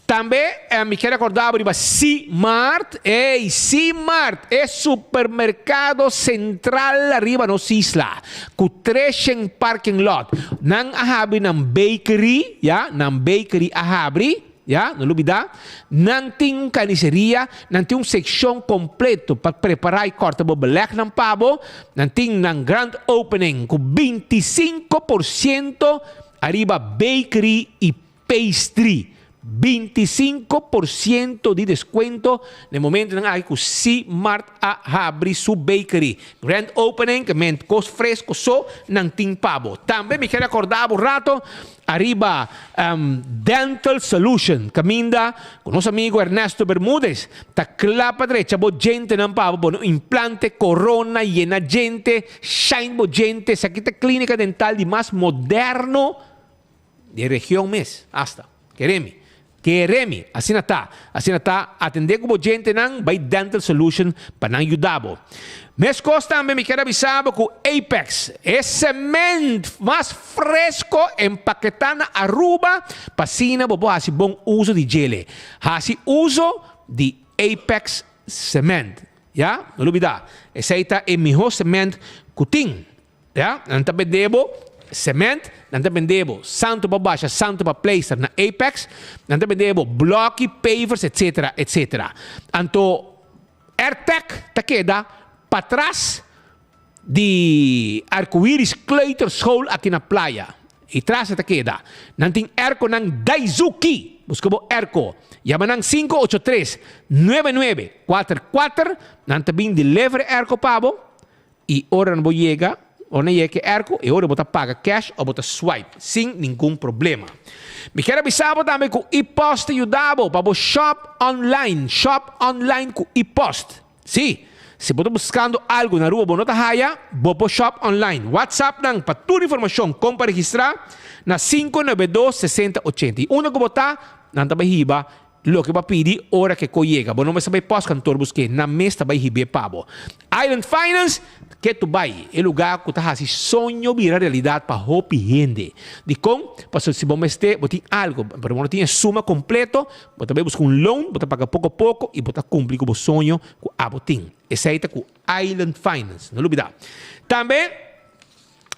Tambe mi kier recorda bo riba C-Mart, ey C-Mart, e supermercado central ariba nos isla, cu treshen parking lot. Nan a habri nan bakery, ya, nan bakery a habri, ya, no lubida. Nan tin un carniceria, nan tin un seccion completo pa prepara y corta bo belegnan pa bo. Nan tin nan grand opening cu 25% ariba bakery y Pastry, 25% di descuento na e momentonan aki cu C-Mart a habri su bakery. Grand opening ke ment cos fresco so nan tin pa bo. Tambe mi kier acorda bo rato ariba Dental Solution caminda cu nos amigo Ernesto Bermudez ta cla pa drecha bo djentenan pa bo pone un implante, corona, yena djente, shine bo djente. Esaki ta clinica dental di mas moderno Di e region mes, hasta. Kere mi. Kere mi. Asina ta. Asina ta. Atendé ku bo djentenan, bai Dental Solution pa nan yuda bo. Meskos tambe mi kier a bisa bo ku Apex, e sement mas fresko empaketá na Aruba, pa asina bo por hasi bon uso di djele. Hasi uso di Apex Cement. Ya? No lubidá. Esei ta e mihó sement ku tin. Ya, nan ta bende bo cement, nan ta bende bo santo pa basha, santo pa pleister na Apex, nan ta bende bo bloki, pavers, etcetera, etcetera. Anto Airtec ta keda patras di Arcoiris Kleuterschool aki na Playa. E tras e ta keda. Nan tin airconan Daizuki. Buska bo airco. Yama nan 583 9944, nan ta bin deliver e airco pa bo. I ora bo yega, ora nan yega ku e airco, e ora bo ta paga cash òf bo ta swipe sin ningun problema. Mi kier a bisa bo tambe ku E-post ta yuda bo pa bo shop online, shop online ku E-post. Sí, si bo ta buskando algu na Aruba bo no ta haya, bo por shop online. WhatsApp nan pa tur informashon kon pa registrá na 592 60 80. I unda ku bo ta, nan ta bai hiba Loke bo a pidi ora ke ko yega. Bo no mester bai postkantoor busk'é, nan mes ta bai hib'é pa bo. Island Finance, Ketu bai e lugá ku ta hasi soño bira realidat pa hopi hende. Dikon? Pasobra si bo mester, bo tin algu, pero bo no tin e suma kompleto, bo ta bai buska un loan, bo ta paga poko poko i bo ta kumpli ku bo soño ku abo tin. Esei ta ku Island Finance. No lubidá. Tambe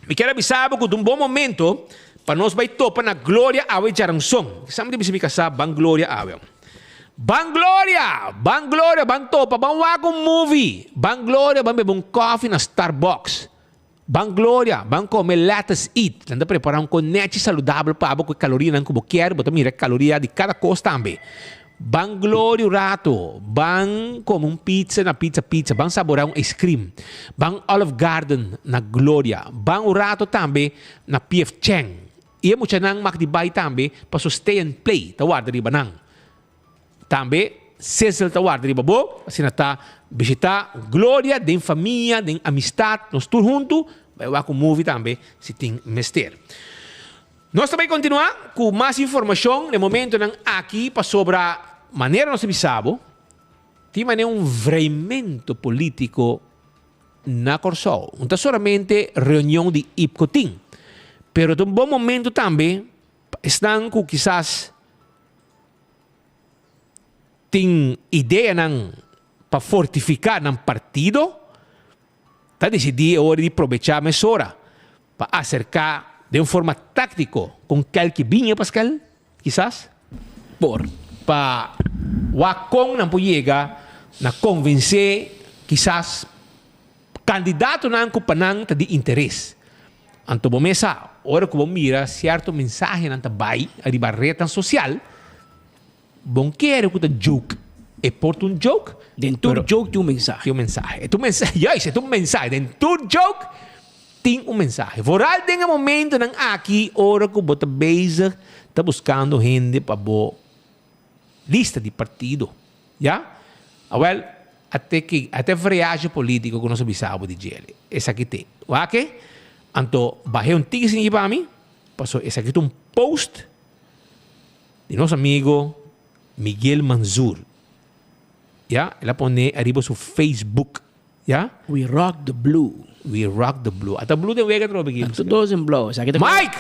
mi kier a bisa bo ku ta un bon momento pa nos bai topa na Gloria awe djaranson. Kisa mi ta bisa mi kasá ban Gloria awe. Ban Gloria! Ban Gloria, ban topa, ban wak un movie. Ban Gloria, ban bebe un koffie na Starbucks. Ban Gloria, ban kome Lettuce Eat. Nan ta prepara un konechi saludabel pa bo ku e kalorianan ku bo kier. Bo ta mira e kaloria di kada kos tambe. Ban Gloria un rato, ban kome un pizza na Pizza Pizza, ban sabora un ice cream. Ban Olive Garden na Gloria. Ban un rato tambe na PF Chang. I e muchanan mag di bai tambe paso Stay and Play ta warda riba nan. Tambe Sizzle ta warda riba bo, asina ta bishita Gloria den famia, den amistad, nos tur huntu bai wak un movie tambe si tin mester. Nos ta bai continua cu mas informacion na e momentonan aki pasobra manera nos a bisa bo tin manera un vreimento politico na Kòrsou. No ta solamente reunion di IPKO tin, pero ta un bon momento tambe pa esnan ku kisas tin ideanan pa fortifiká nan partido, ta disidí e ora di probechá mesora pa aserká den un forma táktiko kon kèlke biña, Paskel, kisas?
Por.
Pa wak kon nan por yega na konvensé kisas kandidatonan ku pa nan ta di interes. Anto bo mes sa, ora ku bo mira sierto mensahenan ta bai ariba retnan sosial, bon kere ku ta joke. E por ta un joke.
Den tur joke tin un mensahe.
Tin un mensahe. E ta un mensahe, juist, e ta un mensahe. Den tur joke tin un mensahe. Vooral den e momentonan aki ora ku bo ta bezig ta buskando hende pa bo lista di partido. Ya? Awel, ate ki, ate vreaje politico ku nos a bisa bo di djele. Esaki te. Wak e? Anto bah'é un tiki sinchi pa mi, paso esaki ta un post di nos amigo Miguel Manzur. Ya? El a pone ariba su Facebook. Ya?
We rock the blue.
We rock the blue. Ata blue den wega trobe ki.
Ata dos en blauw. Esaki ta
Mike!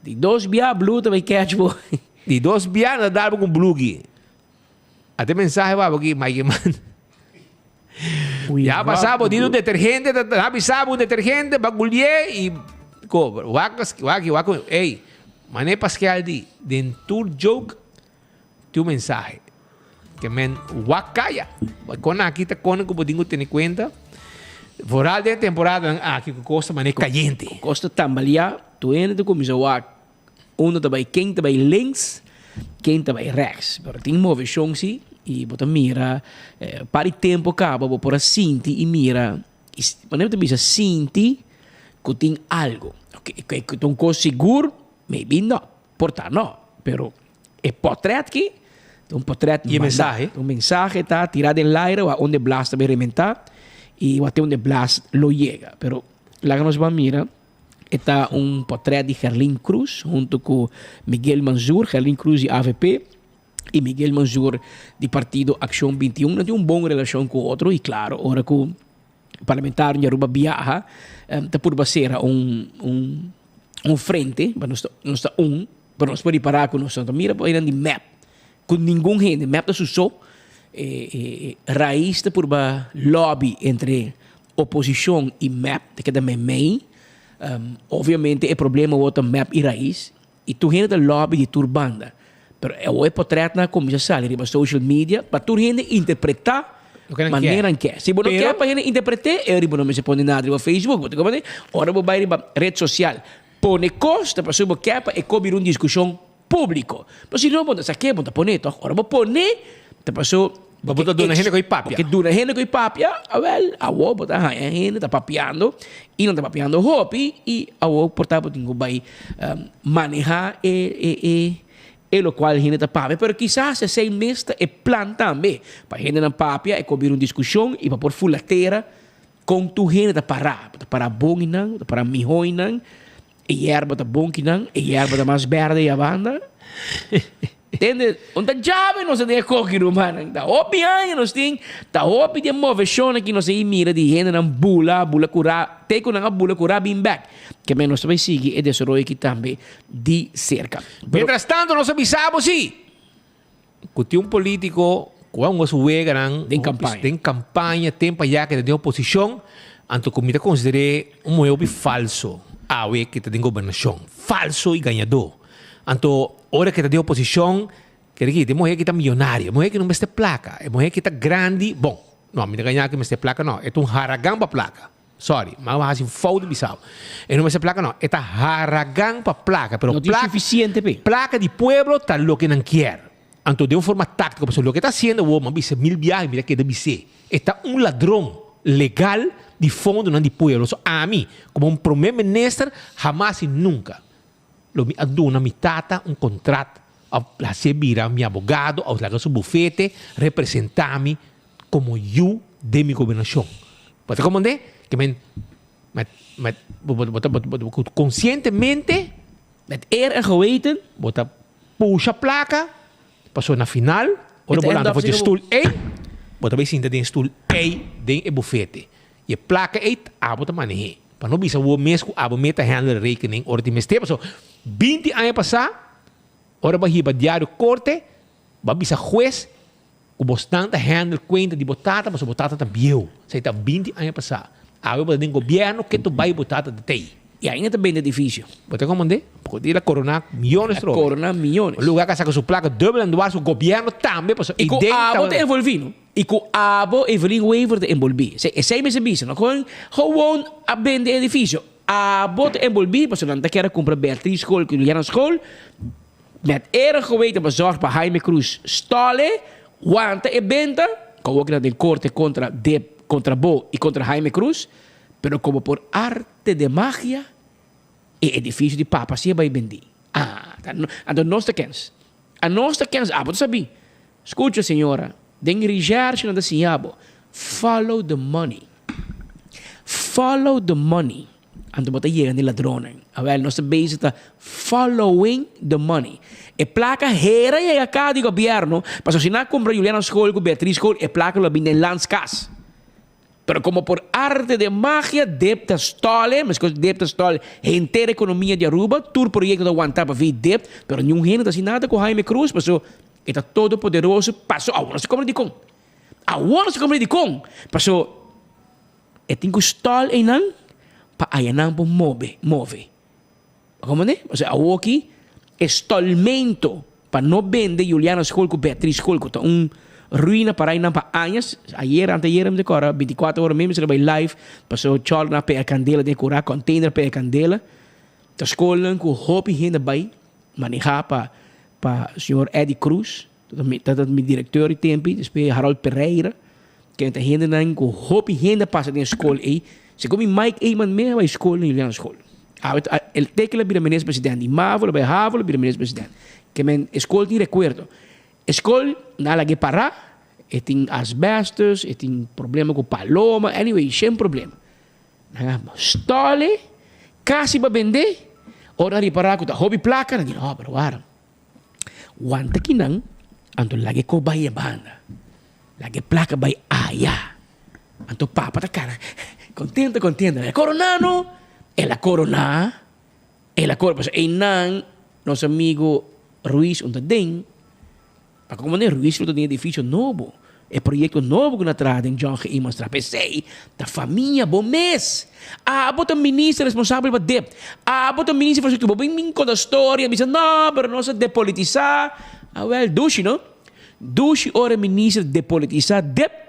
Di dos bia blue ta bay catch bo.
Di dos bia na dar bo con blue ki. Ata mensahe babo ki Mike man. Ya pasa bo di un detergente ta ta bisa bo un detergente ba gulie y cobra. Wak wak wak ey mane Pascal di den tur joke Tin un mensahe. Ke men wak kaya. Kon aki ta kon ku bo tin ku tene kuenta. Vooral den e temporadanan aki ku kos ta manera kayente.
Ku kos ta tambaleá, tur hende ta kuminsá wak unda ta bai, ken ta bai links, ken ta bai rèks. Pero tin moveshon si i bo ta mira par di tempu kaba bo por a sinti i mira, manera bo ta bisa sinti ku tin algu. Ku ta un kos sigur? Maybe no. Por ta no, pero e potret ki ta un potret
Y e mensahe?
Un mensahe ta tira den laire wa onde blas ta bay rementa y wa te onde blas lo yega. Pero laga nos ban mira, e ta un potret di Gerlin Cruz hunto cu Miguel Manzur, Gerlin Cruz di avp y Miguel Manzur di partido Accion 21. Nan tin un bon relacion cu otro y claro ora cu parlamentario di Aruba biaha ta purba cera un un un frente, pa nos ta nos ta un, pero nos por ripará ku nos no ta mira por einan di mep ku ningun hende, mep ta su so, e e rais ta purba lobby entre oposishon i mep ta keda meimei, obviamente e problema awor ta mep i rais i tur hende ta lobby di tur banda. Pero awor e potretnan a kuminsá sali riba social media pa tur hende interpretá manera nan ke. Si bo no ke pa hende interpret'é, e riba no mester pone nada riba Facebook. Bo ta komprendé? Ora bo bai riba ret sosial pone kos ta pasobra bo ke pa e kos bira un diskushon públiko. Pero si no bo ta sa ke bo ta pone tòg. Ora bo pone ta paso
Bo ta duna hende ku e papia.
Bo ke duna hende ku e papia, awèl, awor bo ta haña hende ta papiando i nan ta papiando hopi i awor por ta bo tin ku bai manehá e e e e lokual hende ta papia. Pero kisas esei mes ta e plan tambe, pa hendenan papia e por bira un diskushon i pa por fula tera kon tur hende ta pará. Bo ta pará bon einan, bo ta pará mihó einan, e yerba ta bon kinan, e yerba ta mas bèrdè ei abanda. Tende, un ta djabe nos a den e koki rumannan. Ta hopi aña nos tin, ta hopi di e moveshonnan ki nos a i mira di hendenan bula, bula kurá, te ku nan a bula kurá bin bèk. Ke men nos ta bai sigui e desaroyo aki tambe di serka. Pero.
Mientras tanto nos a bisa bo si ku tin un politiko ku a hunga su weganan
Den kampaña.
den kampaña tempu ayá ke ta den oposishon, anto ku mi ta konsider'é un muhé hopi falso awe ke ta den gobernashon. Falso i gañadó. Anto ora ke ta den oposishon, kere ki, e muhé ki ta miyonario, e muhé ki no mester plaka, e muhé ki ta grandi, bon, no, mi ta gaña ku mester plaka no, e ta un haragan pa plaka. Sorry, ma a hasi un fout di bisao. E no mester plaka no, e ta haragan pa plaka, pero
No tin
plaka,
suficiente p'e.
plaka di pueblo ta loke nan kier. Anto den un forma táctico, pasobra loke e ta haciendo awor, mi a bisa mil biaha y mi ta keda bis'é, e ta un ladron legal di fondonan di pueblo. So ami, como un prome minister, hamas y nunca lo mi a duna mi tata un contrat of hacié bira mi abogado of laga su bufete representa mi como yu den mi gobernacion. Bo ta comprende? Ke men, met, met, bo, bo, bo ta, bo, bo, bo, conscientemente.
Met eer en geweten.
Bo ta pusha placa, pasobra na final, ora bo lanta for dje stoel ey, bo ta bay sinta den e stoel ey den e bufete. Y e placa ey abo ta maneh'é. Pa no bisa bo mes cu abo mes ta handle rekening ora tin mester. Pasobra binti aña pasá, ora bo a hiba diario corte, bo a bisa hues Ku bosnan ta handle kuenta di bo tata pasobra bo tata ta bieu. Esei ta binti aña pasá. Awe bo ta den gobièrnu ke tu bai bo tata ta tei.
I ainda ta bende edifisio.
Bo ta komprendé? Poko di el a koroná miónes
trobe. Koroná miónes.
Un lugá ku a saka su plaka dùbel en dwars ku gobièrnu tambe pasobra
I ku
den
abo ta
tabata.
envolví no. I ku abo Evelyn Wever ta enbolbí. Esei esei mester bisa no. Kon gewoon a bende edifisio. Abo ta enbolbí pasobra nan ta kere kumpra Beatriz School ku Juliana School. Met era geweten bezorgd pa Jaime Cruz Stolle, wanta e benta, komo keda den korte kontra dip, kontra bo i kontra Jaime Cruz, pero komo por arte de magia e edifisio di Papa si a bai bendí. Ah, ta no, anto nos ta kens. A nos ta kens, abo ta sabí. Skucha señora, den recherche nan ta siña bo, follow the money. Follow the money. Anto bo ta yega di ladronnan. Awel, nos ta bezig ta following the money. E plaka hera yega ka di gobierno, pasobra si nan a kumpra Juliana School ku Beatriz School, e plaka lo a bin den landskas. Pero komo por arte de magia dip ta stòl, meskos dip ta stòl henter ekonomia di Aruba, tur proyekto ta wantá pa via dip, pero niun hende ta hasi nada ku Jaime Cruz, pasobra e ta todopoderoso, paso awor nos ta komprende dikon. Awor nos ta komprende dikon, pasobra. E tin ku stòl einan pa ayanan por mobe, move. Bo komprende? Pasobra awoki e stòlmento pa no bende Juliana School ku Beatriz School ku ta un ruina para einan pa añas. Ayer, anteayer mi ta kòrda bintikuater ora mes mi sali bai live pasobra chòlnan a pega kandela den e kura, container a pega kandela. Ta skolnan ku hopi hende bai manehá pa pa señor Eddie Cruz. Ta mi directeur di tempi, despues Harold Pereira, ken ta hendenan ku hopi hende a pasa den e skol ei. Segun mi Mike Eman mes a bai skol na Juliana School. Awe ta el te ke el a bira minister president di Mavo, el a bai Havo, el a bira minister president. Ke men e skol tin rekuerdo. E skol nan a lag'é pará, e tin asbestos, e tin problema ku paloma, anyway, shen problema. Nan a stòl e kasi pa bend'é, ora nan a ripará ku ta hopi plaka, nan di, no, pero wara. Wanta kinan, anto laga e ko bai e banda. Laga e plaka bai aya. Anto papa ta kara kontento kontento. El a korona no? El a korona. El a korona. Pasobra einan nos amigo Ruiz un ta den. Pa como ne Ruiz lo ta den edificio nobo. E proyecto nobo cu na traha den John G. Eman-straat. P'esey ta famia bo mes. Abo ta minister responsabel pa dep. Abo ta minister infrastructura. Bo bin bin conta storia bisa no pero nos a depolitisa. Awel dushi no. Dushi ora e minister depolitisa dep.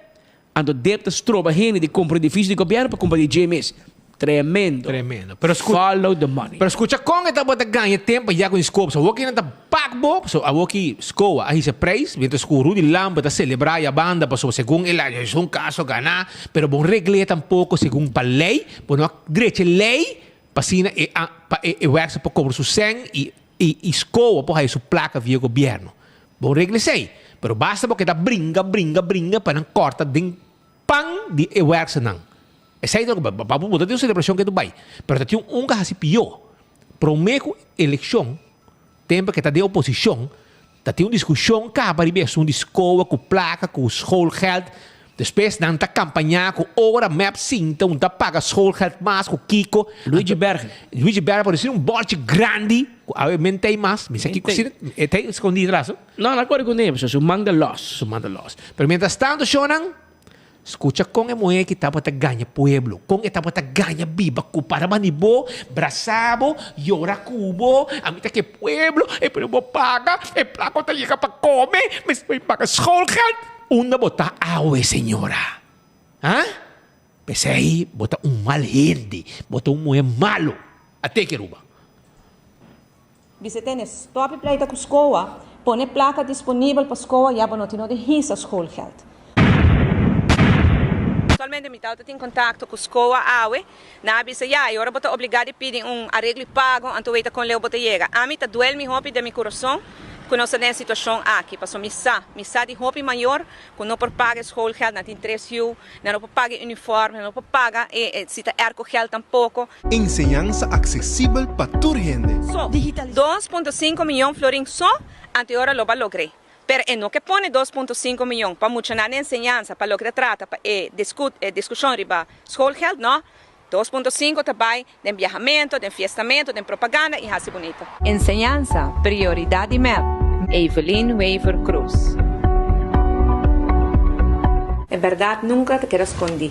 Anto dep ta stroba hende di cumpra edificio di gobierno pa cumpra di dje mes. Tremendo.
Tremendo. Pero scu
Follow the money.
Pero scucha con e tabata gaña tempo ya cu e scoop. So awoki nan ta pak bo, so awoki SCOA a hisa prijs, mientras cu Rudy Lambert ta celebra ya banda pasobra segun el a es un caso gana, pero bon regle tampoco segun pa ley, bo no a drecha e ley pa asina e a pa e e werkster por cobra su cen y y y SCOA por haya su placa via gobierno. Bon regle esey, pero basta bo keda bringa bringa bringa pa nan corta den pan di e werksternan. Esei ta loke pa bo ta tin un selebrashon ke tu bai. Pero ta tin un ka hasi pió. Promé ku elekshon, tempu ke ta den oposishon, Ta tin un diskushon kaba riba e asuntu di skoa ku plaka ku schoolgeld. Despues nan ta kampañá ku ora mep sinta un ta paga schoolgeld mas ku kiko.
Luigi Bergen.
Luigi Bergen por disi un bòlchi grandi ku awe men tei mas. Mi sa kiko si e tei skondí atras.
No, no kore kuné pasobra su man ta lòs.
Su man ta lòs. Pero mientras tanto shownan. Skucha kon e muhé ki tabata gaña pueblo, kon e tabata gaña biba ku para bani bo, brasa bo, yora ku bo, ami ta ke pueblo, e pero bo paga, e plaka ta yega pa kome, mester bai paga schoolgeld. Unda bo ta awe señora? Ha? P'esei bo ta un mal hende, bo ta un muhé malo. A teke Aruba.
Bisa tene stop e pleita ku skoa, pone plaka disponibel pa skoa ya bo no tin no di hisa schoolgeld.
Aktualmente mi tabata tin kontakto ku skoa awe, nan a bisa ya e ora bo ta obligá di pidi un areglo i pago anto weta kon leu bo ta yega. Ami ta duel mi hopi den mi kurason ku nos ta den e situashon aki pasobra mi sa, mi sa di hopi mayor ku no por paga e schoolgeld, nan tin tres yu, nan no por paga e uniforme, nan no por paga e si ta aircogeld tampoko.
Enseñansa aksesibel pa tur hende.
So, 2.5 miyon florin so anteora lo ba logr'é. Pero e no ke pone 2.5 miyon pa muchanan di enseñansa pa loke ta trata pa e e diskushon riba schoolgeld, no. 2.5 ta bai den biahamento, den fiestamento, den propaganda i hasi bunita.
Enseñansa, prioridad di mep, Evelyn Wever Croes. E berdad nunca ta keda scondi.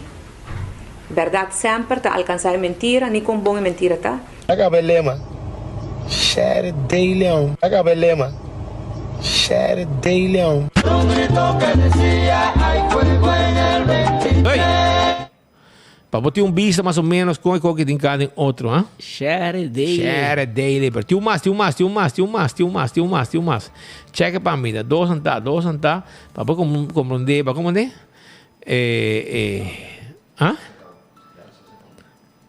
Berdad semper ta alcansa e mentira, ni con bon e mentira ta.
A caba e lema, Shere dei leon. A caba e lema, Shere dei leon.
Un grito que decía hay fuego en el 23.
Pa bo tin un bista mas o menos con e koki tin cada den otro, ha?
Shere dei.
Shere dei. Pero tin un mas, tin un mas, tin un mas, tin un mas, tin un mas, tin un mas, tin un mas. Check pa mi, dos anta, dos anta. Pa bo comprende, pa comprende? Eh, eh, ah?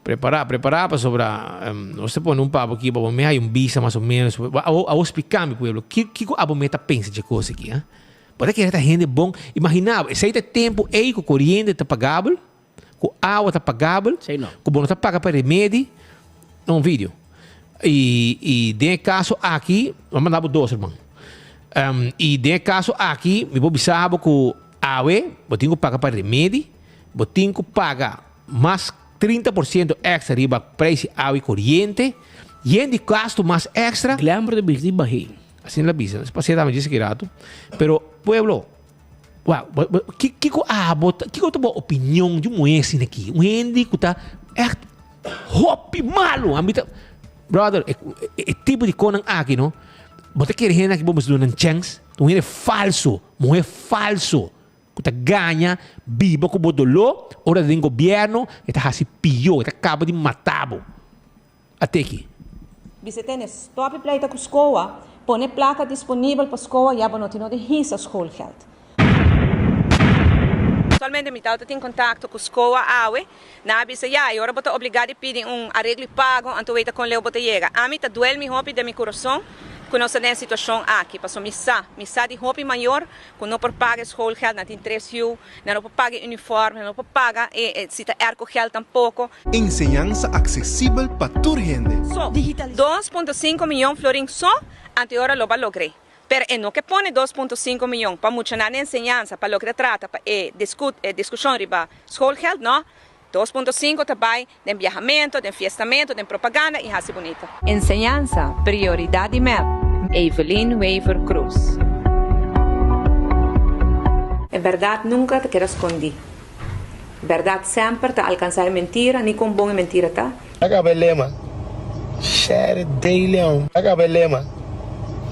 Prepara, prepara pasobra um, nos te pone un pabo aquí, pa me hay un visa más o menos. Awo, awo explica mi pueblo, kiko abo me ta pensa dje cosa aquí, ah? Bo ta kere ta hende bon. Imagina bo, esei ta tempo ei ku koriente ta pagabel, ku awa ta pagabel, ku bo no ta paga pa remedi. No, un video. I, i den e kaso aki, mi a manda bo dos, herman. Um, i den e kaso aki, mi por bisa bo ku awe bo tin ku paga pa remedi, bo tin ku paga mas 30% extra riba prijs di awa i koriente, yen di gastu mas extra.
Glamour ta bisa di bah'é.
Asina la bisa, pasé tambe djis aki rato. Pero pueblo, wak, kiko abo, kiko ta bo opinion di un muhé asina aki? Un hende ku ta ègt hopi malu. Ami ta, brother, e tipo di konan aki no, bo ta kere hende aki bo mester duna nan chèns? Un hende falso, muhé falso. Ku ta gaña biba ku bo doló, ora ta den gobièrnu e ta hasi pió, e ta kaba di mata bo. Ateki.
Bisa tene stop e pleita ku skoa, pone plaka disponibel pa skoa ya bo no tin no di hisa schoolgeld.
Aktualmente mi tabata tin kontakto ku skoa awe, nan a bisa ya e ora bo ta obligá di pidi un areglo i pago anto weta kon leu bo ta yega. Ami ta duel mi hopi den mi kurason ku nos ta den e situashon aki, pasobra mi sa, mi sa di hopi mayor Ku no por paga e schoolgeld, nan tin tres yu, nan no por paga e uniform, nan no por paga e si ta aircogeld tampoko.
Enseñansa aksesibel pa tur hende.
So, 2.5 miyon florin so, anteora lo ba logr'é. Pero e no ke pone 2.5 miyon pa muchanan di enseñansa pa loke ta trata pa e diskushon riba schoolgeld, no. 2.5 ta bai den biahamento, den fiestamento, den propaganda y haci bunita.
Enseñansa, prioridad di mep, Evelyn Wever Croes. E berdad nunca ta keda scondi. Berdad semper ta alcansa e mentira, ni con bon e mentira ta.
A caba e lema, Shere dei leon. A caba e lema,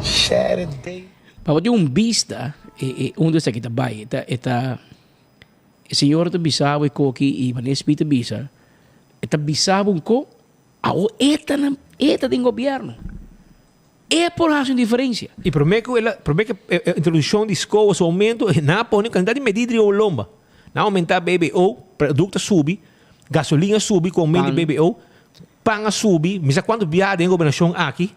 Shere dei.
Pa bo tin un bista e e unda esaki ta bai e ta e ta. E señora ta bisa bo e koki i wanneer Smith ta bisa, e ta bisa bo un ko, awo e ta na, e ta den gobierno. E por hasi un diferencia.
I prome ku el a, prome ku e introduccion di SCOA su aumento, nan a pone un kantidat di medida riba bo lomba. Nan a aumenta BBO, produkto a subi, gasolin a subi ku aumento di BBO, pan a subi, mi sa kuantu biaha den e gobernashon aki,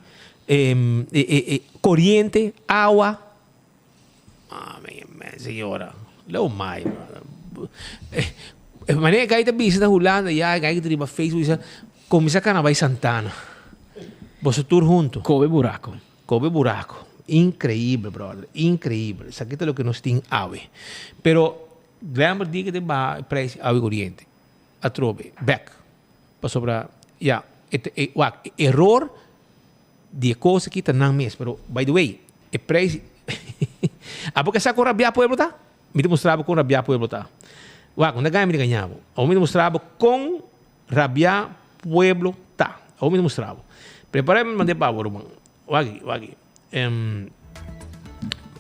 e koriente, awa. Ah, mi señora. Lo mai. E manera que ta bisa na Hulanda, ya, que ta riba Facebook, bisa, comienza cana bai Santana. Boso tur hunto.
Kobe buraco.
Kobe buraco. Increíble, brother. Increíble. Esaki ta loke nos tin awe. Pero Glenbert di ku ta baha e prijs di awa i koriente. Atrobe, bek. Pasobra, ya, e ta, e, wak, e eror di e kos aki ta nan mes. Pero, by the way, e prijs, abo ke sa kon rabiá pueblo ta? Mi ta mustra bo kon rabiá pueblo ta. Wak, no ta gaña mi ta gaña bo. Awor mi ta mustra bo kon rabiá pueblo ta. Awor mi ta mustra bo. Prepará mi mand'é pa bo, ruman. Wak, wak.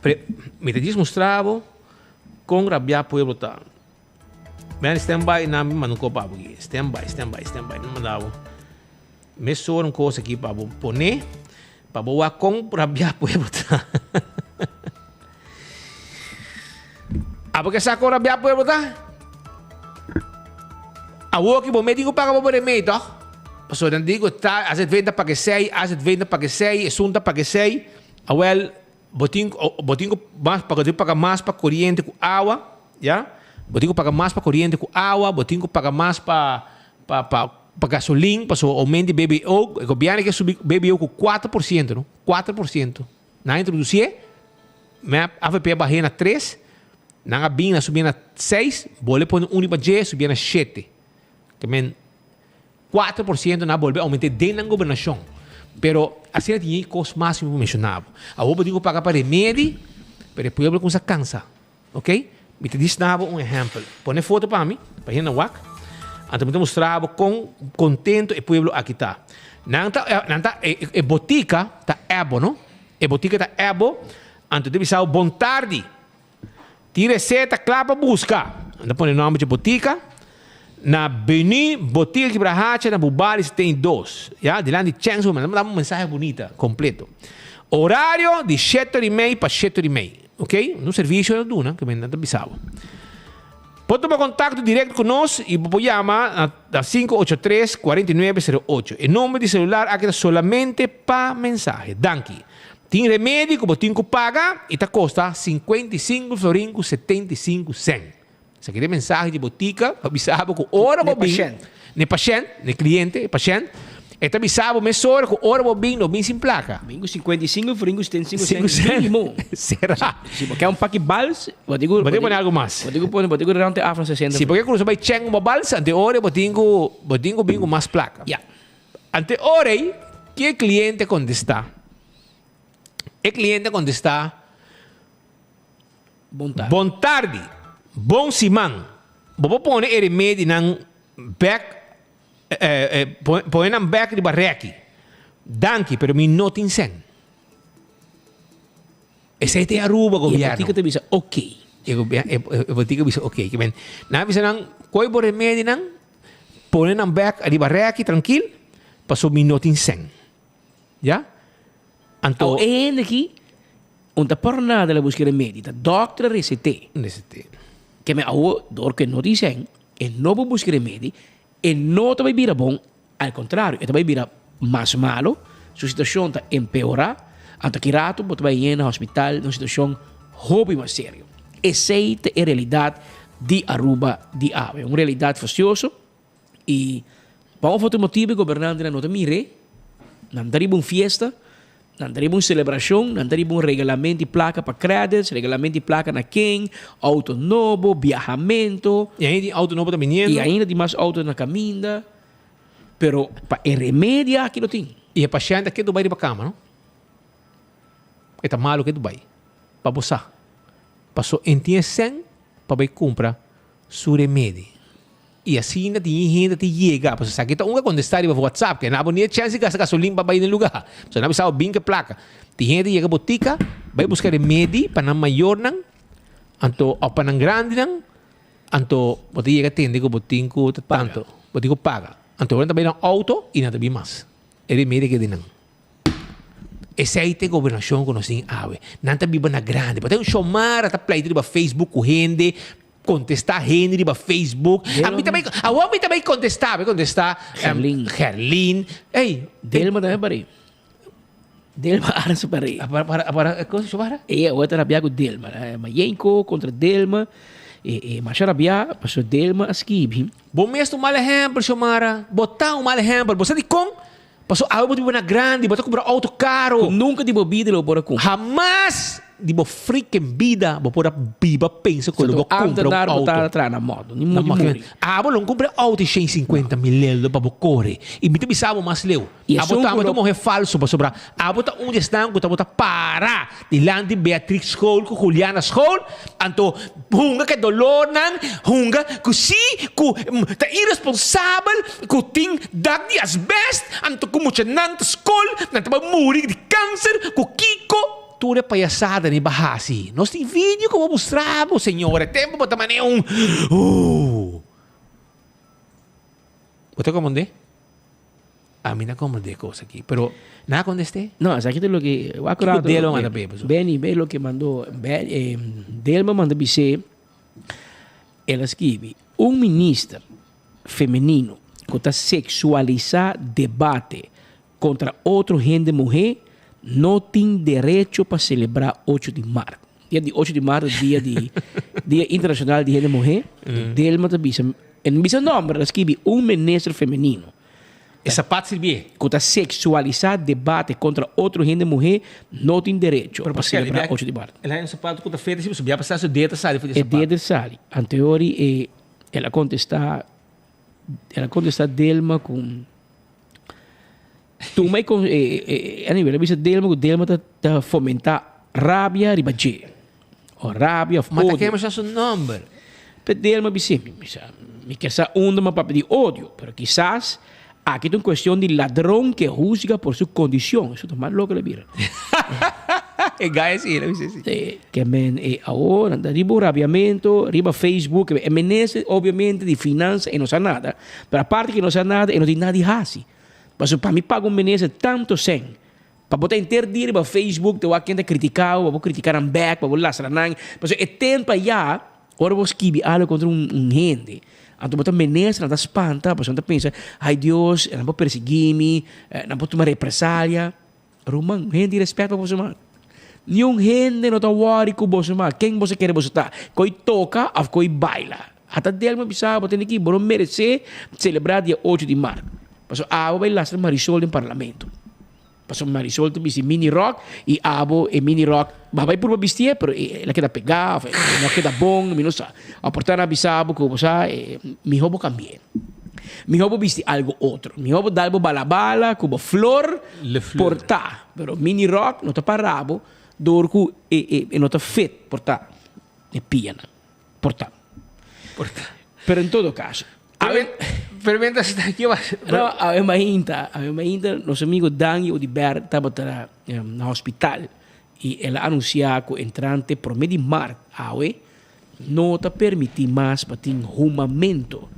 Pre, mi ta djis mustra bo kon rabiá pueblo ta. Man, stand by na mi manda un kos pa bo aki. Stand by, stand by, stand by. Mi manda bo mesora un kos aki pa bo pone pa bo wak kon rabiá pueblo ta. Abo ke sa kon rabiá pueblo ta? Awor ki bo mes tin ku paga bo remei tòg? Pasobra nan di ku ta AZV ta paga esei, AZV ta paga esei, esun ta paga esei. Awèl, bo tin bo tin ku mas paga bo tin ku paga mas pa koriente ku awa, ya. Bo tin ku paga mas pa koriente ku awa, bo tin ku paga mas pa pa pa pa gasolin, pasobra oumento di BBO, e gobièrnu ke subi BBO ku 4%, no, 4%. Nan a introducié, mep, avp a bah'é na tres, nan a bin, nan a subié na seis, bolbe pone un riba dje, subié na shete. Ke men 4% nan a bolbe aument'é den nan gobernashon. Pero asina tin e kos mas ku mi por menshoná bo. Awor bo tin ku paga pa remedi, pero e pueblo kumsa kansa. Ok, mi ta disna bo un ehèmpel. Pone foto pa mi, pa hende wak. Anto mi ta mustra bo kon kontento e pueblo aki ta. Nan ta, nan ta, e, e botika ta ebo, no? E botika ta ebo. Anto ta bisa bo bon tardi. Tin reseta kla pa buska. Nan ta pone nòmber dje botika. Na Beni Botika Kibrahacha na Bubali 72. Ya, dilanti Cheng's Women. Nan ta manda un mensahe bunita, kompleto. Orario di shete ora i mei pa shete ora i mei. Ok, un servicio na duna, ke men ta bisa bo. Por tuma contacto directo cu nos y bo por yama na 583 4908. E number di celular aki ta solamente pa mensahe. Danki. Tin remedi cu bo tin cu paga y ta costa 55 florin cu 75 cent. Esaki ta e mensahe di botica pa bisa bo cu ora bo bin, n'e pashent, n'e cliente, e pashent, e ta bisa bo mesora cu ora bo bin, no bin sin placa.
Bin cu 55 florin cu 75 cent minimo.
Sera.
Si bo ke un paki bals, bo tin cu.
Bo tin cu pone algo mas.
Bo tin cu pone, bo tin cu round af na 60.
Si bo ke crusa bay chen un bals, ante ora bo tin cu, bo tin cu bin cu mas placa.
Ya.
Ante ora ey, ke e cliente a contesta? E cliente a contesta.
Bon tardi.
Bon tardi. Bon siman. Bo por pone e remedinan bek, pone nan bek riba reki. Danki, pero mi no tin sen. Esei ta e Aruba, gobierno.
E botica ta bisa ok.
E botica bisa ok. Ke men, nan a bisa nan, koe bo remedinan, pone nan bek riba reki trankil, pasobra mi no tin sen. Ya? Anto.
Awo e hende aki un ta por nada la buska remedi, ta dokter a reset'é.
Reset'é.
Ke men awo dor ku e no tin sèn, e no por buska remedi, e no ta bai bira bon, al kontrario e ta bai bira mas malo, su situashon ta empeorá, anto aki rato bo ta bai yena hospital na un situashon hopi mas serio. Esei ta e realidat di Aruba di awe, un realidat fastioso. I pa un of otro motibu e gobernantenan no ta mir'é, nan ta riba un fiesta, nan ta riba un selebrashon, nan ta riba un regalament di plaka pa credits, regalament di plaka na ken, outo nobo, biahamento.
I ainda tin outo nobo ta biniendo.
I ainda tin mas outo na kaminda, pero pa e remedi aki no tin.
I e pashènt a ketu bai riba kama, no? E ta malu ketu bai, pa bo sa. Paso e tin e sèn pa bai kumpra su remedi. I asina tin e hende ta yega, pasobra esaki ta un a kontestá riba WhatsApp, ke nan bo ni e chèns di gasta gasolin pa bai den lugá. Pasobra nan bisa bo bin ke plaka. Tin hende ta yega botika, bai buska remedi pa nan mayornan, anto òf pa nan grandinan, anto bo ta yega tende ku bo tin ku ta tantu, bo tin ku paga. Anto ora nan ta bai nan outo i nan ta bin mas. E remedi ke di nan. Esei ta e gobernashon ku nos tin awe. Nan ta biba na grandi. Bo ta un shomara ta pleita riba Facebook ku hende. Contesta hende riba Facebook. A mi ta bay, awor mi ta bay contesta, bay contesta
Gerlin.
Gerlin. Ey,
Delma tambe parey. Delma Arends parey.
Para para para cosa sho para?
E awor ta rabia cu Delma. Mayenko contra Delma. E e masha rabia paso Delma a skibi.
Bo mes ta un mal ehempel, Xiomara. Bo ta un mal ehempel. Bo sa dikon? Paso awe bo ta biba na grandi, bo ta kumpra outo karo.
Ku nunka di bo bida lo por a kumpra.
Hamas di bo freaking bida bo por a biba pensa ku lo bo kumpra un
Ambtenaar bo
outo.
ta traha na modo, ni muri muri.
Abo lo kumpra outo di 150 mil leldo pa bo kore. I mi ta bisa bo mas leu.
I
Abo
esun
ta
ku
abo ta
lo.
muhe falso pasobra abo ta un di esnan ku tabata para dilanti Beatrix School ku Juliana School anto hunga ku e dolornan, hunga ku si ku ta iresponsabel ku tin dak di asbest anto ku muchanan ta skol nan ta bai muri di kanser ku kiko. Tur e payasada ni ba hasi. Nos tin video ku bo mustra bo señor e tempu bo ta manera un ooh. Bo ta komprende? Ami na komprende e kos aki, pero nan a kontest'é?
No, esaki ta loke wak
Kiko
rato
Delma manda p'e pasobra?
Benny, be loke mandó Delma manda bis'é, el a skibi, Un minister femenino ku ta seksualisá debate kontra otro hende muhé no tin derecho pa selebrá ocho di mart. Dia di ocho di mart ta dia di Dia Internashonal di Hende Muhé. Delma ta bisa, e no bisa nòmber, el a skibi un minister femenino.
E sapat sirbié.
Ku ta seksualisá debate kontra otro hende muhé no tin derecho pa selebrá ocho di mart.
El haña un sapat ku ta feta si pasobra bia pasá su dedo ta sali for di e
sapat. E dedo sali. Anteori e el a kontestá el a kontestá Delma ku tuma e kon e anyway el a bisa Delma ku Delma ta ta fomentá rabia riba dje o rabia òf
Ma ta
odio.
kere mostra su nòmber.
Pe Delma bis'é, mi bisa, mi ke sa unda mi a papia di odio, pero kisas aki ta un kuestion di ladron ke husga por su kondishon. Eso ta mas loko el a bira.
E gai así, el a bisa así.
Sí, ke men e awor nan ta riba un rabiamento riba Facebook, e minister obviamente di finansa e no sa nada, pero aparte ke no sa nada e no tin nada di hasi. Pasobra pa mi paga un minister tanto sèn Pa bo ta henter dia riba Facebook te wak ken ta critica bo, pa bo critica nan back, pa bo lastra nan. Pasobra e tempo aya, ora bo skibi algo contra un un hende, anto bo ta menesa, nan ta spanta, pasobra nan ta pensa, ay Dios, nan por persigui mi, nan por tuma represalia. Ruman, un hende tin respet pa boso man. Niun hende no ta worry cu boso man, ken boso kere boso ta, koe toca of koe baila. Ata Delma bisa bo tende ki bo no merece celebra dia ocho di mart. Pasobra abo bai lastra Marisol den parlamento. Pasobra Marisol ta bisti mini rok y abo e mini rok ba bai purba bistié pero el a keda pegá of e no a keda bon mi no sa. A por tanto a bisa bo ku bo sa mihó bo kambié. Mihó bo bisti algo otro. Mihó bo dal bo bala bala ku bo flor por ta. Pero mini rok no ta para bo dor ku e no ta fit por ta e pianan. Por ta.
Por ta.
Pero en todo caso.
Pero, pero mientras está aquí va.
No, awe mainta, awe mainta nos amigo Dangui Oduber tabata na hospital y el a anuncia cu entrante prome di mart awe no ta permiti mas pa tin humamento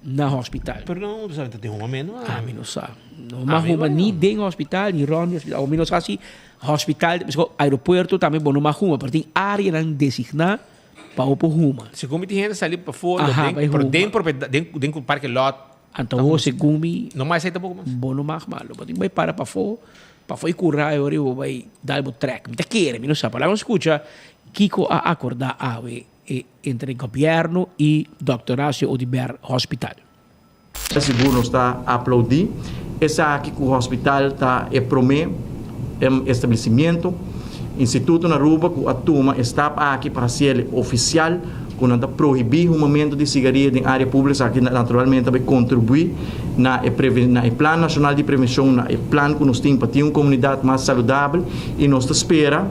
na hospital.
Pero no sabi ta tin humamento.
Ami no sa. No mas huma ni den hospital ni rond di hospital. Ami no sa si hospital, aeropuerto tambe bo no mas huma, pero tin areanan designa. Pa bo por huma.
Segun mi tin hende sali pafó, lo den, pero den propiedad, den, den parke lot.
Anto ho segun mi.
No mas esei tampoco mas.
Bo no mag mas. Lo bo tin bai para pafó, pafó e kura e ora bo bai dal bo trek. Mi ta kere, mi no sa. Pero laga nos skucha kiko a akordá awe entre gobièrnu i Dòkter Horacio Oduber Hospital.
Sigur nos ta aplaudí esaki ku hospital ta e promé establecimiento, instituto na Aruba ku a tuma e stap aki pa hasiel ofisial ku nan ta prohibí humamentu di sigaria den área públiko. Esaki naturalmente ta bai kontribuí na e na e plan nashonal di prevenshon, na e plan ku nos tin pa tin un komunidat mas saludabel i nos ta spera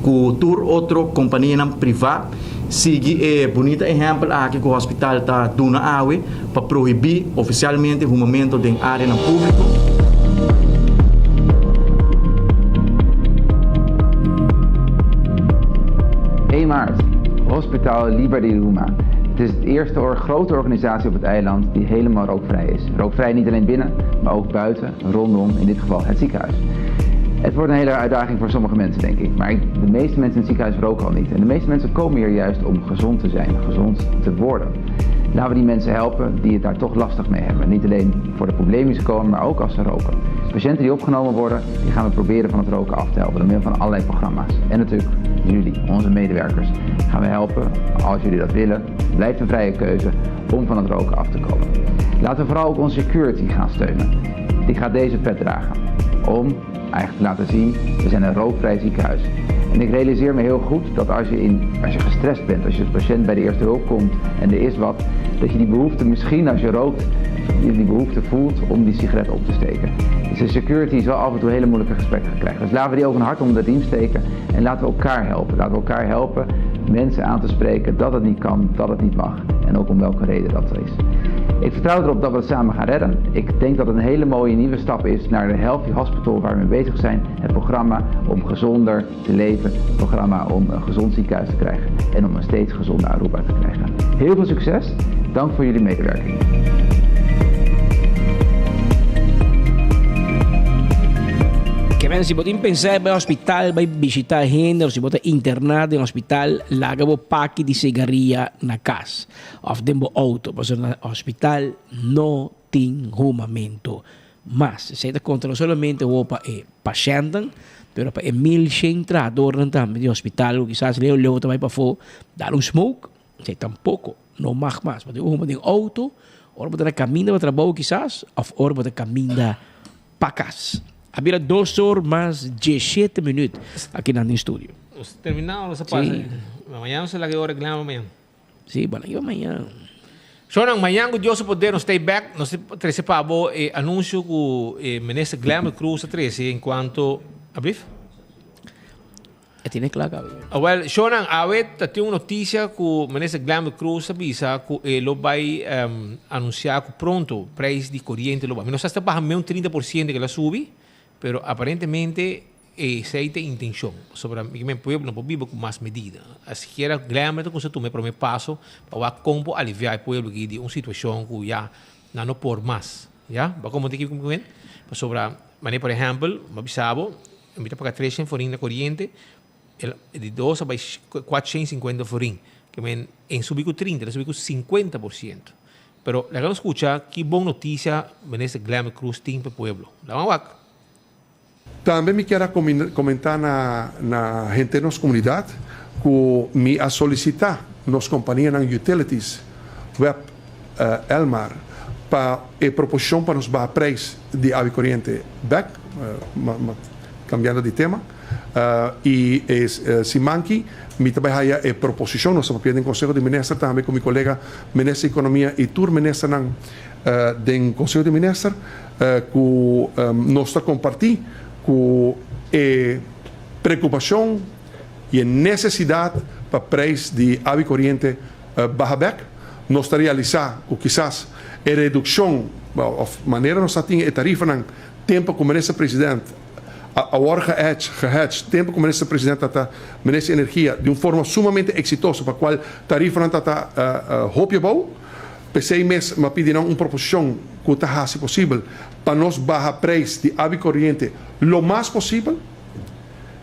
ku tur otro kompanianan privá Sigui e bunita ehèmpel aki ku hospital ta duna awe pa prohibí ofisialmente humamentu den áreanan públiko.
Eén maart, Hospitaal Liberty Luma. Het is de eerste grote organisatie op het eiland die helemaal rookvrij is. Rookvrij niet alleen binnen, maar ook buiten, rondom, in dit geval het ziekenhuis. Het wordt een hele uitdaging voor sommige mensen, denk ik. Maar de meeste mensen in het ziekenhuis roken al niet. En de meeste mensen komen hier juist om gezond te zijn, gezond te worden. Laten we die mensen helpen die het daar toch lastig mee hebben. Niet alleen voor de problemen die ze komen, maar ook als ze roken. Patiënten die opgenomen worden, die gaan we proberen van het roken af te helpen door middel van allerlei programma's. En natuurlijk jullie, onze medewerkers, gaan we helpen als jullie dat willen. Blijft een vrije keuze om van het roken af te komen. Laten we vooral ook onze security gaan steunen. Die gaat deze pet dragen. Om eigenlijk te laten zien, we zijn een rookvrij ziekenhuis. En ik realiseer me heel goed dat als je, in, als je gestrest bent, als je als patiënt bij de eerste hulp komt en er is wat, dat je die behoefte misschien als je rookt, je die behoefte voelt om die sigaret op te steken. Dus de security zal af en toe hele moeilijke gesprekken gaan krijgen. Dus laten we die ook een hart onder de riem steken en laten we elkaar helpen. Laten we elkaar helpen mensen aan te spreken dat het niet kan, dat het niet mag en ook om welke reden dat is. Ik vertrouw erop dat we het samen gaan redden. Ik denk dat het een hele mooie nieuwe stap is naar de Healthy Hospital waar we mee bezig zijn. Het programma om gezonder te leven, het programma om een gezond ziekenhuis te krijgen en om een steeds gezonder Aruba te krijgen. Heel veel succes, dank voor jullie medewerking.
Ke men si bo tin pensá bai hospital bai bishitá hende of si bo ta interná den hospital laga bo paki di sigaria na kas of den bo outo pasobra na hospital no tin humamento mas. Esei ta konta no solamente awor pa e pashèntnan pero pa e 1100 trahadornan tambe di hospital ku kisas leu leu ta bai pafó dal un smoke esei tampoko no mag mas. Bo tin ku huma den outo ora bo ta na kaminda pa trabou kisas of ora bo ta kaminda pa kas. A bira dos or mas diesshete minüt aki nan den studio.
Nos termina o nos a pasa?
Sí.
Mañana nos a laga e ora gla mañana.
Sí, bo laga mañana.
Shornan, mañana ku Dios su poder nos ta bek, nos ta trese pa bo e anunsio ku e minister Glenbert Croes a trese en cuanto, ablief?
E tene kla kabe.
Awel, shownan, awe ta tin un notisia ku Minister Glenbert Croes a bisa ku e lo bai anunsiá ku pronto preis di koriente lo baha. Mi no sa si ta baha meun 30% ku el a subi, pero aparentemente esei ta e intenshon. Pasobra mi kimen pueblo no por biba ku mas medida. Asikiera Glenbert ta kuminsá tuma e promé paso pa wak kon por aliviá e pueblo aki di un situashon ku ya nan no por mas. Ya, bo a komprendé kiko mi kimen? Pasobra, manera por ehèmpel, mi a bisa bo, Mi ta paga 300 forin na koriente, el di dos a bai 450 forin. Ke men en subi ku 30, el a subi ku 50%. Pero laga nos skucha ki bon notisia Minister Glenbert Croes tin pa e pueblo. Laga wak.
Tambe mi kier a comenta na na henter nos comunidad cu mi a solicita nos companianan utilities, web, Elmar, pa e proposicion pa nos baha prijs di awa y coriente bek, cambiando di tema, y e simanki mi ta bay haya e proposicion, nos ta papia den Conseho di Minister tambe cu mi colega Minister di Economia y tur ministernan den Conseho di Minister cu nos ta comparti cu e preocupacion y e necesidad pa prijs di awa y coriente baha bek. Nos ta realisá ku kisas e redukshon òf manera nos ta tin e tarifanan tempu ku Minister President awor gehedge, gehedge, tempu ku Minister President ta ta Minister di Energia di un forma sumamente eksitoso pa kual tarifanan ta ta hopi abou. P'esei mes mi a pidi nan un proposishon ku ta hasi posibel pa nos baha preis di awa i koriente lo mas posibel.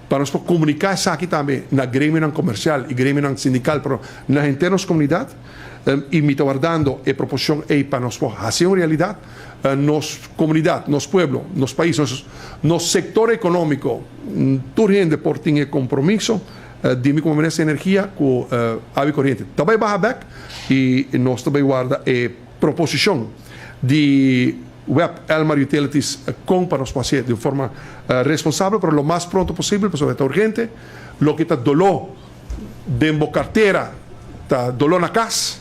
Pa nos por komuniká esaki tambe na gremionan komersial i gremionan sindikal, pero na henter nos komunidat. I mi ta wardando e proposishon ei pa nos por hasi un realidat. Nos komunidat, nos pueblo, nos pais, nos nos sektor ekonómiko, tur hende por tin e kompromiso di mi komo Minister di Energia ku awa i koriente ta bai baha bèk i nos ta bai warda e proposishon di Web Elmar Utilities kon pa nos por hasié di un forma responsabel pero lo mas pronto posibel pasobra e ta urgente. Loke ta doló den bo kartera ta doló na kas,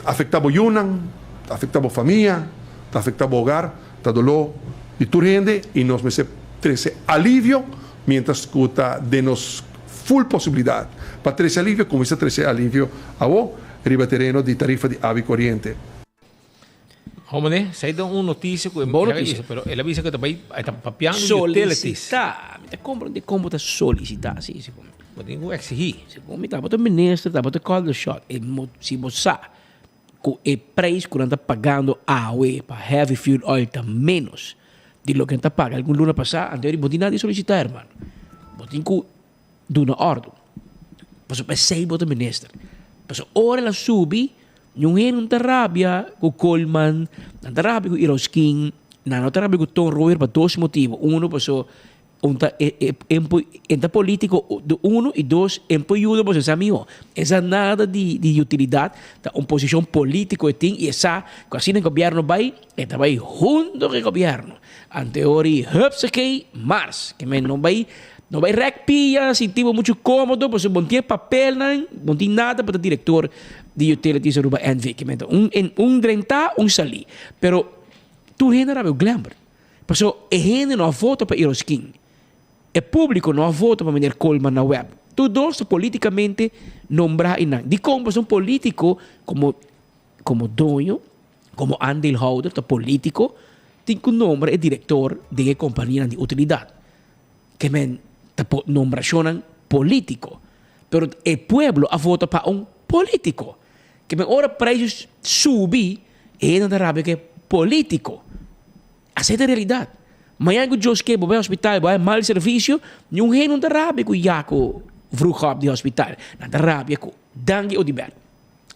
ta afektá bo yunan, ta afektá bo famia, ta afektá bo hogar, ta doló di tur hende i nos mester trese alivio mientras ku ta den nos full posibilidat pa trese alivio kuminsá trese alivio awo riba tereno di tarifa di awa i koriente.
Homene, esei ta un notisia ku
Bon
el a
notisia.
bisa, pero el a bisa ku ta bai, e ta papiando di utilities.
Solisitá. Mi ta komprendé kon bo ta solisitá, si, si.
Bo tin ku eksihí.
Segun mi tabata minister, tabata call the shot. E mo, si bo sa ku e prijs ku nan ta pagando awe pa heavy fuel oil ta ménos di loke nan ta paga algun luna pasá, anto bo tin nada di solisitá, hermano. Bo tin ku duna òrdu. Pasobra p'esei bo ta minister. Pasobra ora el a subi, niun hende no ta rabia ku Koolman, nan ta rabia ku Irausquin, nan no ta rabia ku Ton Royer pa dos motibu. Uno, pasobra Un ta e e e ta politico uno y dos en por yuda boso sa miho. E sa nada di di utilidad ta un posicion politico e tin y e sa cu asina e gobierno bay e ta bay hunto cu e gobierno. Anteori hupsakee mars ke men no bay no bay rek pia sinti bo mucho comodo pasobra bo no tin e papelnan bo no tin nada pa ta director di Utilities Aruba NV ke men ta un un drenta un sali pero tur hende rabia cu Glenbert. Paso e hende no a vota pa Iroskin. E publico no a vota pa meneer Koolman na web. Tur dos ta politicamente nombra y nan. Dicon? Pasobra un politico como como doño, como aandeelhouder ta politico tin cu nombra e director den e companianan di utilidad. Ke men ta po nombracionnan politico. Pero e pueblo a vota pa un politico. Ke men ora prijs subi e hende ta rabia cu e politico. Así ta realidad. Mañana cu Dios ke bo bay hospital, bo hay mal servicio, niun hende no ta rabia cu Jaco Vroegop di hospital. Nan ta rabia cu Dangui Oduber.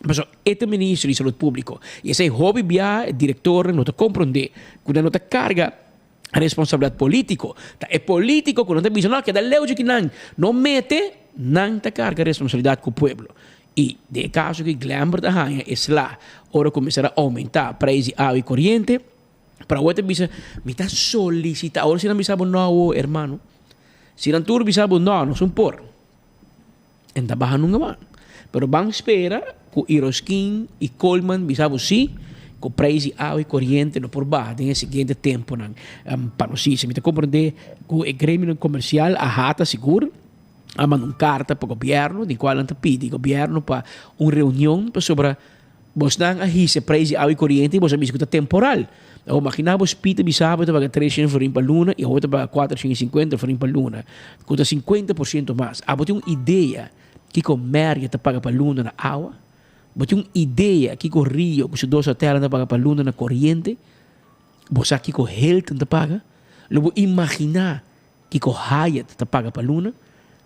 Pasobra e ta ministro di salud publico. Y esey hopi bia e directornan no ta comprende cu nan no ta carga responsabilidad politico. Ta e politico cu nan ta bisa no keda leu dje kinan. No mete, nan ta carga responsabilidad cu pueblo. Y den e caso cu Glenbert a haña e sla ora cu mester a aumenta prijs di awa y coriente, Pero awor ta bisa, mi ta solicita. Awor si nan bisa bo no awo, hermano. Si nan tur bisa bo no, nos un por. En ta baha nunca mas. Pero ban spera cu Iroskin y Coleman bisa bo si, cu prijs di awa y coriente no por baha den e siguiente temponan. Um, pa nos si, mi ta comprende cu e gremionan comercial a hata sigur, a manda un carta pa gobierno, di cual nan ta pidi gobierno pa un reunion pasobra Bosnan a hisa e prijs di awa i koriente i bos a bisa ku ta temporal. Awor magina bo spita bisa bo ta paga 300 florin pa luna i awor ta paga 450 florin pa luna, ku ta 50% mas. Abo tin un idea kiko Marriott ta paga pa luna na awa? Bo tin un idea kiko Rio ku su dos hotelnan ta paga pa luna na koriente? Bo sa kiko Hilton ta paga? Lo bo imagina Kiko Hyatt ta paga pa luna?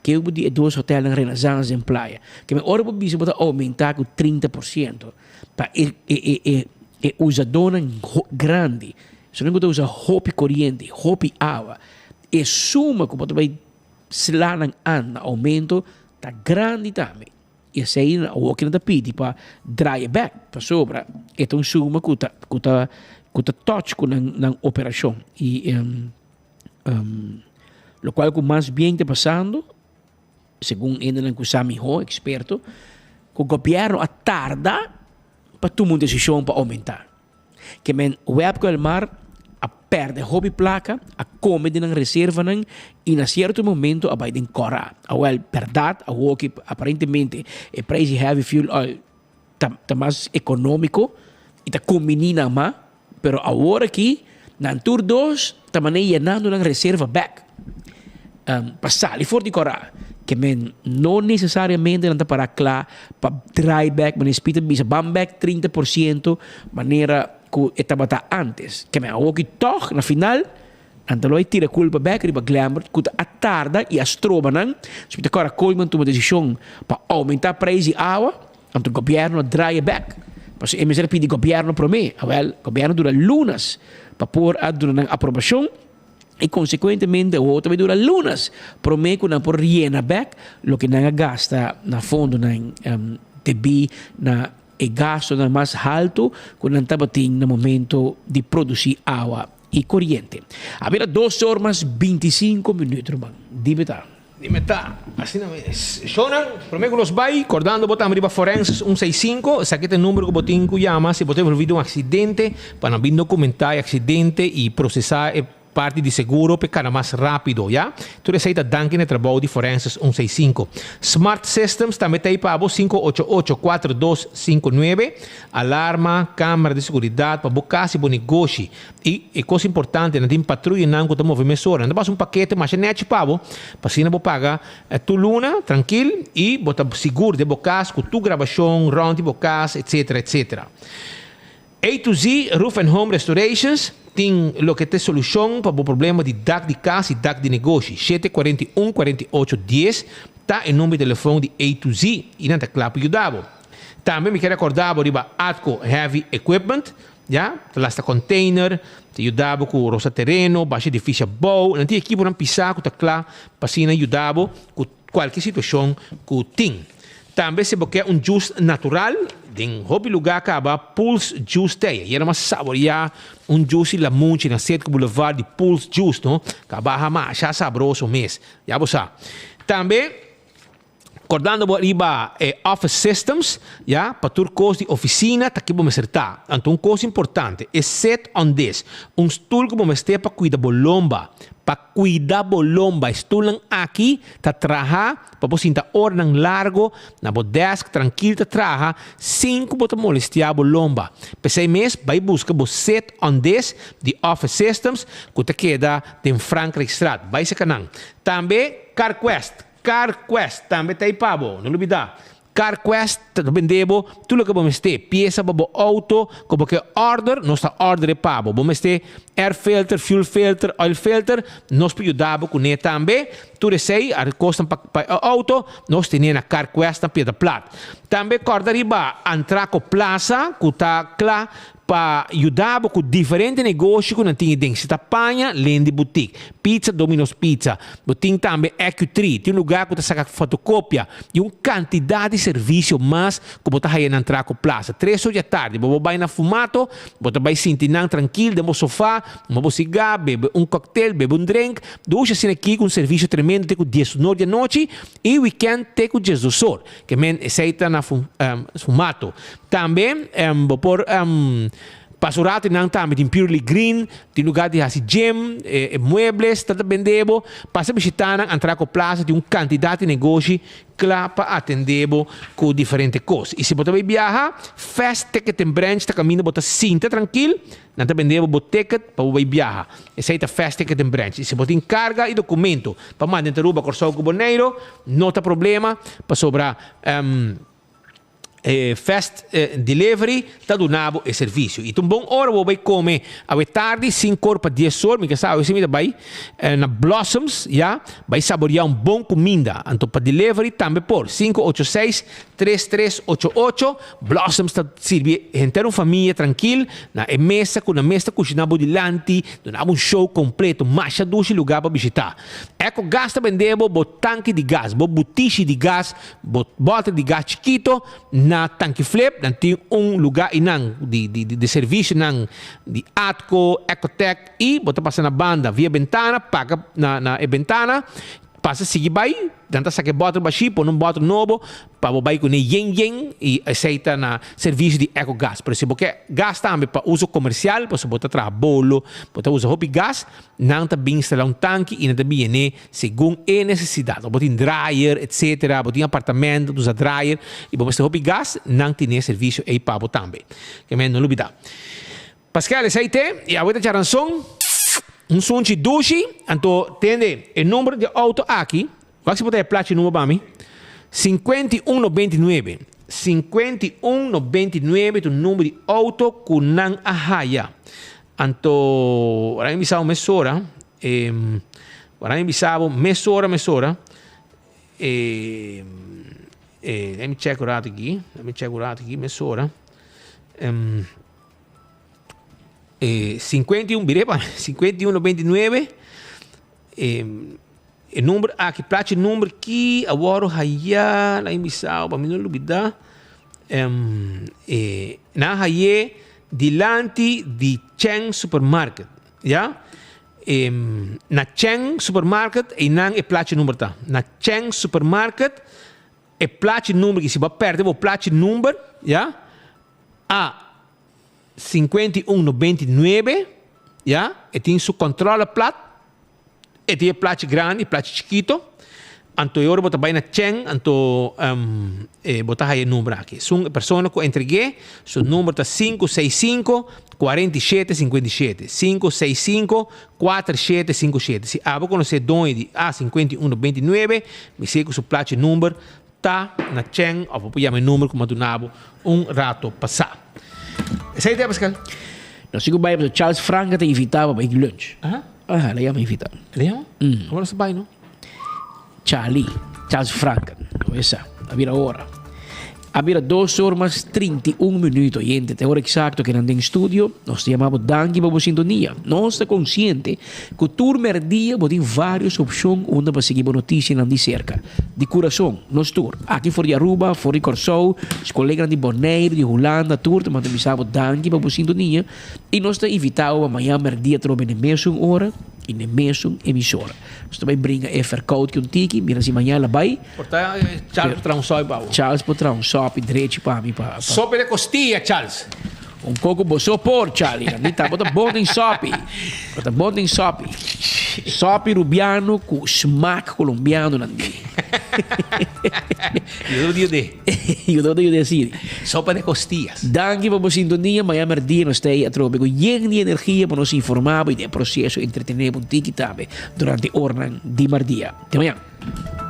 Ke bo di e dos hotelnan Renaissance den Playa? Ke men ora bo bisa bo ta aumenta ku 30% pa e e e e e usadónan grandi, esunnan ku ta usa hopi koriente, hopi awa, e suma ku bo ta bai sla nan an na oumento ta grandi tambe. I esei awor ki nan ta pidi pa draai e bek, pasobra e ta un suma ku ta ku ta ku ta touch ku nan nan operashon. I Um, locual cu mas bien ta pasando, segun hendenan cu sa miho, experto, cu gobierno a tarda pa tuma un decision pa aumenta. Ke men web cu Elmar a perde hopi placa, a come den nan reservanan y na cierto momento a bay den cora. Awel, berdad, awoki aparentemente e prijs di heavy fuel oil ta, ta mas economico y ta combini nan ma, Pero awor aki nan tur dos ta manera yenando nan reserva bek pa sali for di kora. Ke men no nesesariamente nan ta para kla pa draai bek manera Speed a bisa ban bek 30% manera ku e tabata antes. Ke men awor aki tog na final nan ta lo a tira kulpa bek riba Glenbert ku ta a tarda i a stroba nan. So mi ta kora Koeiman tuma desishon pa oumenta preis di awa. Anto gobierno a draai e bek. Pasobra e mester a pidi gobierno prome. Awel, gobierno dura lunas pa por a duna nan aprobacion y consecuentemente awor ta bay dura lunas prome cu nan por yena bek loke nan a gasta na fondonan debi na e gastonan mas halto cu nan tabatin na momento di produci awa y coriente. A bira dos or mas 25 minuut, ruman. Dime ta.
Dime ta, asina mes. Shownan, prome ku nos bai, kordando bo tambe riba Forensis 165, esaki ta e number ku bo tin ku yama si bo ta envolvi den un aksidente, pa nan bin dokumentá e aksidente i prosesá e parti di seguro pa e kana mas rápido, ya. Tur esei ta danki na e trabou di Forensis 165. Smart Systems tambe ta ei pa bo, 588 4259, alarma, kamera di seguridat pa bo kas i bo negoshi. I e kos importante, nan tin patruyanan ku ta move mesora. Nan ta pasa un pakete masha nèchi pa bo, pa asina bo paga tur luna trankil i bo ta sigur den bo kas ku tur grabashon rònt di bo kas, etsetera, etsetera. A to Z Roof and Home Restorations tin loke ta e solushon pa bo problema di dak di kas i dak di negoshi. 741 48 10 ta e number di telefòn di A to Z i nan ta kla pa yuda bo. Tambe mi ke rekòrda bo riba Atco Heavy Equipment. Ya, ta lasta container,
Ta yuda bo ku rosa tereno, basha edifisio abou. Nan tin ekiponan pisá ku ta kla pa asina yuda bo ku kualke situashon ku tin. Tambe si bo ke un juice natural, den hopi lugá kaba Pulse Juice t'ei. Ayera mas saboreá un juice di lamunchi na Cedco Boulevard di Pulse Juice, no? Kaba masha sabroso mes. Ya bo sa. Tambe Kordando bo riba e office systems, ya, pa tur kos di ofisina ta ke bo mester ta. Anto un kos importante, e sit on this, un stul ku bo mester pa kuida bo lomba, pa kuida bo lomba. E stulnan aki ta traha pa bo sinta oranan largo na bo desk trankil ta traha sin ku bo ta molestia bo lomba. P'esei mes bai buska bo sit on this di office systems ku ta keda den Frankrijkstraat. Bai seka nan. Tambe CarQuest. CarQuest tambe ta ei pa bo, no lubida. CarQuest ta bende bo tur loke bo mester, piesa pa bo auto ku bo ke order, nos ta order e pa bo. Bo mester air filter, fuel filter, oil filter, nos por yuda bo kuné tambe. Tur esei a kosnan pa pa e auto, nos tene na CarQuest na Piedra Plat. Tambe kòrda riba Antraco Plaza ku ta kla Pa yuda bo ku diferente negoshi ku nan tin den. Si ta paña, Lendi Boutique. Pizza, Domino's Pizza. Bo tin tambe Accu-Tree. Tin un lugá ku ta saka fotokopia di un kantidat di servisio mas ku bo ta haya na Antraco Plaza. Tres or di atardi bo bo bai na Fumato, bo ta bai sinti nan trankil den bo sofá, huma bo sigá, bebe un kòktel, bebe un drink. Dushi asina aki ku un servisio tremendo te ku diesunor di anochi i wikènt te ku diesdosor. Ke men esei ta na Fumato. Tambe bo por pasa un rato nan tambe tin Purely Green, tin lugar di hasi gym, e muebles ta ta bende bo. Pasa bishita nan Antraco Plaza tin un cantidad di negoshi cla pa atende bo cu diferente cos. Y si bo ta bay biaha, Fast Ticket and Branch ta caminda bo ta sinta trankil, nan ta bende bo bo ticket pa bo bay biaha. Esey ta Fast Ticket and Branch. Y si bo tin carga y documento pa manda entre Aruba, Corsou cu Boneiro, no ta problema pasobra. E fast delivery ta duna bo e servisio. I ta un bon ora bo bai kome awe tardi, sinkor pa dies or, mi ke sa awe si mi ta bai na Blossoms, ya, bai saboria un bon kuminda. Anto pa delivery tambe por, 586 3388, Blossoms ta sirbi henter un famia trankil na e mesa ku nan mes ta kushina bo dilanti, duna bo un show kompleto, masha dushi luga pa bishita. Eco Gas ta bende bo bo tanki di gas, bo butishi di gas, Bo bòter di gas chikito na Tanki Flip, nan tin un lugá einan di di di servisionan di Atco, Ecotec i bo ta pasa na banda via bentana, paga na na e bentana, pasa sigui bai, nan ta saka e bòter bashí, pone un bòter nobo pa bo bai kuné yen yen i esei ta na servisio di Ecogas. Pero si bo ke gas tambe pa uso komersial, pasobra bo ta traha bolo, bo ta usa hopi gas, nan ta bin instalá un tanki i nan ta bin yen'é Segun e nesesidat. Bo tin dryer, etcetera, bo tin apartamento, ta usa dryer i bo mester hopi gas, nan tene e servisio ei pa bo tambe. Ke men no lubida. Paskel, esei te, i awe ta djaranson, un sunchi dushi, anto tende e number di auto aki, wak si bo ta e plachi number pa mi, 5199, 5199 ta un number di auto ku nan a haya. Anto, ora mi bisa bo mesora, E ora mi bisa bo mesora mesora e e let me check un rato aki let me check un rato aki mesora um, e 51 bire pa 51 99 e e number aki plachi number ki awor haya la mi bisa bo pa mi no lubida um, e nan haye dilanti di Cheng Supermarket. Ya. E, na Cheng Supermarket, einan e plachi number ta. Na Cheng Supermarket, e plachi number, ki si bo perde bo plachi number, ya, A 5199, ya, e tin su controle plat, E tin e plachi grandi, e plachi chikito. Anto e ora bo ta bai na Chen, anto e bo ta haya e number aki. Esun e persona ku a entreg'é, su number ta sinku seis sinku, kuarenta i shete, sinkuenta i shete. Sinku seis sinku, kuater shete, sinku shete. Si abo konosé doño di A 51 29, mi sé ku su plachi number ta na Chen òf bo por yama e number ku mi a duna bo un rato pasá. Esei ta, Pascal.
No sigur bai, pasobra Charles Franca ta invitá bo pa e lunch.
Aha.
Aha, le yama invitá.
Le yama?
Mm.
Awor nos ta bai, no?
Charlie, Charles Franken, no esa, a bira ora. A bira dos or mas 31 minuut, oyente, ta e ora exacto cu nan den studio. Nos ta yama bo danki pa bo sintonia. Nos ta consciente cu tur merdia bo tin varios opcion unda pa sigui bo noticianan di cerca. Di curason, nos tur, aki for di Aruba, for di Corsou, nos coleganan di Bonaire, di Hulanda, tur ta manda bisa bo danki pa bo sintonia y nos ta invita bo pa mañan merdia trobe n'e mesun ora y n'e mesun emisora. Nos ta bai bringa e verkoud ki un tiki, mira si mañana la bai.
Por ta Charles por traha un sopi pa bo.
Charles por traha un sopi drechi pa mi pa.
Sopi de costilla, Charles.
Un koko bo so por, Charlie. Mi ta bo ta bon den sopi. Bo ta bon den sopi. Sopi rubiano ku smaak colombiano nan di.
Yo ta yude.
Yo ta yude así.
Sopa de costillas.
Danki pa bo sintonia. Mañana merdia nos ta ei atrobe ku yen di energia pa nos informa bo i den proseso entretene bo un tiki tambe durante oranan di merdia. Te mañana.